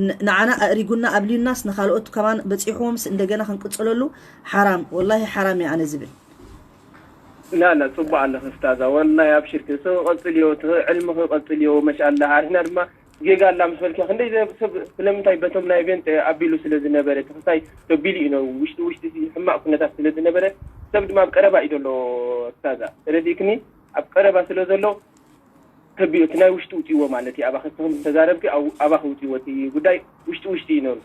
ን- ንዓና ኣእሪጉና ኣብልዩናስ ንካልኦት ከማን በፂሕዎምስ እንደገና ክንቅፅለሉ ሓራም ወላሂ ሓራም እየ ኣነ ዝብል ላላ ፅቡቅ ኣለኺ እስታዛ ወላሂ ኣብሽርኪ እሱ ክቐፅል እዮ እቲ ዕልሚ ክቐፅል እዮ መሻላ ኣሪሕና ድማ ጌጋ ኣላ ምስ በልኪ ክንደይ ሰብ ስለምንታይ በቶም ናይ ቬንት ኣቢሉ ስለ ዝነበረ እቲ ክስታይ ተቢሉ እዩ ነሩ ውሽጢ ውሽጢ ሕማቅ ኩነታት ስለ ዝነበረ ሰብ ድማ ኣብ ቀረባ እዩ ዘሎ እስታዛ ተረዲእክኒ ኣብ ቀረባ ስለ ዘሎ ተቢኡ እቲ ናይ ውሽጢ ውፅእዎ ማለት እዩ ኣባኺ እስኽም ተዛረብኪ ኣባኺ ውፅእዎ እቲ ጉዳይ ውሽጢ ውሽጢ እዩ ነሩ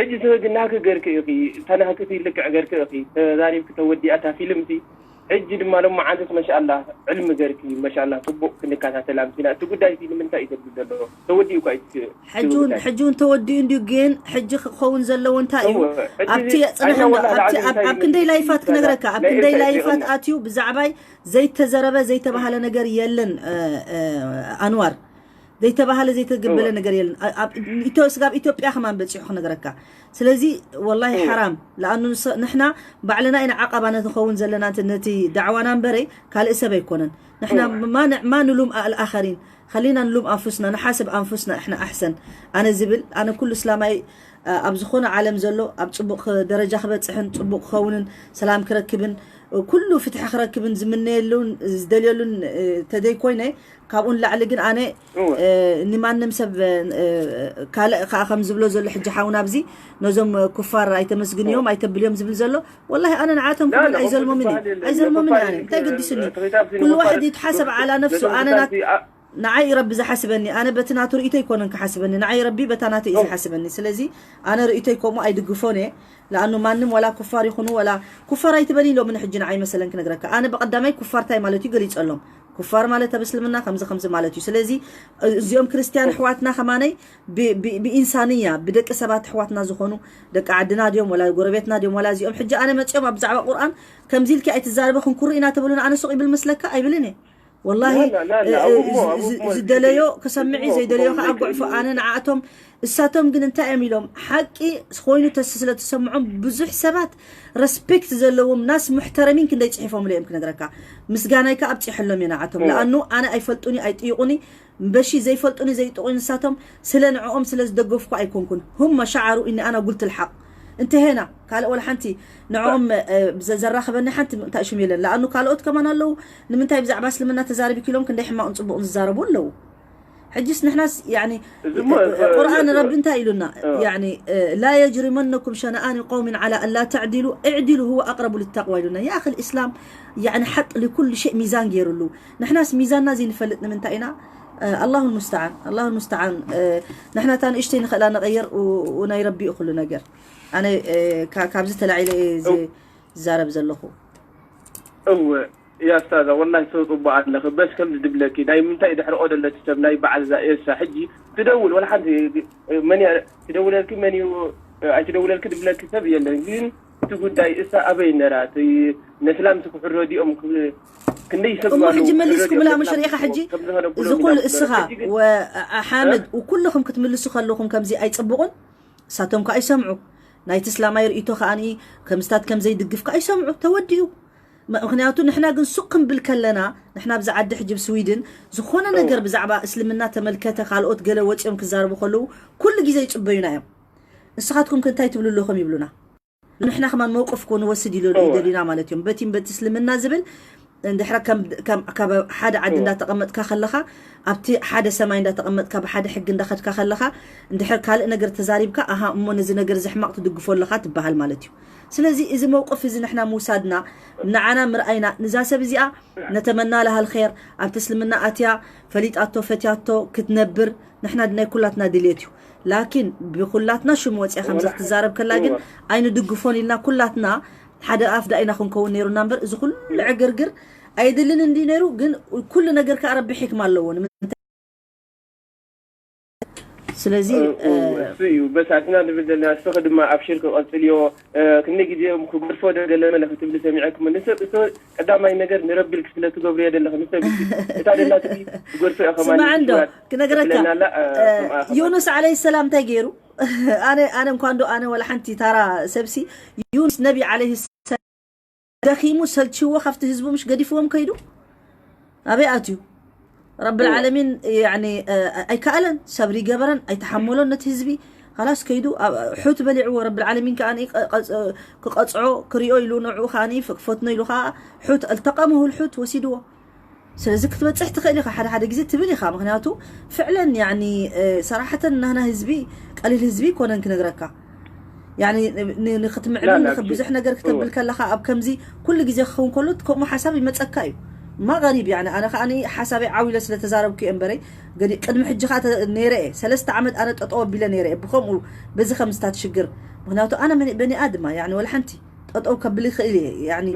ሕጂ ስኺ ግን ናህኪ ገርኪ ኢኺ እታ ናህኪ ልክዕ ገርኪ ኢኺ ተዛሪብኪ ተወዲኣ እታ ፊልም ሲ ሕጂ ድማ ሎማዓንቲ መሻላ ዕልሚ ገርኪ መሻላ ፅቡቅ ክንከታተላ ኣምሲና እቲ ጉዳይ ሲ ንምንታይ እዩ ዘብል ዘሎ ተወዲኡ እኳ እዩ እቲ ሕጂ እውን ጉዳይ ሕጂ እውን ተወዲኡ እንድዩ ግን ሕጂ ክኸውን ዘለዎ እንታይ እዩ እወ፣ ሕጂ ኣብቲ እዚ የፅንሕ ዓይና እንዶ ወላ ኣብቲ ላዕሊ ኣብ- እንታይ ኣብ ክንደይ ይብል? ላይፋት ክነግረካ ኣብ ናይ ክንደይ ኤርትራ ላይፋት ይቕመጥ። ኣትዩ ብዛዕባይ ዘይተዘረበ ዘይተባሃለ ነገር የለን እ፣ እ፣ ኣንዋር ዘይተባሃለ ዘይተገበለ እወ። ነገር የለን ኣ- ኣብ ኢትዮ- ስጋብ ኢትዮጵያ ከማን በፂሑ ክነግረካ ስለዚ ወላሂ እወ። ሓራም ለኣኑ ንስ- ንሕና ባዕልና ኢና ዓቐባ ነትኸውን ዘለና ነቲ- ነቲ ዳዕዋና እምበረይ ካልእ ሰብ ኣይኮነን ንሕና እወ። ማ ን- ማ ንሉም ኣልኣኸሪን خلينا نلوم أنفسنا نحاسب أنفسنا إحنا أحسن ኣነ ዝብል ኣነ ኩሉ እስላማይ ኣብ ዝኾነ ዓለም ዘሎ ኣብ ፅቡቕ ደረጃ ክበፅሕን ፅቡቕ ክኸውንን ሰላም ክረክብን ኩሉ ፍትሒ ክረክብን ዝምነየሉን ዝደልየሉን ተደይኮይነ ካብኡ ንላዕሊ ግን ኣነ እወ። ንማንም ሰብ ካልእ ከዓ ከም ዝብሎ ዘሎ ሕጂ ሓውና ኣብዚ ነዞም ኩፋር ኣይተመስግንዮም ኣይተብልዮም ዝብል ዘሎ ወላሂ ኣነ ንዓቶም ላ፣ ክብል ላ፣ ኣይዘልሞምን እየ ክበሃል የለን። ኣይዘልሞምን እየ ኣነ ንኩፋር እንታይ ገዲሱኒ ተኺታብ ኩሉ ንኩፋር ዋሕድ ይትሓሰብ ዓላ ነፍሱ ነቶም ኣነ ኩፋር ናት ሲ- ኣ- ንዓይ ረቢ ዝሓስበኒ ኣነ በቲ ናቱ ርእይቶ ኣይኮነን ክሓስበኒ ንዓይ ረቢ በታ ናቱ እዩ ኦ። ዝሓስበኒ ስለዚ ኣነ ርእይቶይ ከምኡ ኣይድግፎን እየ ለኣኑ ማንም ወላ ኩፋር ይኹኑ ወላ ኩፋር ኣይትበሊ ኢሎምኒ ሕጂ ንዓይ መሰለን ክነግረካ ኣነ ብቐዳማይ ኩፋር ታይ ማለት እዩ ገሊፀሎም ኩፋር ማለት ኣብ እስልምና ከምዚ ከምዚ ማለት እዩ ስለዚ እዚኦም ክርስትያን ኣሕዋትና ከማነይ ብ- ብ- ብኢንሳንያ ብደቂ ሰባት ኣሕዋትና ዝኾኑ ደቂ ዓድና ድዮም ወላ ጎረቤትና ድዮም ወላ እዚኦም ሕጂ ኣነ መፅኦም ኣብ ብዛዕባ ቁርኣን ከምዚ ኢልኪ ኣይትዛረበ ክንኩሩ ኢና ተበሉና ኣነ ሱቕ ይብል መስለካ ኣይብልን እየ ወላሂ ላ፣ ላ፣ ላ፣ እ- ኣብኡ እ- እሞ፣ ኣብኡ ዝ- እሞ ዝደለዮ ችግር ክሰምዕ እዩ እሞ ዘይደለዮ እሞ ከዓ እሞ ጉዕፎ እሞ ኣነ ንዓኣቶም እሳቶም ግን እንታይ እዮም ኢሎም ሓቂ ኮይኑ ተስ ስለ ተሰምዖም ብዙሕ ሰባት ረስፔክት ዘለዎም ናስ ሙሕተረሚን ክንደይ ፅሒፎምሉ እዮም ክነግረካ ምስጋናይ ከዓ ኣብፂሐሎም እየ ንዓቶም እሞ ለኣኑ ኣነ ኣይፈልጡኒ ኣይጥይቁኒ በሺ ዘይፈልጡኒ ዘይጥቁኒ ንሳቶም ስለ ንዕኦም ስለ ዝደገፍኩ ኣይኮንኩን هم شعروا إني أنا قلت الحق انتهينا ካልእ ወላ ሓንቲ ንዕኦም እ፣ ዘ- ዘራኽበኒ ሓንቲ እንታይ ሽም የለን ለኣኑ ካልኦት ከማን ኣለዉ ንምንታይ ብዛዕባ እስልምና ተዛሪብኪ ኢሎም ክንደይ ሕማቕን ፅቡቕን ዝዛረቡ ኣለዉ ሕጅስ ንሕናስ ያኒ እዚ እሞ ቁርኣን እሞ ረቢ እንታይ ኢሉና እዎ። ያኒ لا يجرمنكم شنآن قوم على ألا تعدلوا اعدلوا هو أقرب للتقوى ኢሉና يا أخي الإسلام يعني حق لكل شيء ሚዛን ገይሩሉ ንሕናስ ሚዛንና ዘይንፈልጥ ንምንታይ ኢና الله المستعان الله المستعان ንሕና እታ ንእሽተይ ንኽእላ ንቐየር ናይ ረቢ እዩ ኩሉ ነገር ኣነ እ፣ ካ- ካብዚ ተላዒለ እየ ዝ- ዝዛረብ ዘለኹ እወ ያ ስታዛ ወላሂ ሰው ፅቡቅ ኣለኺ በስ ከምዚ ድብለኪ ናይ ምንታይ ድሕሪ ቆደለቲ ሰብ ናይ በዓል እዛ ኤልሳ ሕጂ ትደውል ወላ ሓንቲ መን እያ ትደውለልኪ መን እዩ ኣይትደውለልኪ ድብለኪ ሰብ የለን ግን እቲ ጉዳይ እሳ ኣበይ ነራ እቲ ነስላም ትክሕር ረዲኦም ክብ- ክንደይ ሰብ እሞ ሕጂ መሊስኩምላ ምሽ ርኢኻ ሕጂ እዚ ኩሉ እስኻ ወሓመድ ወኩልኹም ክትምልሱ ከለኹም ከምዚ ኣይጽብቑን። እሳቶም ከኣ ይሰምዑ። ናይቲ እስላማይ ርእይቶ ከኣ ከምስታት ከም ዘይድግፍ ከኣ ይሰምዑ። ተወዲኡ። ምኽንያቱ ንሕና ግን ሱቕ ክንብል ከለና ንሕና ብዛ ዓዲ ሕጂ ብስዊድን ዝኾነ ነገር ብዛዕባ እስልምና ተመልከተ ካልኦት ገለ ወፂኦም ክዛረቡ ከለዉ ኩሉ ግዜ ይፅበዩና እዮም። ንስኻትኩም ከ እንታይ ትብሉ ኣለኹም ይብሉና። ንሕና ከማን መውቅፍ ክው ንወስድ ኢሉ ይደልዩና ማለት እዮም። በቲም በቲ እስልምና ዝብል እንድሕረ ካብ ሓደ ዓዲ እንዳተቐመጥካ ከለኻ ኣብቲ ሓደ ሰማይ እንዳተቐመጥካ ብሓደ ሕጊ እንዳኸድካ ከለኻ እንድሕር ካልእ ነገር ተዛሪብካ ኣሃ እሞ ነዚ ነገር እዚ ሕማቕ ትድግፎ ኣለኻ ትበሃል ማለት እዩ። ስለዚ እዚ መውቅፍ እዚ ንሕና ምውሳድና ንዓና ምርኣይና ንዛ ሰብ እዚኣ ነተመና ለሃል ኸር ኣብቲ እስልምና ኣትያ ፈሊጣቶ ፈትያቶ ክትነብር ንሕና ናይ ኩላትና ድልየት እዩ። ላኪን ብኩላትና ሽሙ ወፂኣ ከምዚ ክትዛረብ ከላ ግን ኣይንድግፎን ኢልና ኩላትና ሓደ ኣፍ ዳኢና ክንከውን ነይሩና እምበር እዚ ኩሉ ዕግርግር ኣይድልን እንዲ ነይሩ። ግን ኩሉ ነገር ከዓ ረቢ ሕክማ ኣለዎ። ንምንታይ ስለዚ እሱ እዩ በስ ኣትና ንብል ዘለና። እስኺ ድማ ኣብሽር ክቐፅልዮ ክንደ ግዜ ክገድፎ ዶ ገለ መለ ክትብሊ ሰሚዐኩም። ንሰብ እቶ ቀዳማይ ነገር ንረቢ ኢልኪ ስለ ትገብርዮ ዘለኺ ንሰብ እታ ደላ ትቢ ትገድፎ እያ ከማን ስማዕ እንዶ ክነግረካ ዩኑስ ዓለይሂ ሰላም እንታይ ገይሩ? ኣነ ኣነ እንኳ እንዶ ኣነ ወላ ሓንቲ ታራ ሰብሲ ዩኑስ ነቢ ዓለይሂ ሰላም ደኺሙ ሰልችዎ ካብቲ ህዝቡ ምሽ ገዲፍዎም ከይዱ ኣበይ ኣትዩ? ረብል ዓለሚን ያኒ ኣይከኣለን ሰብሪ ገበረን ኣይተሓመሎን ነቲ ህዝቢ ኻላስ ከይዱ ሑት በሊዕዎ ረብል ዓለሚን ከኣ ክቐፅዖ ክሪኦ ኢሉ ንዕኡ ከኣ ፈትኖ ኢሉ ከኣ ሑት التقمه الحوت ወሲድዎ። ስለዚ ክትበፅሕ ትኽእል ኢኻ ሓደ ሓደ ግዜ ትብል ኢኻ ምክንያቱ ፍዕለን ያኒ ሰራሕተን ናህና ህዝቢ ቀሊል ህዝቢ ይኮነን ክነግረካ። ያኒ ንክትምዕብል ብዙሕ ነገር ክተብል ከለኻ ኣብ ከምዚ ኩሉ ግዜ ክኸውን ከሎ ከምኡ ሓሳብ ይመፀካ እዩ። ማ غريب ያኒ ኣነ ከኣ ሓሳበይ ዓው ኢለ ስለ ተዛረብኩ እየ እምበረይ ገዲ ቅድሚ ሕጂ ከኣ ነይረ እየ ሰለስተ ዓመት ኣነ ጠጠው ኣቢለ ነይረ እየ ብከምኡ በዚ ከምስታት ሽግር ምክንያቱ ኣነ በኒ ኣድማ ያኒ ወላ ሓንቲ ጠጠው ከብል ይኽእል እየ ያኒ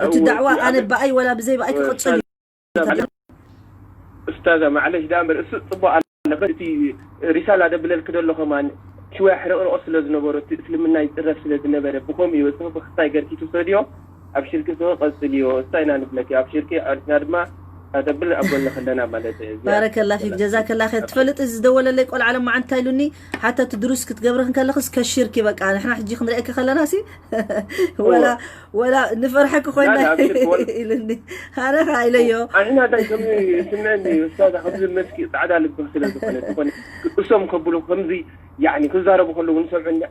እቲ ዳዕዋ ኣነ ብኣይ ወላ ብዘይ ብኣይ ክቕፅል እዩ። ኡስታዛ ማዕለሽ ዳ እምበር እሱ ፅቡቅ ኣለበት እቲ ሪሳላ ደብለልክ ደሎ ከማን ሽወያ ሕርቕርቆ ስለ ዝነበሮ እቲ እስልምና ይፅረፍ ስለ ዝነበረ ብከምኡ እዩ እስኺ ብክስታይ ገርኪ ትውሰድዮ ኣብ ሽርኪ እስኺ ቀፅልዮ እስታ ኢና ንብለኪ ኣብ ሽርኪ ኣሪፍና ድማ ደብል ኣብ ጎንኺ ኣለና ማለት እዩ ባረከላ ፊክ ጀዛከላ ኸይር ትፈልጥ እዚ ዝደወለለይ ቆልዓ ለማዓንቲ እንታይ ኢሉኒ ሓታ እቲ ድሩስ ክትገብሪ ክንከለኽስ ከሽርኪ በቃ ንሕና ሕጂ ክንርእየኪ ከለና ሲ ወላ ወላ ንፈርሐኪ ኮይና ኢሉኒ ኣነ ኸዓ ኢለዮ ኣነ ናታይ ከም ስምዐኒ እስታዛ ከምዚ መስኪ ፃዕዳ ልቢ ስለ ዝኾነ ዝኾነ እሶም ከብሉ ከምዚ ያኒ ክዛረቡ ከለዉ ንሰምዑ እንዳ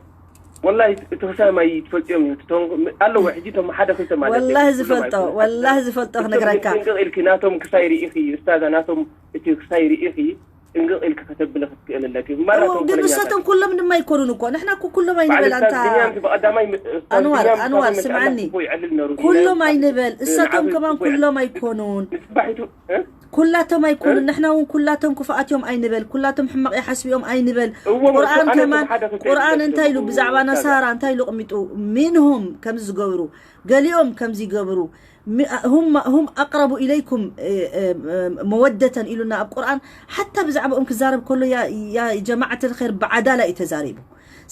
ወላሂ እቲ ክሳይ ማይ ትፈልጥዮም ኣለዎ ሕጂ እቶም ሓደ ክልተ ማለት ወላሂ ዝፈልጦ ወላሂ ዝፈልጦ ክነግረካ ጥንቅቕ ኢልኪ ናቶም ክሳይ ርኢኺ እስታዛ ናቶም እቲ ክሳይ ርኢኺ ጥንቅቕ ኢልኪ ከተብሊ ክትክእል ኣለኪ። እማራ እዎ፣ ግን ተንኮለኛታት። ንሳቶም ኩሎም ድማ ኣይኮኑን እኮ። ንሕና እኮ ኩሎም ኣይንበል፣ ኣንታ። ኣልእስታዝ ቢንያም እቲ ብቐዳማይ ም-፣ ኡስታዝ ኣንዋር፣ ቢንያም ኣንዋር፣ ብቐዳማይ ስምዓኒ። ጽቡቕ ይዕልል ነሩ። ኩሎም ዲናን ኣይንበል። እሳቶም ብዓቢ ከማን ጽቡቕ ኩሎም ኣይኮኑን። ንጽባሒቱ፣ እ? ኩላቶም ኣይኮኑን። እ? ንሕና እውን ኩላቶም ክፉኣት እዮም ኣይንበል። ኩላቶም ሕማቕ ይሓስቡ እዮም ኣይንበል። እዎ፣ እሞ ቁርኣን እሱ ኣነ ከማን፣ ሓደ ክልተ ቁርኣን ይበል እንታይ ኢሉ? ዘለዎ ብዛዕባ ኡስታዝ። ነሳራ እንታይ ኢሉ ኣቕሚጡ? ሚንሁም ከምዚ ዝገብሩ፣ ገሊኦም ከምዚ ይገብሩ። ሚ-፣ ሁም፣ ሁም ኣቅረቡ ኢለይኩም፣ እ፣ እ፣ እ፣ መወደተን ኢሉና ኣብ ቁርኣን። ሓታ ብዛዕባኦም ክዛረብ ከሎ፣ ያ፣ ያ ጀማዓት ልኸይር ብዓዳላ እዩ ተዛሪቡ።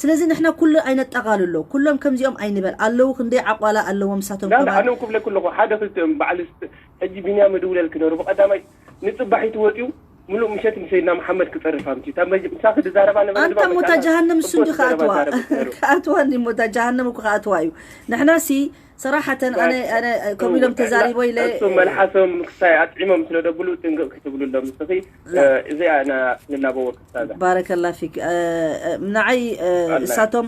ስለዚ ንሕና ኩሉ ኣይነጠቓልሎ። ኩሎም ከምዚኦም ኣይንበል። ኣለዉ፣ ክንደይ ዓቋላ ኣለዎም፣ ንሳቶም ላ፣ ላ፣ ከማን። ኣነ እውን ክብለኪ ኣለኹ፣ ሓደ ክልቲኦም በዓል ስ-፣ ሕጂ ቢንያም እድውለልኪ ነሩ፣ ብቐዳማይ ንጽባሒቱ ወጺኡ፣ ምሉእ ምሸት ንሰይድና መሓመድ ክጸርፍ ኣምጺኡ። እታ መጀ-፣ ምሳኺ ዝዛረባ ነበረ ኣንታ ድማ እሞ እታ መሻላ ጀሃነም እሱ ጽቡቕ እንዲ ዝዛረባ ክኣትዋ። ዛረበት ነሩ። ክኣትዋ እንዲ እሞ እታ ጀሃነም እኮ ክኣትዋ እዩ። ንሕና ሲ ሰራሓተን ኣነ፣ ኣነ ከምኡ ኢሎም ተዛሪቦ ኢለ እሱ መልሓሶም ክሳይ ኣጥዒሞም ስለ ደብሉ ጥንቅቕ ክትብሉሎም። ንስኺ፣ ላ። እ፣ እዚኣ ኢና ንላበዎ ክሳዛ። ባረከላ ፊክ። እ፣ እ፣ ንዓይ፣ እ፣ ኣላ። እሳቶም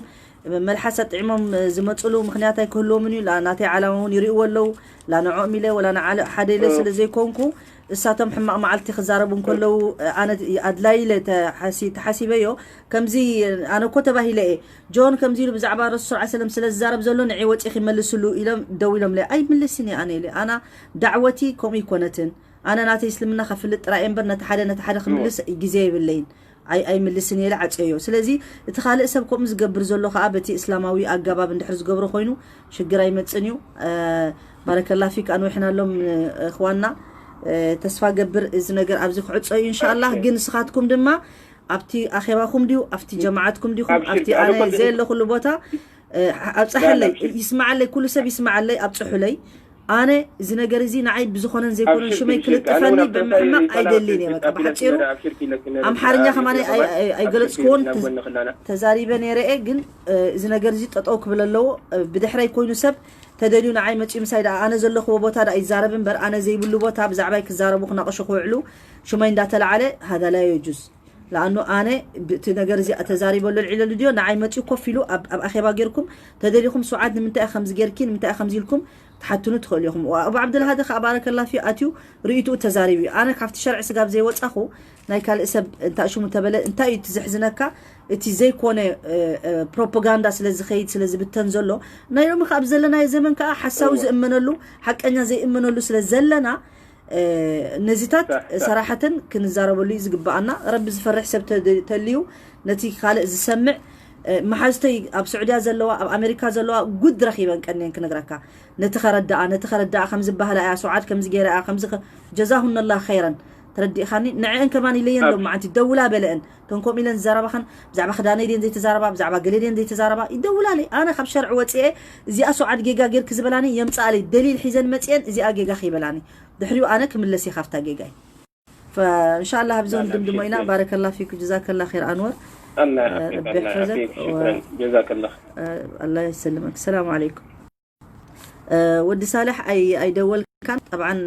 መልሓስ ኣጥዒሞም ዝመጽሉ ምኽንያት ኣይክህልዎምን እዩ። ላ ናተይ ዓላማ እውን ይርእይዎ ኣለዉ። ላ ንዕኦም ኢለ ወላ ንዓለ ሓደ ኢለ እ። ስለ ዘይኮንኩ፣ እሳቶም ሕማቕ መዓልቲ ክዛረቡ እንከለዉ፣ ኣነ ኣድላይ ኢለ ተሓሲ-፣ ተሓሲበዮ። ከምዚ ኣነ እኮ ተባሂለ እየ። ጆን ከምዚ ኢሉ ብዛዕባ ረሱል ሰለላሁ ዐለይሂ ወሰለም ስለ ዝዛረብ ዘሎ ንዒ ወፂኺ መልስሉ ኢሎም ደው ኢሎምለይ። ኣይምልስን እየ ኣነ ኢለ። ኣና ዳዕወቲ ከምኡ ይኮነትን። ኣነ ናተይ እስልምና ከፍልጥ ጥራይ እየ እምበር ነቲ ሓደ ነቲ ሓደ ክምልስ ግዜ የብለይን። ኣይ-፣ ኣይምልስን እየ ኢለ ዓፅየዮ። ስለዚ እቲ ካልእ ሰብ ከምኡ ዝገብር ዘሎ ከዓ በቲ እስላማዊ ኣገባብ እንድሕር ዝገብሮ ኮይኑ ሽግር ኣይመፅን እዩ። እ፣ ባረከላ ፊክ ኣንዊሕናሎም፣ እ፣ እኽዋና። እ፣ ተስፋ ገብር እዚ ነገር ኣብዚ ክዕፆ እዩ እንሻላህ። ኦኬ። ግን ንስኻትኩም ድማ ኣብቲ ኣኼባኹም ድዩ ኣብቲ ጀማዓትኩም ዲኹም ኣብ ኣብቲ ሽርኪ ኣነ ኣነ እኮ ዘየለኹሉ ቦታ እ፣ ኣብፅሐለይ ላላ፣ ኣብ ሽርኪ። ይስማዓለይ ኩሉ ሰብ ይስማዓለይ ኣብፅሑለይ ኣነ እዚ ነገር እዚ ንዓይ ብዝኾነን ዘይኮነን ሽመይ ክልጥፈኒ ብምሕማቕ ኣይደልን እየ። በቃ ብሓፂሩ ኣምሓርኛ ከማን ኣይገለፅክዎን ተዛሪበ ነይረ እየ። ግን እዚ ነገር እዚ ጠጠው ክብል ኣለዎ። ብድሕረይ ኮይኑ ሰብ ተደልዩ ንዓይ መፅኡ ምሳይ ደኣ ኣነ ዘለኽዎ ቦታ ደኣ ይዛረብ እምበር ኣነ ዘይብሉ ቦታ ብዛዕባይ ክዛረቡ ክናቕሹ ክውዕሉ ሽመይ እንዳተላዓለ ሃዳ ላ የጁዝ። ለኣኑ ኣነ እቲ ነገር እዚ ተዛሪበሉ ልዒለሉ ድዮ ንዓይ መፅኡ ኮፍ ኢሉ ኣብ ኣኼባ ጌርኩም ተደሊኹም ስውዓት ንምንታይ ከምዚ ጌርኪ ንምንታይ ከምዚ ኢልኩም ትሓትኑ ትኽእሉ ኢኹም። ኣቡ ዓብደልሃዲ ከዓ ባረከላ ፊ ኣትዩ ርእይትኡ ተዛሪቡ እዩ። ኣነ ካብቲ ሸርዒ ስጋብ ዘይወፃኹ ናይ ካልእ ሰብ እንታይ ሽሙ ተበለ እንታይ እዩ ትዘሕዝነካ? እቲ ዘይኮነ ፕሮፓጋንዳ ስለ ዝኸይድ ስለ ዝብተን ዘሎ ናይ ሎሚ ካብ ዘለናዮ ዘመን ከዓ ሓሳዊ ዝእመነሉ ሓቀኛ ዘይእመነሉ ስለ ዘለና ነዚታት ሰራሕተን ክንዛረበሉ እዩ ዝግባኣና። ረቢ ዝፈርሕ ሰብ ተልዩ ነቲ ካልእ ዝሰምዕ መሓዝተይ ኣብ ስዑድያ ዘለዋ ኣብ ኣሜሪካ ዘለዋ ጉድ ረኺበን ቀንየን ክነግረካ ነቲ ከረዳኣ ነቲ ከረዳኣ ከምዚ ባህላ እያ ስውዓት ከምዚ ገይራ እያ ከምዚ ጀዛሁነላ ኸይረን ተረዲእኻኒ። ንዕአን ከማን ኢለየን ሎም መዓንቲ ደውላ በለአን ተን ከምኡ ኢለን ዝዛረባኸን ብዛዕባ ክዳነይ ድየን ዘይተዛረባ ብዛዕባ ገለ ድየን ዘይተዛረባ ይደውላለይ። ኣነ ካብ ሸርዒ ወፅኤ እዚኣ ስውዓት ጌጋ ጌርኪ ዝበላኒ የምፅኣለይ ደሊል ሒዘን መፅየን እዚኣ ጌጋ ከይበላኒ ድሕሪኡ ኣነ ክምለስ እየ ካብታ ጌጋይ። فإن شاء الله ኣብዚ ክንድምድሞ ኢና። ባረከላ ፊክ ጀዛከላ ኸይር ኣንወር። ረቢ ይሕፈዘክ። ጀዛከላ። ኣላ ይሰልመክ። ሰላም ዓለይኩም። ወዲ ሳልሕ ኣይደወልካን ጠብዓን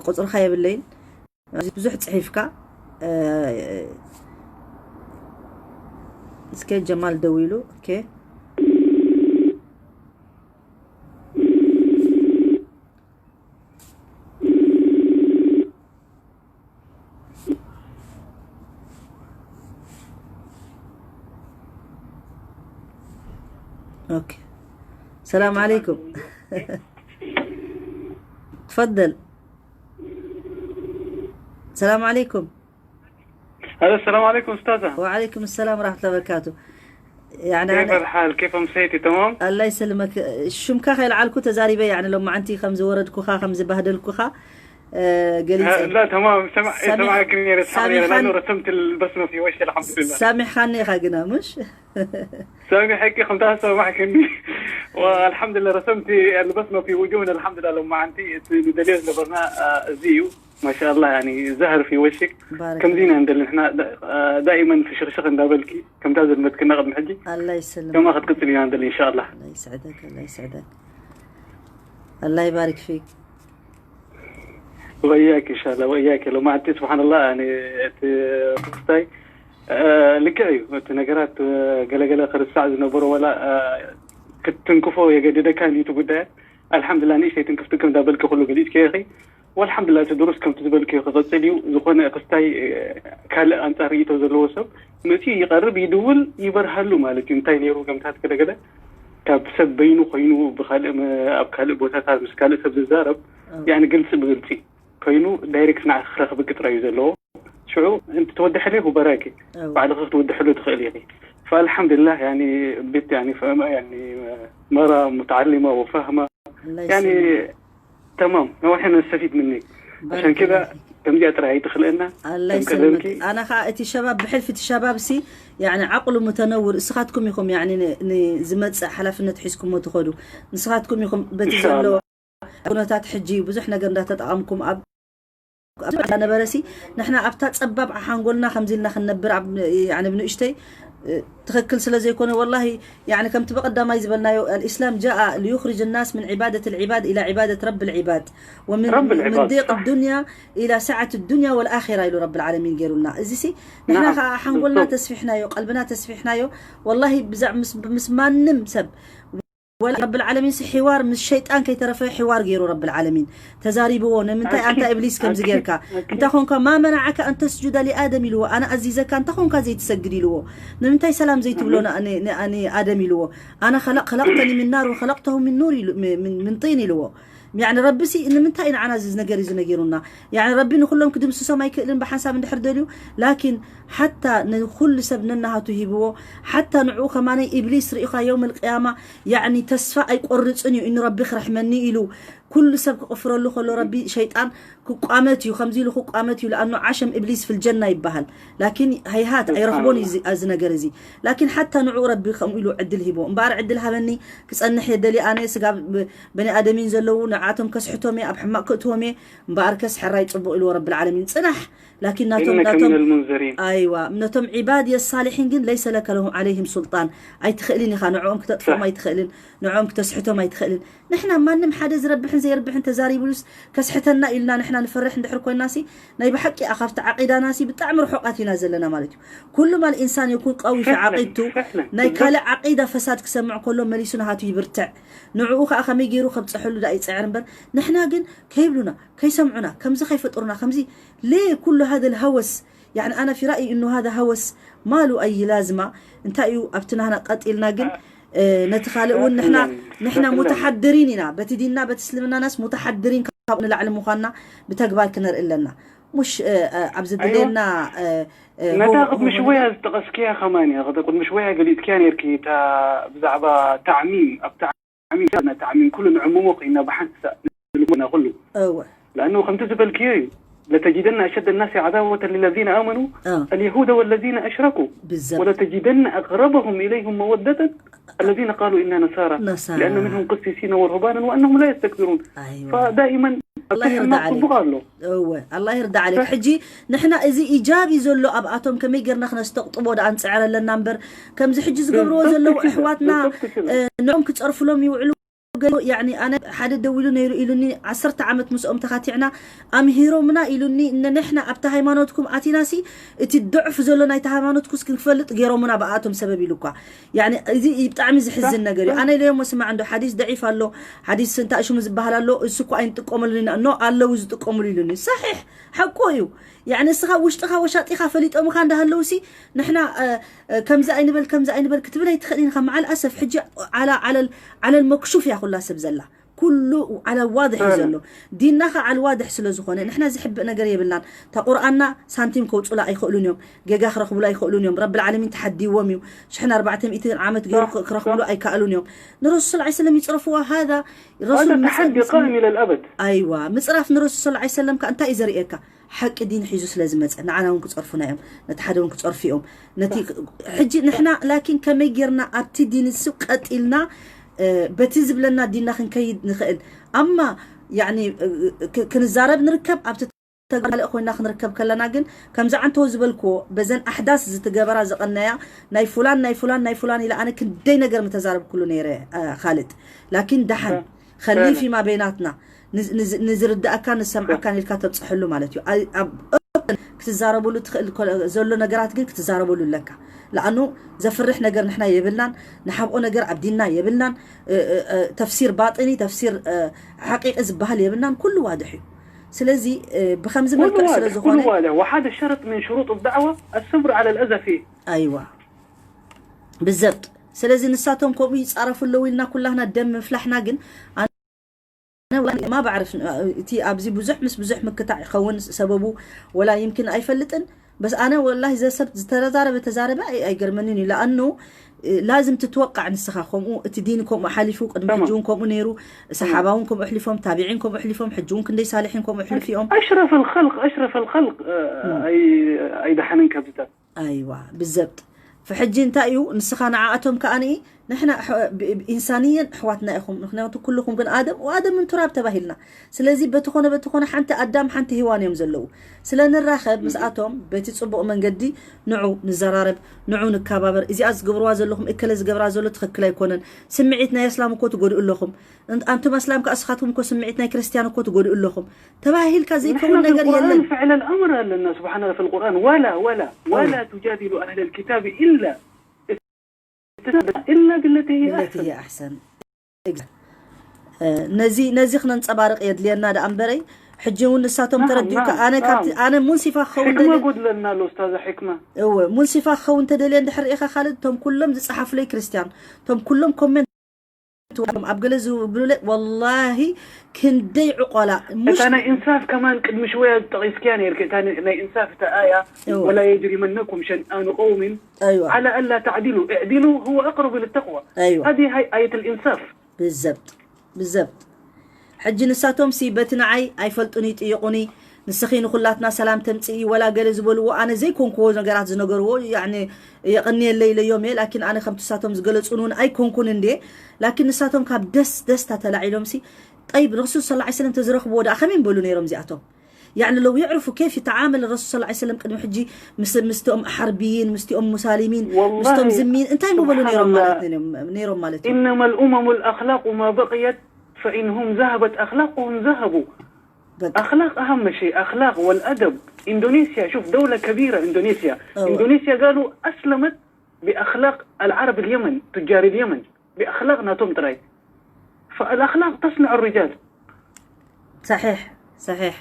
ቁፅርካ የብለይን። ብዙሕ ፅሒፍካ እስከ ጀማል ደዊሉ ኦኬ። اوكي. السلام عليكم. تفضل. السلام عليكم. الو، السلام عليكم استاذه. وعليكم السلام ورحمه الله وبركاته. يعني كيف الحال؟ كيف امسيتي؟ تمام؟ الله يسلمك. شو مكاخي العالكو تزاري بي يعني لو ما عندي خمس ورد كوخا خمس بهدل كوخا. ገሊፀ لا تمام سمع سامح سمعك نيرة سامحني لأنه رسمت البسمة في وشي الحمد لله. سامحني خاقنا مش؟ سامحك كنت سامحكني. والحمد لله رسمت البسمة في وجوهنا الحمد لله لما عندي دليل لبرنا زيو ما شاء الله يعني زهر في وشك. بارك كم زينة عندنا احنا دائما في شخشخ عند بالكي كم تازل متكنا قد محجي. الله يسلمك. كما قد قلت لي عندنا ان شاء الله. الله يسعدك الله يسعدك. الله يبارك فيك. ወያኪ ኢንሻላ ወያኪ ሎማዓንቲ ስብሓንላ እቲ ክስታይ ልክዕ እዩ። እቲ ነገራት ገለገለ ክርስዕ ዝነበሩ ወላ ክትትንክፎ የገድደካ እዩ እቲ ጉዳያት። ኣልሓምዱላ ንእሽተይ ትንክፍ ትንክፍ እንዳበልኪ ኩሉ ገሊፅኪ ኢኺ። ወልሓምዱላ እቲ ድሩስ ከምቲ ዝበልክዮ ክቕፅል እዩ። ዝኾነ ክስታይ ካልእ ኣንፃር ርእይቶ ዘለዎ ሰብ መፂኡ ይቐርብ ይድውል ይበርሃሉ ማለት እዩ። እንታይ ነይሩ ገምታት ገለገለ ካብ ሰብ በይኑ ኮይኑ ብካልእ ኣብ ካልእ ቦታታት ምስ ካልእ ሰብ ዝዛረብ ያኒ ግልፂ ብግልፂ ኮይኑ ዳይሬክት ንዓኺ ክረኽበኪ ጥራይ እዩ ዘለዎ። ሽዑ እንት ትወድሐለይ ሁበራኪ ባዕልኺ ክትውድሐሉ ትኽእል ኢኺ። فالحمد لله يعني بنت يعني فاهمة يعني مرة متعلمة وفاهمة يعني تمام نوحي نستفيد منك عشان كذا ከምዚኣ ጥራይ ኣይትኽልእና ኣላ ይሰልመክ። ኣነ ከዓ እቲ ሸባብ ብሕልፊ እቲ ሸባብ ሲ ያኒ ዓቕሉ ሙተነውር እስኻትኩም ኢኹም ያኒ ንዝመፅእ ሓላፍነት ሒዝኩሞ ትኸዱ ንስኻትኩም ኢኹም በቲ ዘሎ ኩነታት ሕጂ ብዙሕ ነገር እንዳተጠቐምኩም ኣብ ነበረ ሲ ንሕና ኣብታ ፀባብ ሓንጎልና ከምዚ ኢልና ክንነብር ብንእሽተይ ትኽክል ስለ ዘይኮነ ወላሂ ያኒ ከምቲ በቐዳማይ ዝበልናዮ الإسلام جاء ليخرج الناس من عبادة العباد إلى عبادة رب العباد ومن من ضيق الدنيا إلى سعة الدنيا والآخرة ኢሉ ረብል ዓለሚን ገይሩልና። እዚ ሲ ንሕና ከዓ ሓንጎልና ተስፊሕናዮ ቀልብና ተስፊሕናዮ ወላሂ ብዛዕ ምስ ማንም ሰብ ወላ ረብል ዓለሚን ሲ ሒዋር ምስ ሸይጣን ከይተረፈ ሒዋር ገይሩ ረብል ዓለሚን ተዛሪብዎ ንምንታይ ኣንታ እብሊስ ከምዚ ጌርካ እንታይ ኾንካ ما منعك أن تسجد لآدم ኢልዎ ኣነ ኣዚዘካ እንታይ ኾንካ ዘይትሰግድ ኢልዎ ንምንታይ ሰላም ዘይትብሎ ንኣደም ኢልዎ ኣነ خلقتني من نار وخلقته من نور من طين ኢልዎ ያኒ ረቢ ሲ ንምንታይ እዩ ንዓና እዚ ነገር እዚ ነጊሩና ያኒ ረቢ ንኩሎም ክድምስሶም ኣይክእልን ብሓንሳብ እንድሕር ደልዩ ላኪን ሓታ ንኩሉ ሰብ ነናሃቱ ሂብዎ ሓታ ንዕኡ ከማነይ ኢብሊስ ርኢኻ የውም ልቅያማ ያኒ ተስፋ ኣይቆርፅን እዩ እኒ ረቢ ክረሕመኒ ኢሉ ኩሉ ሰብ ክቕፍረሉ ከሎ ረቢ ሸይጣን ክቋመት እዩ፣ ከምዚ ኢሉ ክቋመት እዩ። ለኣኑ ዓሸም እብሊስ ፊል ጀና ይበሃል። ላኪን ሃይሃት ኣይረኽቦን እዩ እዚ፣ እዚ ነገር እዚ። ላኪን ሓታ ንዕኡ ረቢ ከምኡ ኢሉ ዕድል ሂቦ። እምበኣር ዕድል ሃበኒ ክጸንሕ የደሊ ኣነ፣ ስጋ ብ-፣ በኒ ኣደሚን ዘለዉ ንዓቶም ከስሕቶም እየ፣ ኣብ ሕማቕ ክእትዎም እየ። እምበኣር ከስ ሕራይ ጽቡቕ ኢልዎ ረቢ ልዓለሚን። ጽናሕ ላኪን ናቶም إنك ናቶም من المنذرين። ኣይዋ ነቶም ዒባድ የሳሊሒን ግን ለይሰ ለከ ለሁም ዓለይሂም ሱልጣን። ኣይትኽእልን ኢኻ ንዕኦም ክተጥፍኦም ኣይትኽእልን፣ ንዕኦም ክተስሕቶም ኣይትኽእልን። ንሕና ማንም ሓደ ዝረብሕን ዘይርብሕን ተዛሪቡሉስ ከስሕተና ኢልና ንሕና ንፈርሕ እንድሕር ኮይናሲ ናይ ብሓቂ ኣኻብቲ ዓቂዳናሲ ብጣዕሚ ርሑቃት ኢና ዘለና ማለት እዩ። ኩሉ ማል ኢንሳን የኩን ቀዊ في فعلا عقيدته فعلا ናይ ካልእ ዓቂዳ ፈሳድ ክሰምዕ ከሎ መሊሱ ንሃቱ ይብርትዕ። ንዕኡ ከዓ ከመይ ገይሩ ከብፀሐሉ ዳ ይፅዕር እምበር ንሕና ግን ከይብሉና ከይሰምዑና ከምዚ ከይፈጥሩና ከምዚ ليه كل هذا الهوس؟ يعني أنا في رأيي إنه هذا هوس ما له أي لازمة. እንታይ እዩ ኣብቲ ናህና ቀጢልና ግን ነቲ ካልእ እውን ንሕና ንሕና ሙተሓድሪን ኢና በቲ ዲንና በቲ እስልምናናስ ሙተሓድሪን ካብኡ ንላዕሊ ምዃንና ብተግባር ክነርኢ ኣለና። ሙሽ ኣብዚ ድሌና ነታ ቅድሚ ሽወያ ዝጠቐስክያ ከማን እያ ቅድሚ ሽወያ ገሊፅክያ ነርኪ እታ ብዛዕባ ታዕሚም ኣብ تعميم تعميم كل نعممه إن بحث نلمنا كله أوه. لأنه خمت زبل كيو لتجدن أشد الناس عداوة للذين آمنوا آه. اليهود والذين أشركوا بالزبط. ولتجدن أقربهم إليهم مودة الذين قالوا إنا نصارى نصارى. لأن منهم قسيسين ورهبانا وأنهم لا يستكبرون أيوة. فدائما الله يرضى عليك. الله እወ ኣላ ይርዳ ዓለይክ ሕጂ ንሕና እዚ ኢጃብ እዩ ዘሎ ኣብኣቶም ከመይ ጌርና ክነስተቕጥቦ ደኣ ንፅዕር ኣለና እምበር ከምዚ ሕጂ ዝገብርዎ ዘለዉ እሕዋትና ንዕም ክፀርፍሎም ይውዕሉ ያኒ ኣነ ሓደ ደው ኢሉ ነይሩ ኢሉኒ ዓሰርተ ዓመት ምስኦም ተኻቲዕና ኣምሂሮምና ኢሉኒ ንሕና ኣብቲ ሃይማኖትኩም ኣቲናሲ እቲ ድዕፍ ዘሎ ናይቲ ሃይማኖትኩስ ክንፈልጥ ገይሮምና ብኣቶም ሰበብ ኢሉ እኳ ያኒ እዚ ብጣዕሚ ዝሕዝን ነገር እዩ ኣነ ኢለዮም ስማዕ እንዶ ሓዲስ ደዒፍ ኣሎ ሓዲስ እንታይ ሽሙ ዝበሃል ኣሎ እሱ እኳ ኣይንጥቀመሉን ኢና ኖ ኣለዉ ዝጥቀምሉ ኢሉኒ ሳሒሕ ሓቁ እዩ ያኒ እስኻ ውሽጥኻ ወሻጢኻ ፈሊጦምኻ እንዳሃለውሲ ንሕና ከምዚ ኣይንበል ከምዚ ኣይንበል ክትብል ኣይትኽእልን ኢኻ መዓል ኣሰፍ ሕጂ ዓላ ዓለል ዓለል መክሹፍ እያ ኩላ ሰብ ዘላ ኩሉ ዓለ ዋድሕ እዩ ዘሎ ዲንና ኸዓ ዓል ዋድሕ ስለ ዝኾነ ንሕና ዝሕብእ ነገር የብልናን እታ ቁርኣንና ሳንቲም ከውፁላ ኣይኽእሉን እዮም ጌጋ ክረኽብሉ ኣይኽእሉን እዮም ረብል ዓለሚን ተሓዲዎም እዩ ሽሕን ኣርባዕተ ሚእትን ዓመት ገይሩ ክረኽብሉ ኣይከኣሉን እዮም ንረሱል ስለ ሰለም ይፅረፍዋ ሃዛ هذا تحدي قائم إلى الأبد ኣይዋ ምፅራፍ ንረሱል ስለ ሰለም ከ እንታይ እዩ ዘርእየካ ሓቂ ዲን ሒዙ ስለ ዝመፀ ንዓና እውን ክፀርፉና እዮም ነቲ ሓደ እውን ክፀርፉ እዮም ነቲ ሕጂ ንሕና ላኪን ከመይ ጌርና ኣብቲ ዲን እሱ ቀጢልና በቲ ዝብለና ዲንና ክንከይድ ንኽእል ኣማ ያኒ ክንዛረብ ንርከብ ኣብቲ ተጋልእ ኮይና ክንርከብ ከለና ግን ከምዚ ዓንተዎ ዝበልክዎ በዘን ኣሕዳስ ዝትገበራ ዝቐነያ ናይ ፉላን ናይ ፉላን ናይ ፉላን ኢለ ኣነ ክንደይ ነገር ምተዛረብኩሉ ነይረ ካልድ ላኪን ደሓን ከሊፍ ማ በይናትና ንዝርዳእካ ንሰምዓካን ኢልካ ተብፅሐሉ ማለት እዩ ኣብ ክትዛረበሉ ትኽእል ዘሎ ነገራት ግን ክትዛረበሉ ኣለካ ለኣኑ ዘፍርሕ ነገር ንሕና የብልናን ንሓብኦ ነገር ኣብ ዲንና የብልናን ተፍሲር ባጢኒ ተፍሲር ሓቂቂ ዝበሃል የብልናን ኩሉ ዋድሕ እዩ ስለዚ ብከምዚ መልክዕ ስለ ዝኾነ وحد الشرط من شروط الدعوة الصبر على الأذى فيه ኣይዋ ብዘብጥ ስለዚ ንሳቶም ከምኡ ይፃረፉ ኣለዉ ኢልና ኩላህና ደም ምፍላሕና ግን ማ ባዕርፍ እቲ ኣብዚ ብዙሕ ምስ ብዙሕ ምክታዕ ይኸውን ሰበቡ ወላ ይምክን ኣይፈልጥን በስ ኣነ ወላ ዘሰብ ዝተዛረበ ተዛረበ ኣይገርመንን እዩ ለኣኑ ላዝም ትትወቃዕ ንስኻ ከምኡ እቲ ዲን ከምኡ ሓሊፉ ቅድሚ ሕጂ እውን ከምኡ ነይሩ ሰሓባ እውን ከምኡ ኣሕሊፎም ታቢዒን ከምኡ ኣሕሊፎም ሕጂ እውን ክንደይ ሳልሒን ከምኡ ኣሕልፊኦም أشرف الخلق أشرف الخلق ኣይደሓንን ካብዚታት ኣይዋ ብዘብጥ ፈሕጂ እንታይ እዩ ንስኻ ንዓኣቶም ከኣ ንኢ ንሕና ኢንሳንየን ኣሕዋትና ኢኹም ምክንያቱ ኩልኹም ግን ኣደም ወኣደም ምን ቱራብ ተባሂልና ስለዚ በትኾነ በትኾነ ሓንቲ ኣዳም ሓንቲ ሂዋን እዮም ዘለዉ ስለ ንራኸብ ምስኣቶም በቲ ጽቡቕ መንገዲ ንዑ ንዘራረብ ንዑ ንከባበር እዚኣ ዝገብርዋ ዘለኹም እከለ ዝገብራ ዘሎ ትኽክል ኣይኮነን ስምዒት ናይ ኣስላም እኮ ትጎድኡ ኣለኹም ኣንቱም ኣስላም ከኣ እስኻትኩም እኮ ስምዒት ናይ ክርስትያን እኮ ትጎድኡ ኣለኹም ተባሂልካ ዘይከውን ነገር የለን فعل الأمر ኣለና سبحان في القرآن ولا ولا ولا تجادلوا أهل الكتاب إلا إلا بالتي هي بالتي هي أحسن ነዚ ነዚ ክነንጸባርቕ የድልየና ደኣ እምበረይ ሕጂ እውን ንሳቶም ተረዲኡካ ኣነ ካብቲ ኣነ ሙንሲፋ ክኸውን ሕክማ ጎድለና ኣሎ ኡስታዛ ሕክማ እወ ሙንሲፋ ክኸውን ተደልየ እንድሕር ርኢኻ ካልድ እቶም ኩሎም ዝጸሓፉለይ ክርስትያን እቶም ኩሎም ኮሜንት ኣብ ገለ ዝብሉለ ወላሂ ክንደይ ዕቆላ እታ ናይ ኢንሳፍ ከማን ቅድሚ ሽወያ ዝጠቒስክያ ነርክ እታ ናይ ኢንሳፍ እታ ኣያ ولا يجرمنكم شنآن قوم أيوة. على ألا تعدلوا اعدلوا هو أقرب للتقوى أيوة. هذه هي آية الإنصاف بالزبط بالزبط ሕጂ ንሳቶም ሲ በቲ ንዓይ ኣይፈልጡን ይጥይቑኒ፣ ንስኺ ንኹላትና ሰላም ተምጽኢ ወላ ገለ ዝበልዎ ኣነ ዘይኮንክዎ ነገራት ዝነገርዎ፣ ያኒ፣ የቐንየለይ ኢለዮም እየ። ላኪን ኣነ ከምቲ ንሳቶም ዝገለጹን እውን ኣይኮንኩን እንዴ። ላኪን ንሳቶም ካብ ደስ ደስታ ተላዒሎም ሲ፣ ጠይብ፣ ረሱል ሰለላሁ ዐለይሂ ወሰለም ተዝረኽብዎ ደኣ ከመይ ምበሉ ነይሮም እዚኣቶም? ያኒ ለው የዕርፉ ኬፍ ይተዓመል ረሱል ሰለላሁ ዐለይሂ ወሰለም ቅድሚ ሕጂ ምስ፣ ምስቲኦም ሓርቢይን፣ ምስቲኦም ሙሳሊሚን፣ ወላሂ ምስቶም ዝሚን እንታይ ምበሉ ነይሮም ስብሓንላህ። ማለት ነይሮም፣ ነይሮም ማለት እዩ። إنما الأمم الأخلاق ما بقيت، فإن هم ذهبت أخلاقهم ذهبوا. በቃ። أخلاق أهم شيء، أخلاق والأدب. إندونيسيا، شوف، دولة كبيرة إندونيسيا. እወ። إندونيسيا قالوا أسلمت بأخلاق العرب اليمن، تجار اليمن، بأخلاق ناتوم تراي. فالأخلاق تصنع الرجال. صحيح، صحيح.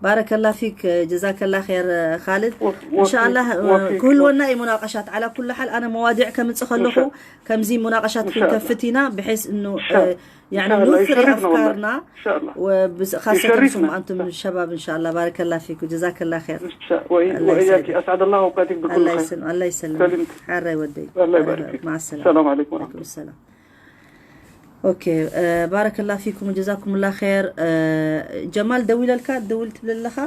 بارك الله فيك، جزاك الله خير، خالد. وف-، إن شاء وفيك، الله، وفيك، كل وفيك. ونا مناقشات على كل حال. أنا مواضيع كم تخلقوا، إن شاء الله. كم زي مناقشات إن شاء الله. كفتنا، بحيث إنه، إن شاء الله. آه، يعني إن شاء الله. نثري يشرفنا والله. أفكارنا. إن شاء الله. وبس-، خاصة يشرفنا. أنتم، أنتم الشباب، إن شاء الله. بارك الله فيك وجزاك الله خير. إن شاء-، وإي-، الله وإياك. يسعدك. أسعد الله أوقاتك بكل الله خير. يسلم-، الله يسلمك. سلمت. حرة يودي. الله يبارك حرة. فيك. مع السلامة. السلام عليكم ورحمة الله. عليكم السلام. أوكي، آه، بارك الله فيكم وجزاكم الله خير. آه، جمال، ደዊለልካ፣ ደውል ትብለለኻ።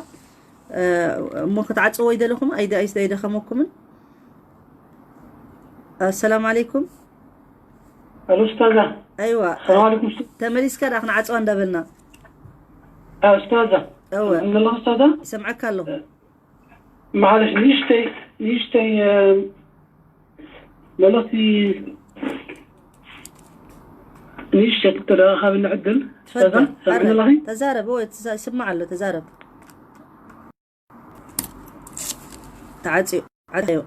آه، እሞ ክትዓጽዎ ይደለኹም፣ ኣይደ-፣ ኣይስ-፣ ኣይደኸመኩምን። السلام عليكم. الأستاذة. أيوة. السلام عليكم. ተመሊስካ ደኣ ክንዓጽዋ እንዳበልና። أستاذة. أوة. الحمد لله أستاذة. ይሰምዓካ ኣለኹ። معلش، نشتي، نشتي، آه، ملوتي، نشتي تداخل العدل. تفضل. أستاذة، سامحني تفضل. الله. تزارب، هو تز-، يسمع له، تزارب. تعاتي، عاتي.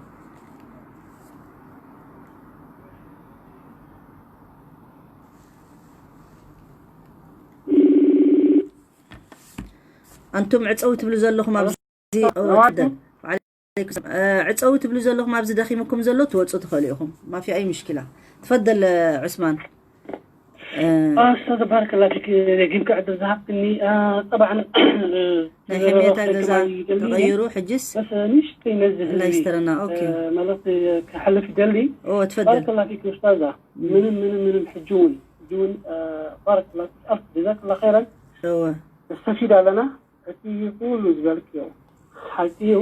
أنتم عتسوي تبلو زلهم أبز-، أبز-، أو أبز-، تدن. وعليكم السلام. آه، عتسوي تبلو زلهم أبز دخيمكم زلو، توتسو تخليهم. ما في أي مشكلة. تفضل، آه، عثمان. آه، أستاذ، بارك الله فيك. يمكن عدد ذهبتني. آه، طبعًا، آه، ናይ ሕሜታ ገዛ ተቐይሩ ሕጅስ? بس نشتي نزه الله يسترنا. أوكي. آه، ማለት ክሓልፍ ይደሊ። ኦ፣ ትፈድል። بارك الله فيك أستاذة. ምንም፣ ምንም፣ ምንም ሕጂ እውን፣ ሕጂ እውን፣ آه، بارك الله فيك. ألف جزاك الله خيرًا. እወ። ነስተፊድ ኣለና። እቲ ኩሉ ዝበልክዮ ሓቂ እዩ።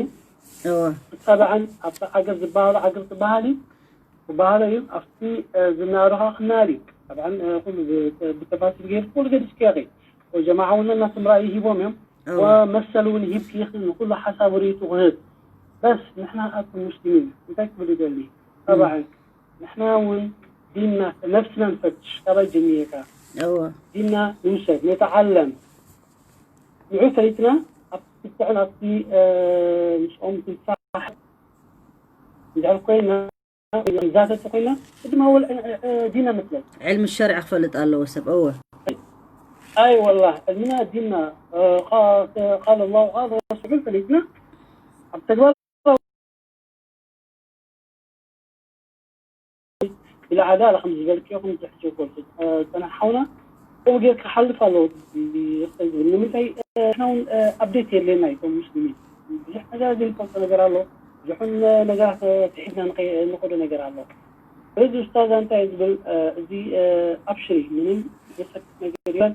እወ። ጠብዓን ኣብቲ ዓገብ ዝበሃሉ ዓገብ ትበሃል እዩ። ዝበሃሉ እዩ። ኣብቲ፣ እ፣ ዝናሩኻ ክናሪ። ጠብዓን፣ እ፣ ኩሉ ብ-፣ ብተፋሲል ገይሩ ኩሉ ገዲስክዮ ኢኺ። ወጀማዓ እውን እናስም ራእይ ሂቦም እዮም። እወ። ወመሰል እውን ሂብኪ ኢኺ ንኩሉ ሓሳብ ርእይቱ ክህብ። በስ ንሕና ኣቱም ሙስሊሚን እንታይ ክብል ይደሊ? እም። ጠብዓን ንሕና እውን ዲንና ነፍስና ንፈትሽ ካባይ ጀሚርካ። እወ። ዲንና ንውሰድ፣ ንተዓለም። ንዑ ፈሊጥና ኣብቲ ክትዕን ኣብቲ፣ እ፣ ምስኦም ክንሳራሕ እንድሕር ኮይና፣ ንዛተት ኮይና፣ ቅድሚ ኣወል፣ እ፣ እ፣ እ፣ ዲና መስለን። ዕልሚ ሸርዕ ክፈልጥ ኣለዎ ሰብ፣ እወ። ኣይ ወላሂ፣ ዕልምና ዲንና፣ እ፣ ቃ-፣ ቃል ኣላሁ ቃል ረሱሉ ፈሊጥና፣ ኣብ ተግባር ኢላ ዓዳ ኣላ ከም ዝበልክዮ ከም ዝሕጂ ኮርቱ፣ እ፣ ጸናሕ ሓውና፣ ከምኡ ጌርካ ክሓልፍ ኣለዎ። ንምንታይ፣ እ፣ ንሕና እውን፣ እ፣ ኣፕዴት የድልየና እዩ፣ ከም ሙስሊሚን። ብዙሕ ነገር ዘይንፈልጦ ነገር ኣሎ። ብዙሕን፣ እ፣ ነገራት፣ እ፣ ትሒዝና ንኸይ-፣ ንኸዶ ነገር ኣሎ። ስለዚ ኡስታዝ እንታይ እዩ ዝብል፣ እ፣ እዚ፣ እ፣ ኣብሽሪ፣ ምንም ዘሰክፍ ነገር የለን።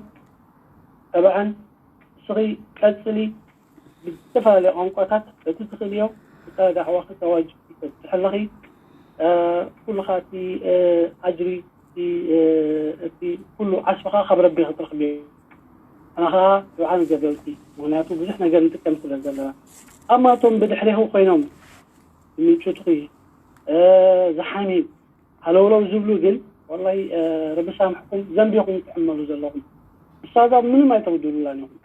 ተባዕን እስኺ ቀጽሊ። ብዝተፈላለየ ቋንቋታት በቲ ትኽእልዮ እታ ዳዕዋኺ ተዋጅብ ትበጽሒ ኣለኺ። እ፣ ኩልኻ እቲ፣ እ፣ ኣጅሪ፣ እቲ፣ እ፣ እቲ ኩሉ ዓስብኻ ካብ ረቢ ክትረኽብዮ። ኣና ኸዓ ዱዓ ንገብረልኪ፣ ምኽንያቱ ብዙሕ ነገር ንጥቀም ስለ ዘለና። ኣማ እቶም ብድሕሬኺ ኮይኖም ዝምንጭቱኺ፣ እ፣ ዝሓሚ፣ ሃለውለው ዝብሉ ግን፣ ወላሂ፣ እ፣ ረቢ ሳምሕኩም፣ ዘንቢኹም ትሕመሉ ዘለኹም። እሳዛ ምንም ኣይተጉድሉላን ኢኹም።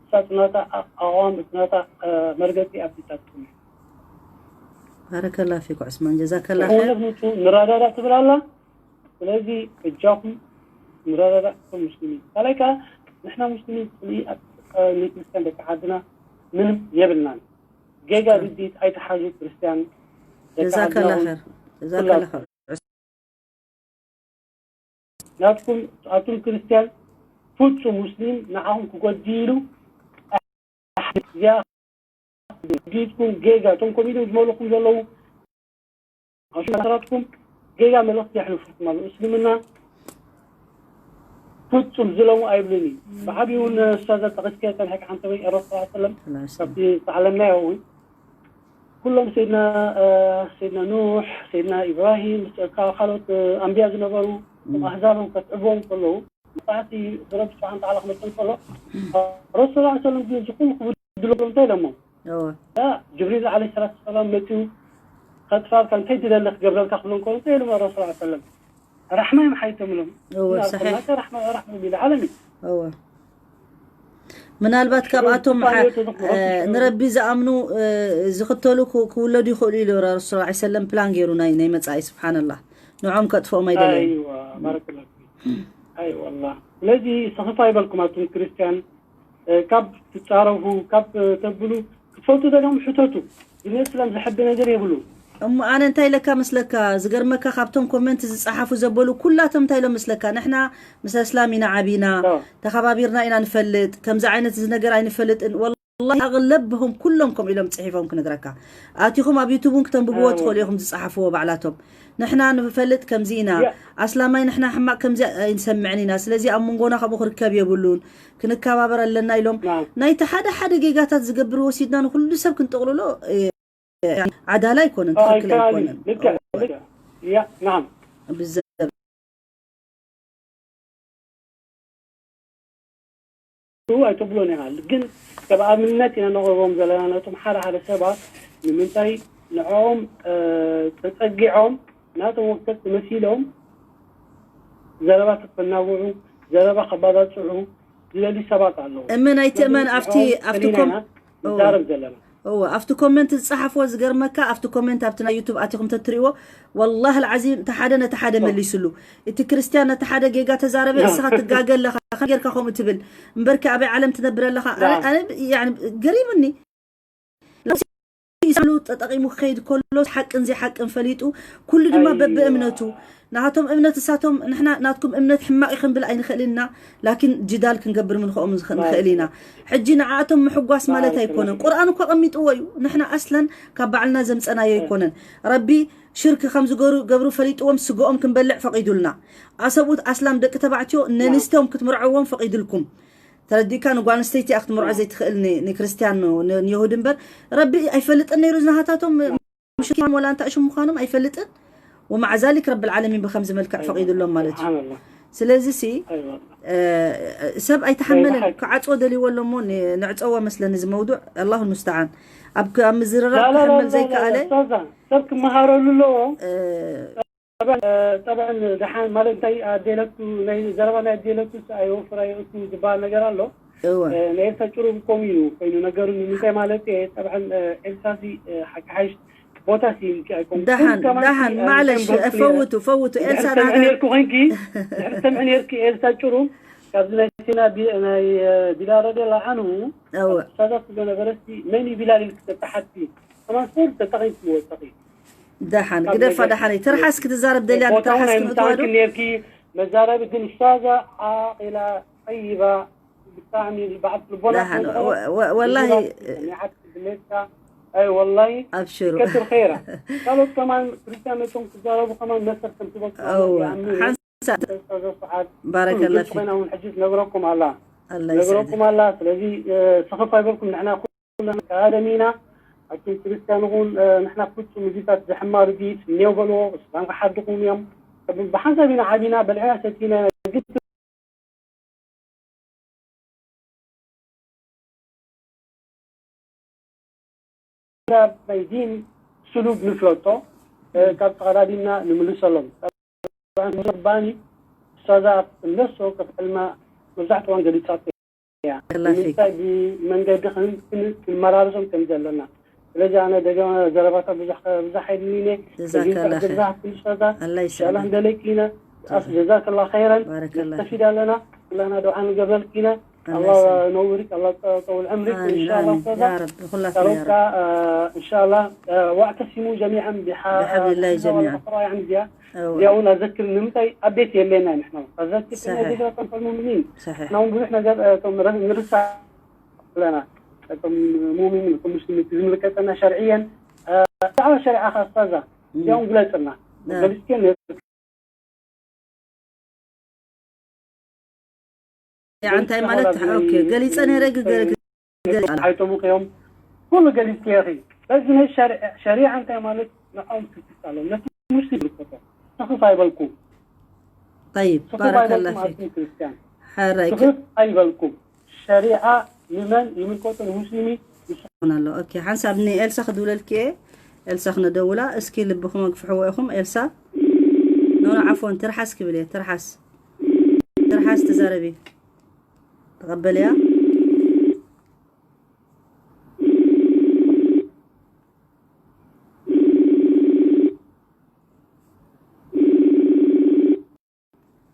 እሳ እቲ ናታ ኣ-፣ ኣቕዋም፣ እቲ ናታ፣ እ፣ መርገጺ ኣብቲታትኩም እዩ። ባረከላ ፊክ ዑስማን፣ ጀዛከላ ኸይር። እውነት ምቱ ንረዳዳእ ትብል ኣላ። ስለዚ በጃኹም ንረዳዳእ ከም ሙስሊሚን። ካልኣይ ከኣ ንሕና ሙስሊሚን ጽልኢ ኣብ፣ እ፣ ንክርስትያን ደቂ ዓድና ምንም የብልናን። ጌጋ እ። ድዲት ኣይትሓዙ ክርስትያን ደቂ ጀዛከላ ዓድና እውን ኸይር። ጀዛከላ ኩላትኩም። ኸይር። ናትኩም ኣቱም ክርስትያን ፍጹም ሙስሊም ንዓኹም ክጎዲ ኢሉ እዚኣ ዲትኩም ጌጋ እቶም ኮሚድን ዝመልኹም ዘለዉ ኣሽማትራትኩም ጌጋ መልእኽቲ የሕልፉልኩም ኣሎ። እስልምና ፍጹም ዝለሙ ኣይብልን እዩ። ብዓብዩ እውን ኡስታዛ ጠቒስከ ጸኒሕካ ሓንቲ ወይ ረሱል ሰለም ካብቲ ዝተዓለምናዮ እውን ኩሎም ሰይድና ሰይድና ኑሕ፣ ሰይድና ኢብራሂም፣ ካልኦት ኣንብያ ዝነበሩ ኣህዛቦም ከትዕቦም ከለዉ መጽሓፍቲ ብረቢ ስብሓን ተዓላ ክመጽእ ከሎ ረሱል ሰለም ግን ዝኹሉ ክብድልሎም እንታይ ኢሎሞ? ጅብሪል ዓለ ሰላት ሰላም መፅኡ ከጥፋልካ እንታይ ድለለ ክገብረልካ ክብሎ እንከሎ እንታይ ኢሎም ረሱል ሰለም ራሕማ እዮም ሓይቶም ኢሎም። ራሕማ ሚል ዓለም እዩ። ምናልባት ካብኣቶም ንረቢ ዝኣምኑ ዝኽተሉ ክውለዱ ይኽእሉ ኢሉ ረሱል ሰለም ፕላን ገይሩ ናይ መፃኢ ስብሓንላ ንዖም ከጥፍኦም ኣይደለዩ። ስለዚ ስኽፋ ይበልኩም ኣቱም ክርስቲያን ካብ ትፃረፉ ካብ ተብሉ ክትፈልጡ ዘለኹም ሕተቱ። ድን እስላም ዝሕቢ ነገር የብሉ። እሞ ኣነ እንታይ ኢለካ መስለካ ዝገርመካ ካብቶም ኮመንት ዝፀሓፉ ዘበሉ ኩላቶም እንታይ ኢሎም መስለካ ንሕና ምስ እስላም ኢና ዓቢና ተኸባቢርና ኢና ንፈልጥ ከምዚ ዓይነት እዚ ነገር ኣይንፈልጥን ወላሂ ኣግለብሁም ኩሎም ከምኡ ኢሎም ፅሒፎም ክነግረካ ኣቲኹም ኣብ ዩቱብ እውን ክተንብብዎ ትኽእሉ ኢኹም ዝፀሓፍዎ ባዕላቶም ንሕና ንፈልጥ ከምዚ ኢና ኣስላማይ ንሕና ሕማቅ ከምዚ ኣይንሰምዕን ኢና ስለዚ ኣብ መንጎና ከምኡ ክርከብ የብሉን ክንከባበር ኣለና ኢሎም ናይቲ ሓደ ሓደ ጌጋታት ዝገብር ወሲድና ንኩሉ ሰብ ክንጥቕልሎ ዓዳላ ኣይኮነን ትክክል ኣይኮነን ኣይተብሎን ኢኻ ግን ከም ኣብነት ኢና ነቕርቦም ዘለና ነቶም ሓደ ሓደ ሰባት ንምንታይ ንዕኦም ተፀጊዖም ናቶም ወከልቲ መሲሎም ዘረባ ክናውዑ ዘረባ ከባባፅዑ ዝደልዩ ሰባት ኣለዉ። እመን ኣይትእመን ኣብቲ ኣብቲ ኮም ንዛረብ ዘለና። እወ ኣብቲ ኮመንት ዝፀሓፍዎ ዝገርመካ ኣብቲ ኮመንት ኣብቲ ናይ ዩቱብ ኣቲኹም ተትሪእዎ ወላሂ ልዓዚም እቲ ሓደ ነቲ ሓደ መሊስሉ እቲ ክርስትያን ነቲ ሓደ ጌጋ ተዛረበ እስኻ ትጋገ ኣለኻ ከመይ ጌርካ ከምኡ ትብል እምበርኪ ኣበይ ዓለም ትነብር ኣለኻ ኣነ ኣነ ያኒ ገሪምኒ ኢሳሉ ተጠቒሙ ክኸይድ ከሎ ሓቅን ዘይሓቅን ፈሊጡ ኩሉ ድማ በብእምነቱ ናቶም እምነት እሳቶም ንሕና ናትኩም እምነት ሕማቕ እዩ ክንብል ኣይንኽእልን ኢና ላኪን ጅዳል ክንገብር ምንኽኦም ንኽእል ኢና ሕጂ ንዓኣቶም ምሕጓስ ማለት ኣይኮነን ቁርኣን እኮ ኣቐሚጥዎ እዩ ንሕና ኣስለን ካብ ባዕልና ዘምፀናዮ ኣይኮነን ረቢ ሽርክ ከም ዝገብሩ ፈሊጥዎም ስግኦም ክንበልዕ ፈቒዱልና ኣሰብኡት ኣስላም ደቂ ተባዕትዮ ነንስቶም ክትምርዐዎም ፈቒዱልኩም ተረዲእካ ንጓል ኣንስተይቲ እያ ክትምርዖ ዘይትኽእል ንክርስትያን ንየሁድ እምበር ረቢ ኣይፈልጥን ነይሩ ዝናሃታቶም ሙሽኪን ወላ እንታይ ሽም ምዃኖም ኣይፈልጥን ومع ذلك رب العالمين ብከምዚ መልክዕ ፈቒዱሎም ማለት እዩ ስለዚ ሲ ሰብ ኣይተሓመለን ክዓፅዎ ደልይዎ ኣሎ እሞ ንዕፀዎ መስለኒ እዚ መውዱዕ ኣላሁ ልሙስተዓን ኣብ ምዝርራብ ክሕመል ዘይከኣለ ሰብ ክመሃረሉ ኣለዎ ጠብዐን ደሓን ማለት እንታይ ኣዴለቱ ናይ ዘረባ ናይ ኣዴለቱ ኣይወፍር ኣይእቱ ዝበሃል ነገር ኣሎ ናይ ኤልሳ ጭሩብ ከምኡ እዩ ኮይኑ ነገሩ ንምንታይ ማለት እየ ጠብዐን ኤልሳ ሲ ሓቂ ሓይሽ ቦታ ሲ ምኪ ኣይኮን ደሓን ደሓን ማዕለሽ ፈውቱ ፈውቱ ኤልሳ ናታ ኔርኩ ኮይንኪ ድሕሪ ሰምዒ ኔርኪ ኤልሳ ጭሩብ ካብዚ ናይ ሲና ናይ ቢላ ረዲላ ዓኑ ሳዛት ዝነበረሲ መን እዩ ቢላል ኢልክ ተተሓቲ ከማን ስፖርት ተጠቒምኪ ወፀኺ ደሓን ግደፋ ደሓነይ ትርሓስ ክትዛረብ ደልያ ትርሓስ ክንእትዋ ዶ ኔርኪ መዛረቢ ግን ኡስታዛ ዓቂላ ጠይባ ብጣዕሚ በዓልቲ ልቦና ወላሂ ኣይ ወላሂ ኣብሽሩ ከትር ኸይራ ካልኦት ከማን ክርስቲያን ነቶም ክዛረቡ ከማን መሰር ከም ትበልኩ ሓንሳ ባረከላ ፊክ ኮይና እውን ሕጂ ትነግረኩም ኣላ ኣላ ይስዕድ ነግረኩም ኣላ ስለዚ ስኽፍ ኣይበልኩም ንሕና ኣደም ኢና ኣቱም ክርስትያን እውን ንሕና ፍጹም እዚታት ዘሕማ ርድኢት እኔው በልዎ እስላም ክሓድኹም እዮም ብሓንሳብ ኢና ዓቢና በልዕና ሰቲና ግድ ናይ ዲን ስሉብ ንፍለጦ ካብ ተቐዳዲምና ንምልሰሎም ባኒ እሳዛ እነሶ ከፍዕልና መብዛሕትዋን ገሊጻቶ እያ ንምንታይ ብመንገዲ ክንመራርሶም ከም ዘለና ስለዚ ኣነ ደገመ ዘረባታ ብዙሕ ብዙሕ ኣይድልኒ እየ ጀዛከላ ኸይር ጀዛክ ኩሉ እሳዛ ኢንሻላ እንደለይክ ኢና ጀዛከላ ኸይረን ነስተፊድ ኣለና ኩላና ዱዓ ንገብረልክ ኢና الله ينورك الله يطول عمرك ان شاء الله استاذه يا رب كلك يا رب ان شاء الله واعتصموا جميعا بحبل الله جميعا يعني ያው ኣዘክር ንምንታይ ኣብ ቤት የለና ንሕና ኣዘክር ዲግራ ከም ሙእሚኒን ንሕና እውን ብዙሕ ነገር ንርሳ ኣለና እቶም ሙእሚኒን እቶም ሙስሊም ዝምልከተና ሸርዕየን ብዛዕባ ሸሪዓ ካስታዛ ያው ግለፅና ገሊፅክዮ እንታይ ማለት? ኦኬ፣ ገሊጸ ነይረ፣ ግን ገለ- ገለ- ኣይጠሙቕ እዮም። ኩሉ ገሊጽ ከየኺ በዚ ናይ ሸሪዓ እንታይ ማለት ንዖም ክፍታሎም ነቲ ሙስሊም ይልኮቶ። ስኽፍ ኣይበልኩም። طيب ስኽፍ ባረከላ ኣይበልኩም። ፊክ ኣቲ ክርስቲያን ሓራይ ስኽፍ ኣይበልኩም። ሸሪዓ ንመን ይምልኮቶ? ንሙስሊሚ። ይኸውን ኣሎ። ኦኬ፣ ሓንሳብ ንኤልሳ ክድውለልኪ እየ። ኤልሳ ክነደውላ። እስኪ ልብኹም ኣግፍሕዎ ኢኹም። ኤልሳ ኖ ኖ ዓፎን ትርሓስ ክብል እየ። ትርሓስ ትርሓስ ተዛረቢ። ተቐበልያ።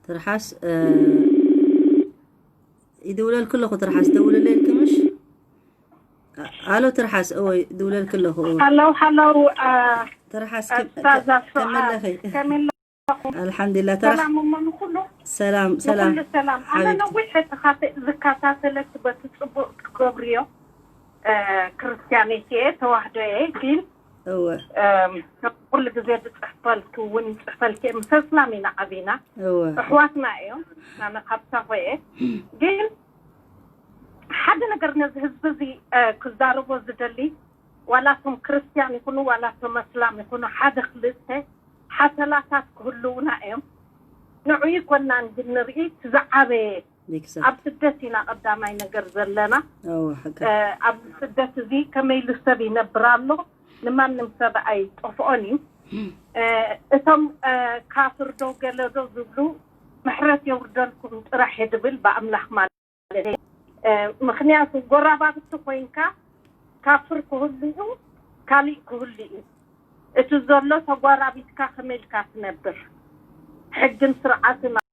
ትርሓስ እ፣ ይድውለልኪ ኣለኹ። ትርሓስ ደውልለይ ኢልኪ ምሽ? ኣሎ ትርሓስ፣ እወ ይድውለልኪ ኣለኹ። እወ ሃለው ሃለው እ፣ ትርሓስ ከ- ኣስታዛ ከ- ከመይ ሱዓድ ኣለኺ? ከመይ ኣለኹም? ኣልሓምዱሊላህ። ትርሓስ ሰላም እሞ ንኹሉ ሰላም ሰላም ንኹሉ ሰላም። ኣነ ሓቢብቲ። ነዊሕ እየ ተኻተ- ዝከታተለኪ በቲ ፅቡቅ ትገብርዮ። እ፣ ክርስትያነይቲ እየ፣ ተዋህዶ እየ፣ ግን እወ እም፣ ኩሉ ግዜ ዝፅሕፈልኪ እውን ይፅሕፈልኪ እየ። ምስ ኣስላም ኢና ዓቢና፣ እወ ኣሕዋትና እዮም። ኣነ ካብ ሳሆ እየ። ግን ሓደ ነገር ነዚ ህዝቢ እዚ እ፣ ክዛረቦ ዝደሊ፣ ዋላ እቶም ክርስትያን ይኹኑ ዋላ እቶም ኣስላም ይኹኑ፣ ሓደ ክልተ ሓተላታት ክህልውና እዮም። ንዑ ይኮናን ግን ንርኢ፣ እቲ ዝዓበየ ቢክሰብ ኣብ ስደት ኢና ቀዳማይ ነገር ዘለና። እወ ሓቂ እ፣ ኣብዚ ስደት እዚ ከመይ ኢሉ ሰብ ይነብር ኣሎ? ንማንም ሰብ ኣይጠፍኦን እዩ። እ፣ እቶም እ፣ ካፍር ዶ ገለ ዶ ዝብሉ፣ ምሕረት የውርደልኩም ጥራሕ እየ ድብል፣ ብኣምላኽ ማለት እዩ። እ፣ ምኽንያቱ ጎራባብቲ ኮይንካ ካፍር ክህሉ እዩ፣ ካሊእ ክህሉ እዩ። እቲ ዘሎ ተጓራቢትካ ከመይ ኢልካ ትነብር? ሕግን ስርዓትን